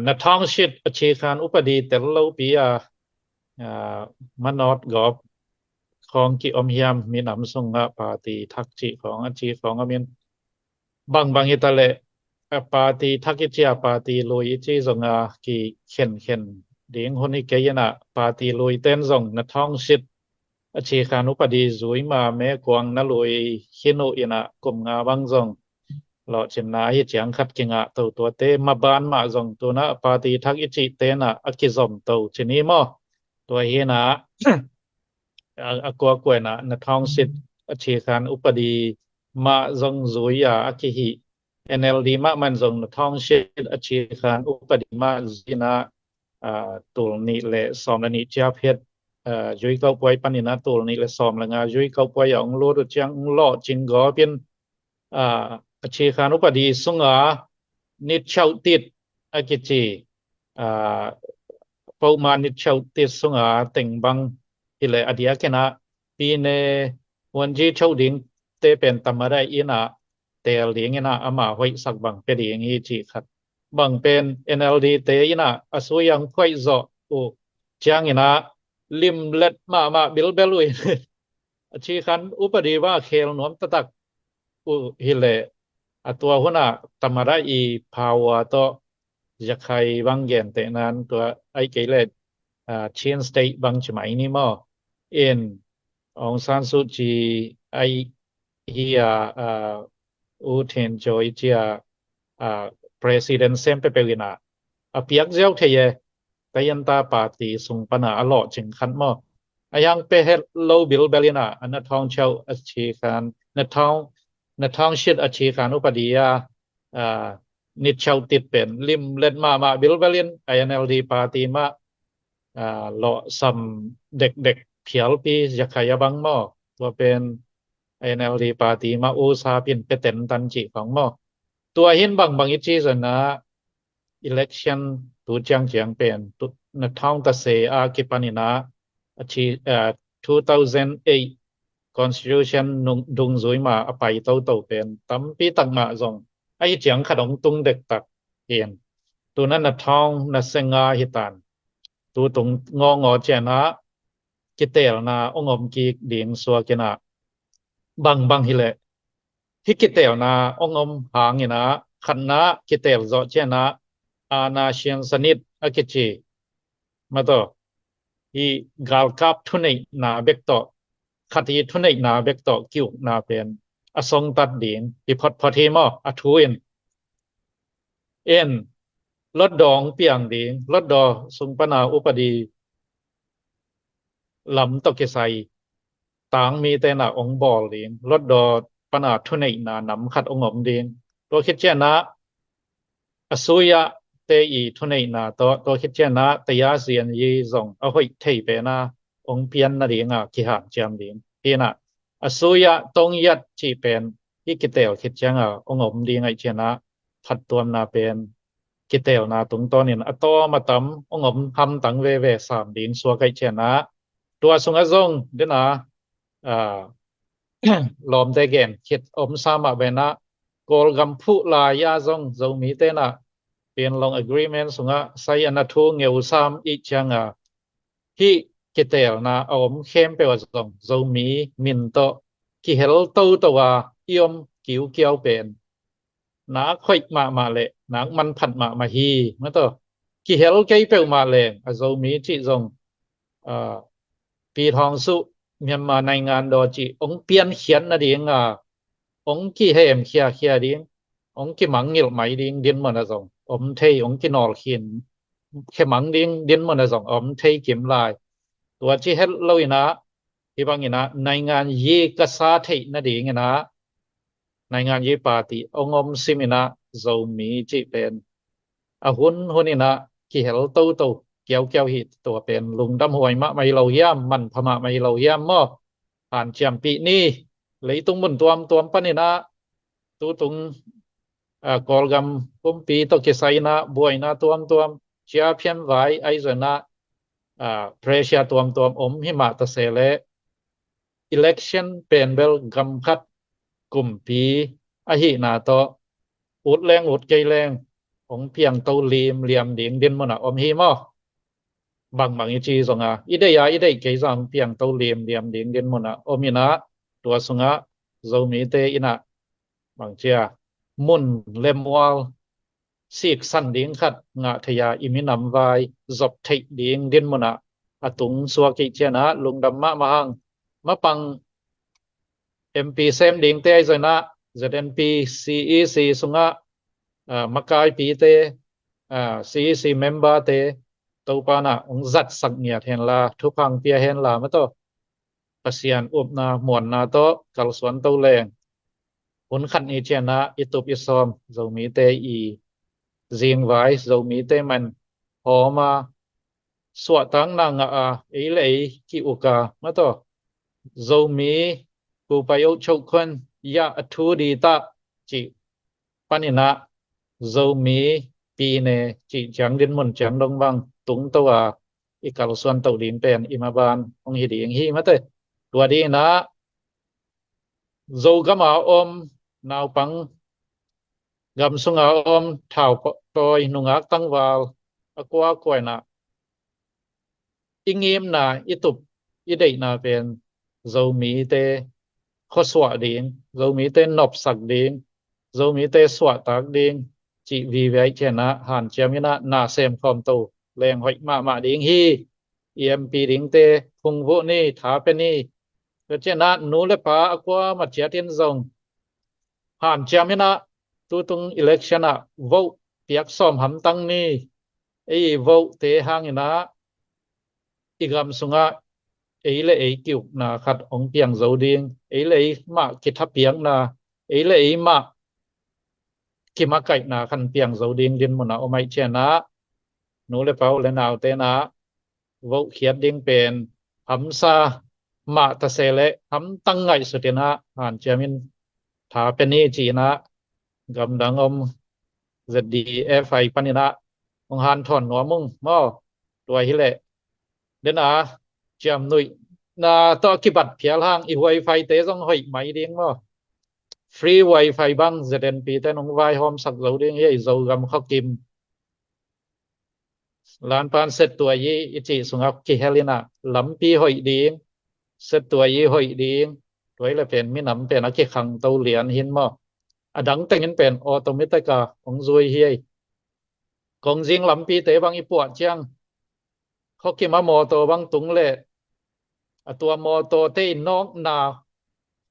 na thawngsit a cikhan upadi tel lopi a manawt gawp khawng ki om hiam minam sungah party thak cih khawng a ci khawng a min bangbang hi ta leh a party thak i ci a party lui i ci zonga ki khenkhen ding hun i kei in ah party lui ten zong na thawngsit a cikhan upadi zui ma mekuang na lui khin uh in ah kum nga bang zong lawhcinna hi ciang khat kingah to tuate maban mah zong tuna party thak i cih tenah a kizom to cin i maw. Tua hinah a kuakua inah na thawngsit a cikhan upadi mah zong zui a a kihih NLD mah man zong na thawngsit a cikhan upadi mah zui inah tul nih le sawm le nih ciap het zui kauh puai paninah tul nih le sawm le nga zui kauh puai a ong lut uh ciang ong lawhcing gawpin a cikhan upadi sunga nitchauh tit a kici poma nitchauh tit sunga tengbang hileh a diakinah pine huanji chauh ding te pen tamada inah teel ding inah ama hoihsak bang pia ding hi cih khat. Bang pen NLD te inah a sui ang phuaih zawh uh ciang inah limlet mahmah bilbel uh in a cikhan upadi va khel nuam taktak uh hileh a tua hunah tamada i power tawh ziakhai bang gentehnan tua ai kei le Chin State bang ci mai ni maw. In Aung San Suu Kyi ai hi a U Thein Sein cia president sem peuhpeuh inah a piak ziau thei e. Tayanta party sung pana a lawhcing khat maw. A yang pehet lo bilbel inah a na thawng chauh a cikhan na thawng na thawngsit a cikhan upadi a nitchauh tit pen limlet mahmah bilbel in a NLD party mah lawhsam dekdek phialpi ziakhai a bang maw. Tua pen NLD party mah usapin peten tan cih khawng maw. Tua hin bangbang i ci zonah election tu ciangciang pen na thawng tase a kipaninah a ci two thousand eight constitution dungzui ma a pai toto pen tampi tak mah zong ahi ciang khat ong tung dektak hin tuna na thawng na senga hitan tutung ngawngawh cianah kiteelna ong om kik ding suakinah bangbang hileh, hih kiteelna ong om hangin ah, khatna, kiteel zawh ciangin ah, aana siansanit a kici, mataw, hih galkap thuneihna bek tawh, khat hih thuneihna bek tawh ki-ukna pen a songtat ding hi photphot hi maw, a thu in. En, lotdaw ong piang ding, lotdaw sung pana upadi lam tawh kisai tangmite na ong bawl ding, lotdaw pana thuneihna nam khat ong om ding. Tua khit ciangin ah, a suya te i thuneihna tawh, tua khit ciangin ah taya sian i zong a hoih thei pen a ong pian nading a kihanciam ding. Hi in ah, a suya tong yat cih pen hih kiteel khit ciangin ah ong om ding ahih ciangin ah, phattuamna pen kiteelna tungtawnin a tawm a tam ong om hamtang veve sam ding suak ahih ciangin ah, tua sungah zong den a, a, lawmte gen khit om sa mah bangin ah, Kawlgam phuh lai-a zong Zomite in ah Panglong Agreement sungah sai a na thu ngeu sam ahih ciangin ah, hih kiteelna a om khempeuh ah zong Zomi min tawh kihel toto a i om kiukiau pen nak hoih mahmah leh nak manphat mahmah hi, mataw. Kihel kei peuhmah leng a Zomi cih zong, a, Pi Thawng Suh, Myanmar naingan daw cih ong piankhiat nading a, ong kihemkhiakhia ding, ong kimangngilh mai ding dinmun ah zong om thei, ong kinawlkhin khemang ding dinmun ah zong om thei kim lai. Tua ci het lo in ah, hih bangin ah naingan yi ka sa theih nadingin ah, naingan yi party ong om sim in ah, Zomi cih pen a hun hun in ah kihel toto kiaukiau hi. Tua pen lungdam huai mahmah hi lo hiam, manpha mahmah hi lo hiam maw? Hanciampih ni. Leitung mun tuamtuam panin ah, tutung, a, Kawlgam pumpi tawh kisai in ah buaina tuamtuam, cia phian vai ahi zongin ah, a, pressure tuamtuam om hi mah ta se leh, election pen bel gam khat kumpi ahihna tawh, ut leng ut kei leng, ong piangto limliam ding dinmun ah om hi maw? Bangbang i ci zong a, i deih a i deih kei zong ong piangto limliam ding dinmun ah om in ah, tua sungah Zomite in ah bangcia mun le mual siksan ding khat ngah thei a, i minam vai zop theih ding dinmun ah a tung suak ahih ciangin ah lungdam mahmah hang. Mapang M P sem dingte ahi zongin ah, Z N P C E C sungah, a, makaipite, a, C E C member-te, Topa in ah ong zatsak ngiat hen la, thupha ong pia hen la, mataw. Pasian upna muanna tawh kalsuan to leng, hun khat ni ciangin ah i tup i sawm, Zomite i zingvai, Zomite man hawm a, suahtakna ngah a, ei le ei ki-uk a, mataw, Zomi kupai oh chokhon ya a thu di ta cih panin ah, Zomi pine cih ciang dinmun ciang dong bang tungto a, i kalsuan to ding pen i maban hong hi ding hi, mataw. Tua dingin ah Zogam a om naupang, gam sung a om thau tawi, nungak tangval, a kuakua in ah, i ngimna, i tup, i deihna pen Zomite khuasuah ding, Zomite nopsak ding, Zomite suahtak ding cih vive ahih ciangin ah, hanciam in ah na sem khawm to leng hoih mahmah ding hi. I M P dingte phungvuh ni, tha pia ni. Tua ciangin ah nu le pa a kuamah ciat in zong hanciam in ah, tutung election ah vote piak sawm hamtang ni. Ei vote-te hangin ah i gam sungah ei le ei ki-ukna khat hong piang zo ding, ei le ei mah kithapiakna, ei le ei mah kimakaihna khat piang zo ding dinmun ah om ahih ciangin ah, nu le pa, u le naute in ah vote khiat ding pen hamsa mah ta se leh hamtang ngaihsut in ah, hanciam in tha pia ni ci in ah, gamdang om Z D F I panin ah hong hanthawn nuam ung maw. Tua hileh den a, ciamnuihna tawh kibat phial hang, i wifi-te zong hoih mai ding maw. Free wifi bang Z N P-te in hong vaihawmsak zo ding hi. Zogam khuakim Lanpan Settuai i cih sungah kihel in ah, lampi hoih ding, Settuai hoih ding, Tua hi le pen minam pen a kikhangto lian hi in maw. A dang tengin pen automatic a hong zui hi ei. Kong zing lampite bang i puah ciang khuakim a mawtaw bang tung le a tua mawtawte i nawkna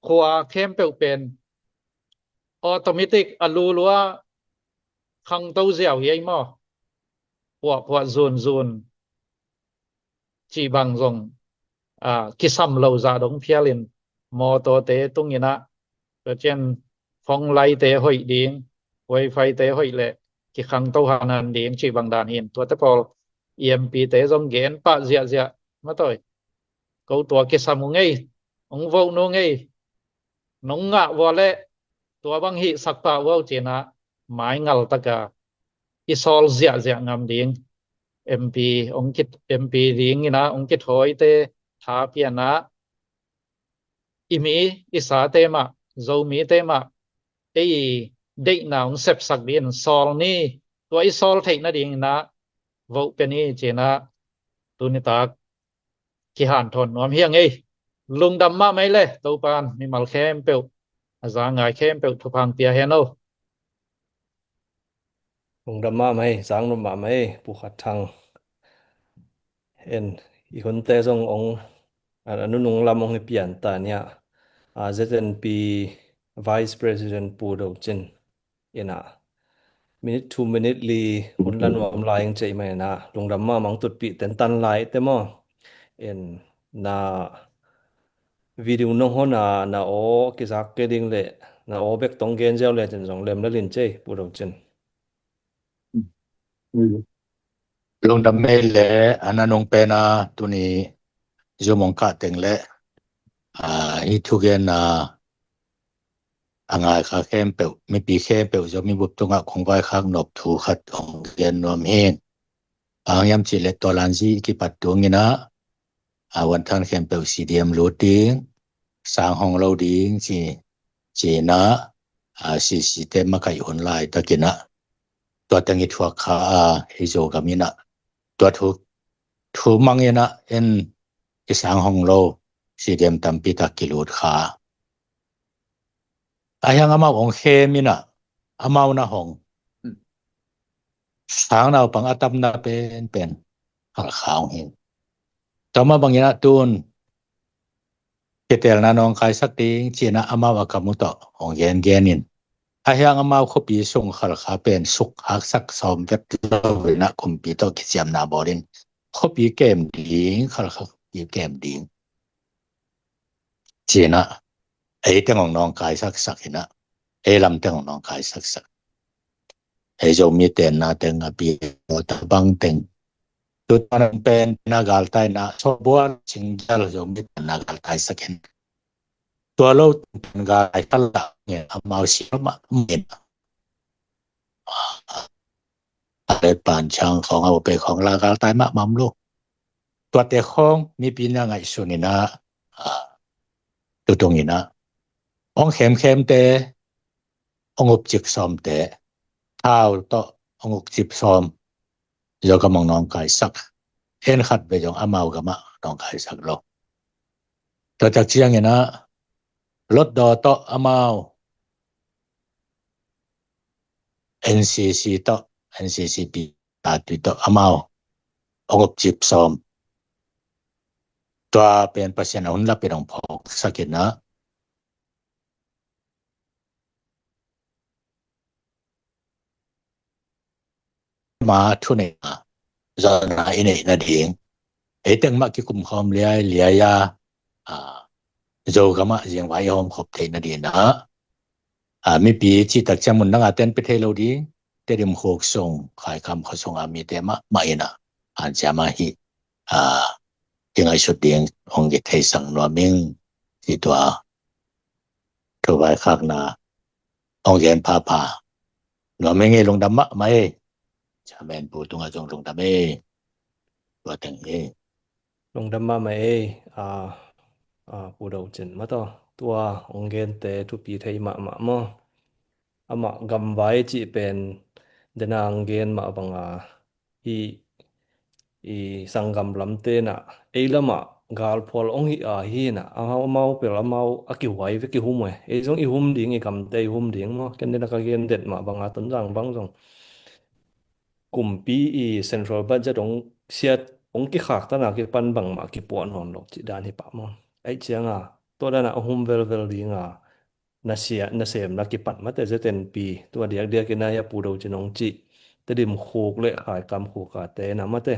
khua khempeuh pen automatic a lulua khangto ziau hi ei maw. Puahpuah zunzun cih bang zong a kisam lo zah dong phialin mawtawte tunginah tua cian phone line-te hoih ding, wifi-te hoih le kikhangto hanhan ding cih bang dan hin tuate pawl E M P-te zong gen pah ziahziah matawi. Ko tua kisam uh ngei, hong voh nu ngei, nong ngah vua leh tua bang hihsak pah vua uh cinah maingal taka i sawl ziahziah ngam ding. M P hong kit, M P dinginah hong kithawite tha pianah i mi i sate mah, Zomite mah ei deihna hong sepsak dingin sawl ni. Tua i sawl theih nadinginah voh pia ni cinah tunitak kihanthawn nuam hi a ngei. Lungdam mahmah ei le Topan mimal khempeuh a za ngai khempeuh thupha pia hen o. Lungdam mahmah ei, zang nuam mahmah ei Pu Khat Thang. En, i hunte zong ong a nunung lam ong i pian ta nia. A Z N P Vice President Pu Do Cin inah minute two minute li hun la nuam lai ing cei mai inah lungdam mahmah ong tutpih tentan lai te maw. En, na video nong hon a na aw kizak ke ding le na aw bek tong gen ziau le cin zong lem lalin cei Pu Do Cin. Lungdam ei le a nanung pen a tuni Zoom ong kah teng le a hi thugen a a ngai kha khempeuh, mipi khempeuh Zomi bup tungah kong vaikhak nop thu khat ong gen nuam hi. Bang hiam cih le tua lanzi kipat tunginah a vuanthan khempeuh C D M lut ding, sang hong lo ding ci, cinah a C C te makaih hun laitakinah tua teng i thuak kha a hi Zogam inah tua thu, thu manginah en i sang hong lo C D M tampi tak kilut kha. A hiang amau hong khem inah amau na hong sang naupang a tamna penpen halkha hong hin. Tua mah banginah tun kitelna nawngkaisak ding cinah amau a kamu tawh hong gengen in a hiang amau khuapi sung Khalkha pen suk haksak sawm vek lo inah kumpi tawh kiciamna bawlin khuapi kem ding, Khalkha khuapi kem ding cinah ei teng hong nawngkaisaksak inah ei lam teng hong nawngkaisaksak. Ei Zomi tenna teng a pi ta bang teng tutan pen na galtaina sobual singjal Zomi tenna galtaisakin tua lo pen galtai khalah ngen amau si mah ngen a le panciang khawng a upe khawng la galtai mah mam lo. Tuate khawng mipi na ngaihsun inah tutung inah ong khemkhemte ong upcip sawmte thau tawh ong upcip sawm Zogam ong nawngkaisak. En khat vei zong amau gamah nawngkaisak lo. Tua tak cianginah lotdaw tawh amau N C C tawh, N C C P tatui tawh amau ong upcip sawm. Tua pen Pasian a hun lapin ong phawksak inah ma thuneihna zonna i neih nading ei teng mah kikum khawm liailiai a Zogamah zingvai i hawm khop theih nadinah a mipi cihtak ciang mun danga ten pia thei lo ding Tedim khuk sung Khaikam khua sung a mite mahmah inah hanciam ahi a kingaihsut ding hong kitheisak nuam ing ci tua thu vaikhakna hong gen phapha nuam ing ei. Lungdam mahmah ei. Chairman Pu tungah zong lungdam ei. Tua teng ei. Lungdam mahmah ei. A, a, Pu Do Cin mataw tua hong gente thupi thei mahmah maw. Amah gamvai cih pen dena hong gen mah banga hih i sanggam lamte nah ei lamah galphual hong hi a hi inah, amau, amau pel amau a kihuai ve, kihum uh e. Ei zong i hum ding, i gamte i hum ding maw. Ken dena ka gen det mah banga Tonzang bang zong kumpi i central budget hong siat, hong kikhak tana kipan bangmah kipuah nawn lo cih dan hi pah maw. Aih cianga tua dana a hum velvel dinga na sia, na semna kipan mate, Z N P tua diakdiak ina hia Pu Do Cin hong cih Tedim khuk le Khaikam khuk a te na mate,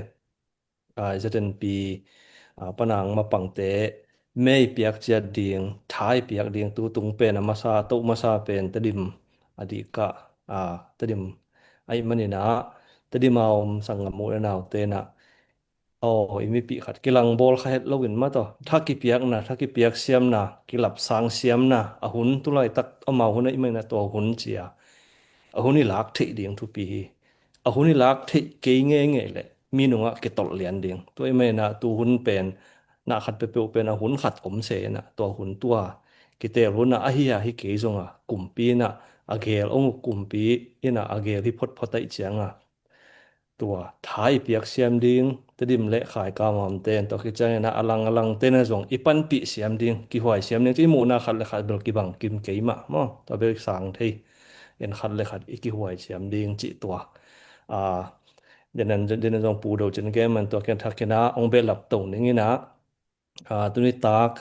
a, Z N P, a, panang mapangte mei piak ciat ding, thai piak ding, tu tung pen a masa, toh masa pen Tedim a dih kah, a, Tedim aih manina Tedim a om sanggam u le naute na, aw, i mipih khat kilangbawl kha het loin mataw, tha kipiakna, tha kipiak siamna, kilapsang siamna, a hun tulaitak amau hun a i maina tua hun cia a hun i lak theih ding thupi hi. A hun i lak theih kei ngeingei le mi nungah kitolh lian ding. Tua i maina tu hun pen na khat peuhpeuh pen a hun khat om se ina tua hun tua kitel hun a ahi a hi kei zonga kumpi ina a gel ong uh kumpi ina a gel hi photphot aih cianga tua tha i piak siam ding, Tedim le Khaikam a omte in tua khit ciangin a lang a langte na zong i panpih siam ding, kihuai siam ding, ci i muhna khat le khat bel kibang kim kei mah maw, tua bel sang thei in khat le khat i kihuai siam ding cih tua. A, dena, dena zong Pu Do Cin gen man tua kian thakin a ong behlap to ning ina, a, tuni tak,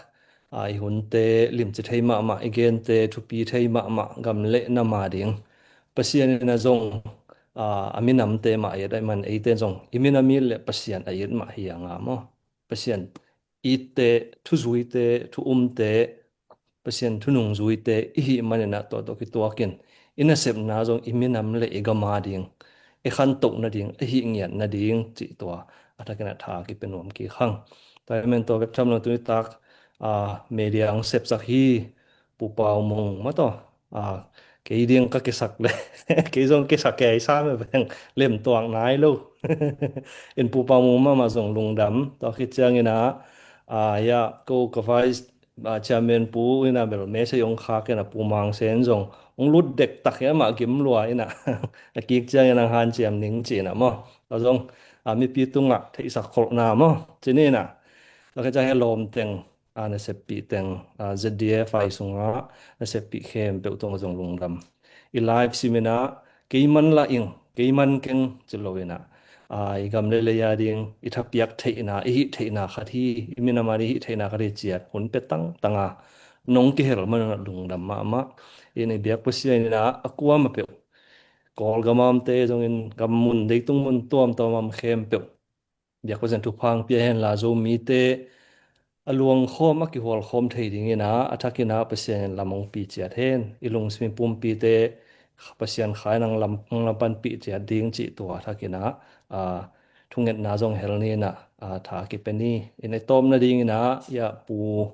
a, i hunte limci thei mahmah, i gente thupi thei mahmah, gam le nam a ding Pasian ina zong, a, a minamte mah a et aih man eite zong i minam it le Pasian a et mah hi a nga maw. Pasian itte, thuzuite, thu umte, Pasian thunungzuite i hih manina tua tawh kituakin i nasepna zong i minam le i gam a ding i khantoh nading, i hih ngiat nading cih tua a thakin a tha kipe nuam kik hang. Tua i men tua bek tham lo tuni tak, a, media ang sepsak hi Pu Pau Mung mataw, a, kei ding ka kisak le kei zong kisak kei sa me veng lem tuak nai lo. In Pu Pau Mung mahmah zong lungdam tua khit ciangina, a, ya ko ka vice, a, chairman Pu ina bel message ong khak ina Pu Mang Sen zong ong lut dektak hi amah gim lua ina a kik ciangin ang hanciam ning cina maw. Tua zong, a, mipi tungah theihsak kholhna maw cini ina. Tua khit ciang he lawm teng, a, naseppih teng, a, Z D F I sungah naseppih khempeuh tungah zong lungdam. I live simina kei man lah ing, kei man keng ci lo ina, a, i gam le lei a ding i thapiak theihna, i hih theihna khat hi, i minam a ding i hih theihna khat hi ciat hun pe tangtanga nong kihel manunah lungdam mahmah. In i biak Pasian ina a kuamah peuh Kawlgam a omte zongin gam mun, leitung mun tuamtuam a om khempeuh biak Pasian thupha hong pia henla Zomite a luangkhawm a kihualkhawm thei dingina a thakina Pasian in lam hong pi ciat hen. I lungsim i pumpite Pasian khain ang lam, ang lam panpih ciat ding cih tua a thakina, a, thungetna zong hel nina, a, tha kipe ni. In i tawp nadingina ya Pu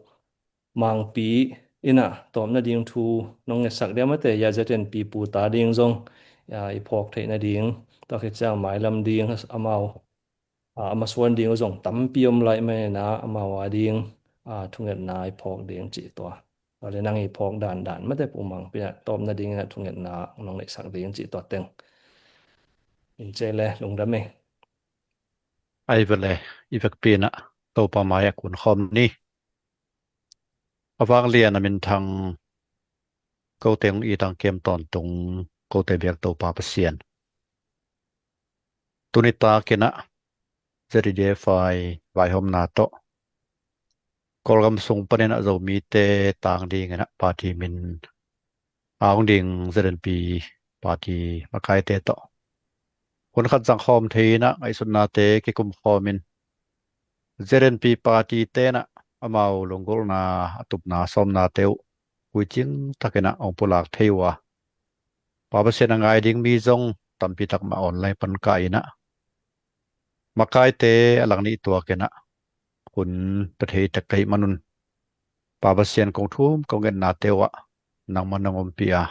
Mangpi ina tawp nading thu nong ngetsak dia mate ya Z N P Pu ta ding zong, ya, i phawk theih nading tua khit ciang mailam ding amau, a, a masuan ding uh zong tampi om lai manina amau a ding, a, thungetna i phawk ding cih tua. Tua le nang i phawk dandan mate Pu Mangpi ina tawp nadingina thungetna nong neihsak ding cih tua teng. In cei le lungdam e. Ai vele, i vekpi ina Topa mai a kun khawm ni. A vanglian a minthang kote hong itang kem tawntung kote biak Topa Pasian. Tuni takin a Z D F I vaihawmna tawh Kawlgam sung panin a Zomite tang dingin a party min a hong ding Z N P party makaite tawh hun khat zangkhawm thei in a ngaihsutnate kikumkhawmin Z N P party tenah amau lunggulhna a tupna sawmnate uh huicing takin a hong pulak thei uh a, Pa Pasian a ngai ding mi zong tampi tak mah online pan kah in a makaite a lang nih tuakin a hun pia thei tek ka hih manun Pa Pasian kong thum kong ngetnate uh ah nangman nong ompih a,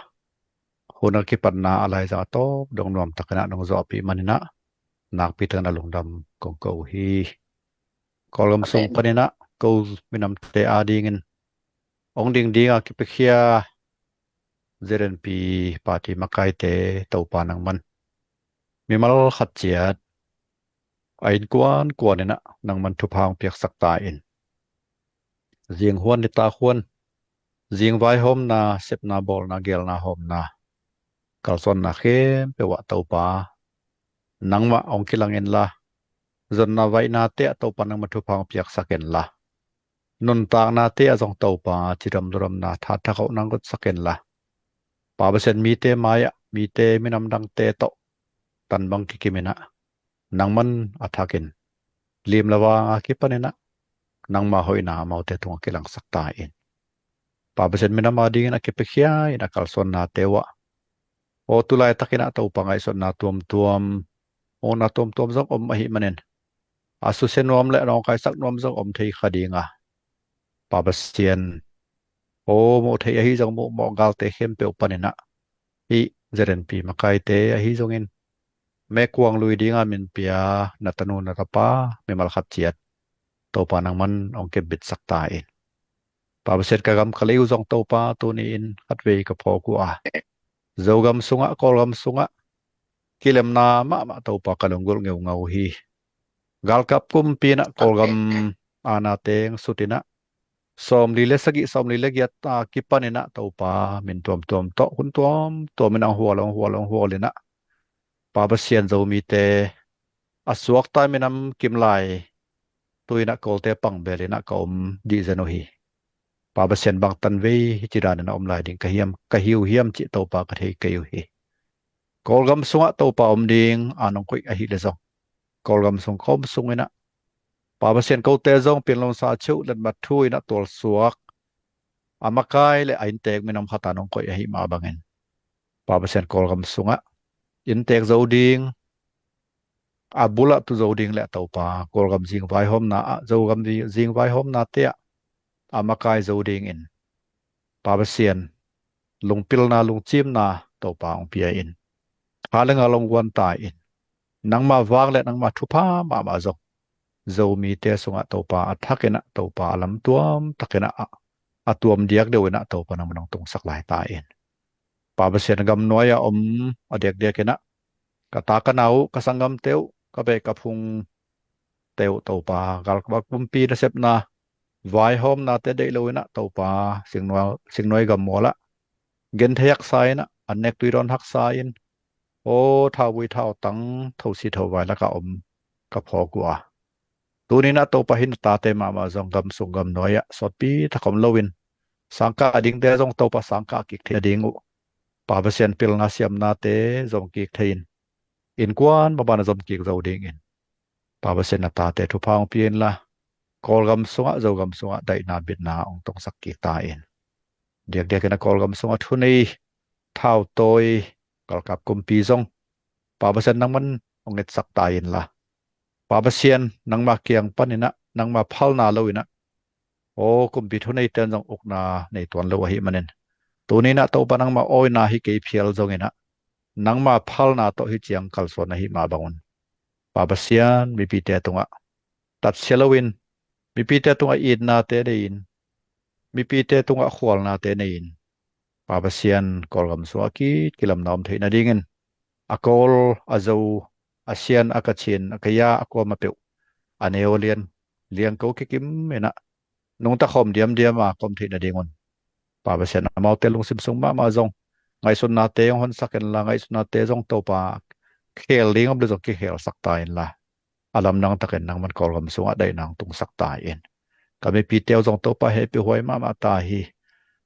hun a kipatna a laizang a tawp dong nuam takin a nong zawhpih manin a nakpi takin a lungdam kong ko uh hi. Kawlgam sung panin a ko minamte adingin hong ding ding a kipiakhia Z N P party makaite Topa nangman mimal khat ciat a innkuan kuanin a nangman thupha hong piaksak ta in. zinghuan nitak huan, zingvaihawmna, sepna, bawlna, gelna, hawmna, kalsuanna khempeuh ah Topa, nangmah hong kilang inla, zonna vaihnate ah Topa nangmah thupha hong piaksak inla, nuntaknate ah zong Topa cidam ludamna thathak hong nang gutsak inla, Pa Pasian, mite mai-ah, mite minam dangte tawh tan bang kikim inah, nangman a thakin lim le vang a kipan inah nangma hoihna amaute tungah kilangsak ta in. Pa Pasian, minam adingin a kipiakhia in a kalsuannate uh ah, aw, tu laitakin ah Topa, ngaihsutna tuamtuam, mawhna tuamtuam zong om ahih manin, a susia nuam le nawngkaisak nuam zong om thei kha ding a, Pa Pasian, aw, muh theih ahi zong muh mawh galte khempeuh panin ah, hih Z N P makaite ahi zongin, mekuang lui dinga min pia na tanu na tapa mimal khat ciat Topa nangman hong kembitsak ta in. Pa Pasian, ka gam ka lei uh zong Topa tuni-in khatvei ka phawk uh a, Zogam sungah, Kawlgam sungah kilemna mahmah Topa ka lunggulh ngeungau hi. Galkap kumpi in ah Kawlgam aana teng sut in ah, sawmli le sagih, sawmli le giat a kipan in ah Topa, min tuamtuam tawh, hun tuamtuam in ah hong hual, hong hual, hong hual in ah, Pa Pasian, Zomite a suakta minam kimlai tu in ah Kawlte pangbel in ah ka om dih zen uh hi. Pa Pasian, bangtan vei hih ci danin a om lai ding ka hiam, ka hi uh hiam cih Topa ka thei kei uh hi. Kawlgam sungah Topa om ding a nong koih ahih leh zong, Kawlgam sung ka om sung in ah, Pa Pasian, kote zong Pianlonsa cheuh letmat thu in ah tualsuak a makai le a inntek minam khat a nong koih ahih mah bangin, Pa Pasian, Kawlgam sungah inntek zo ding, a bulah tu zo ding le Topa, Kawlgam zingvaihawmna ah, Zogam zi-, zingvaihawmnate ah a makai zo dingin, Pa Pasian, lungpilna, lungcimna Topa hong pia in, kha le ngal hong guan ta in, nangma vang le nangma thupha mahmah zong Zomite sungah Topa a thak in ah, Topa a lamtuam tak in ah, a tuam diak deuh in ah Topa nangman hong tungsak lai ta in. Pa Pasian, gamnuai a om a diakdiak in ah, ka ta ka nau uh, ka sanggamte uh, ka beh ka phungte uh Topa, galkap kumpi nasepna vaihawmnate deih lo in ah Topa, singnuai, singnuai gammual ah genthei haksa in ah, an nek tui dawn haksa in, aw, thauvui thautang, thosi thovai lakah om ka phawk uh a, tuni in ah Topa, hih na tate mahmah zong gam sung gam nuai ah sawtpi thak om loin, sangkah dingte zong Topa sangkah kik theih nading uh, Pa Pasian, pilna siamnate zom kik thei in, innkuan maban a zom kik zo dingin, Pa Pasian, na tate thupha hong pia inla, Kawlgam sungah, Zogam sungah daihna bitna hong tungsak kik ta in. Diakdiak in ah Kawlgam sungah thunei thautawi galkap kumpi zong, Pa Pasian, nangman hong etsak ta inla, Pa Pasian, nangma kiang pan in ah, nangma phalna lo in ah, aw, kumpi thuneite in zong ukna nei tuan lo ahih manin, tuni in ah Topa, nangma awina hi kei phial zong in ah, nangma phalna tawh hih ciang kalsuan ahih mah bangun, Pa Pasian, mipite tungah tatsia loin, mipite tungah itnate nei in, mipite tungah khualnate nei in, Pa Pasian, Kawlgam sungah kik kilamna om theih nadingin, a Kawl, a Zo, a Sian, a Kachin, a Kaya, a kuamah peuh, a neu a lian, liangko kikim in ah, nungta khawm diamdiam a ka om theih nadingun, Pa Pasian, amaute lungsim sung mahmah zong ngaihsutnate hong honsak inla, ngaihsutnate zong Topa, khel ding om le zong kikhelsak ta inla, a lamdang takin nangman Kawlgam sungah daihna hong tungsak ta in. Ka mipite uh zong Topa, hehpihhuai mahmah ta hi.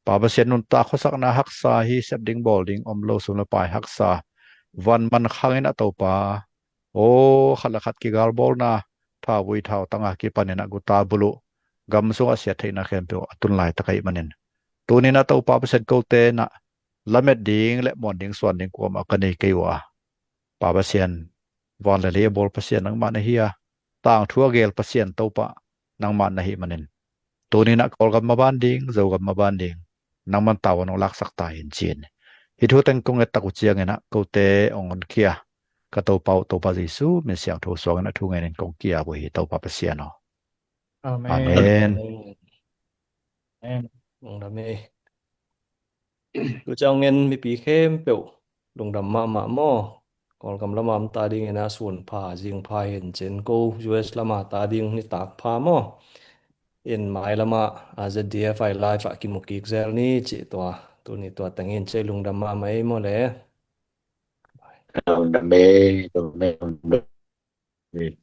Pa Pasian, nuntak khuasakna haksa hi, sep ding bawl ding om lo, sum le pai haksa, van man khang in ah Topa, aw, khat le khat kigalbawlna, thauvui thautang a kipan in ah guta buluh, gam sungah siat theihna khempeuh a tun laitak ahih manin, tuni in ah Topa Pasian, kote in ah lamet ding le muan ding suan ding kuamah ka nei kei uh a, Pa Pasian, van le lei a bawl Pasian nangmah na hi a, tangthu a geel Pasian Topa nangmah na hih manin, tuni in ah Kawlgam maban ding, Zogam maban ding, nangman tavuan hong laksak ta in ci-in, hih thu teng kong et tak uh ciangin ah kote hong honkhia ka Topa uh Topa Jesu min siangtho suangin a thu ngenin kong ki-ap uh hi, Topa Pasian aw. Amen. Amen. Amen. Amen. Lungdam hi. Tu ciangin mipi khempeuh lungdam mahmah maw. Kawlgam lama om ta dingin a sun pha, zing pha hi in cin, ko U S lama ta ding nitak pha maw. in mailamah, a, Z D F I live ah kimu kik zel ni cih tua, tuni tua tengin cei lungdam mahmah ei maw le. Lungdam ei, lungdam ei.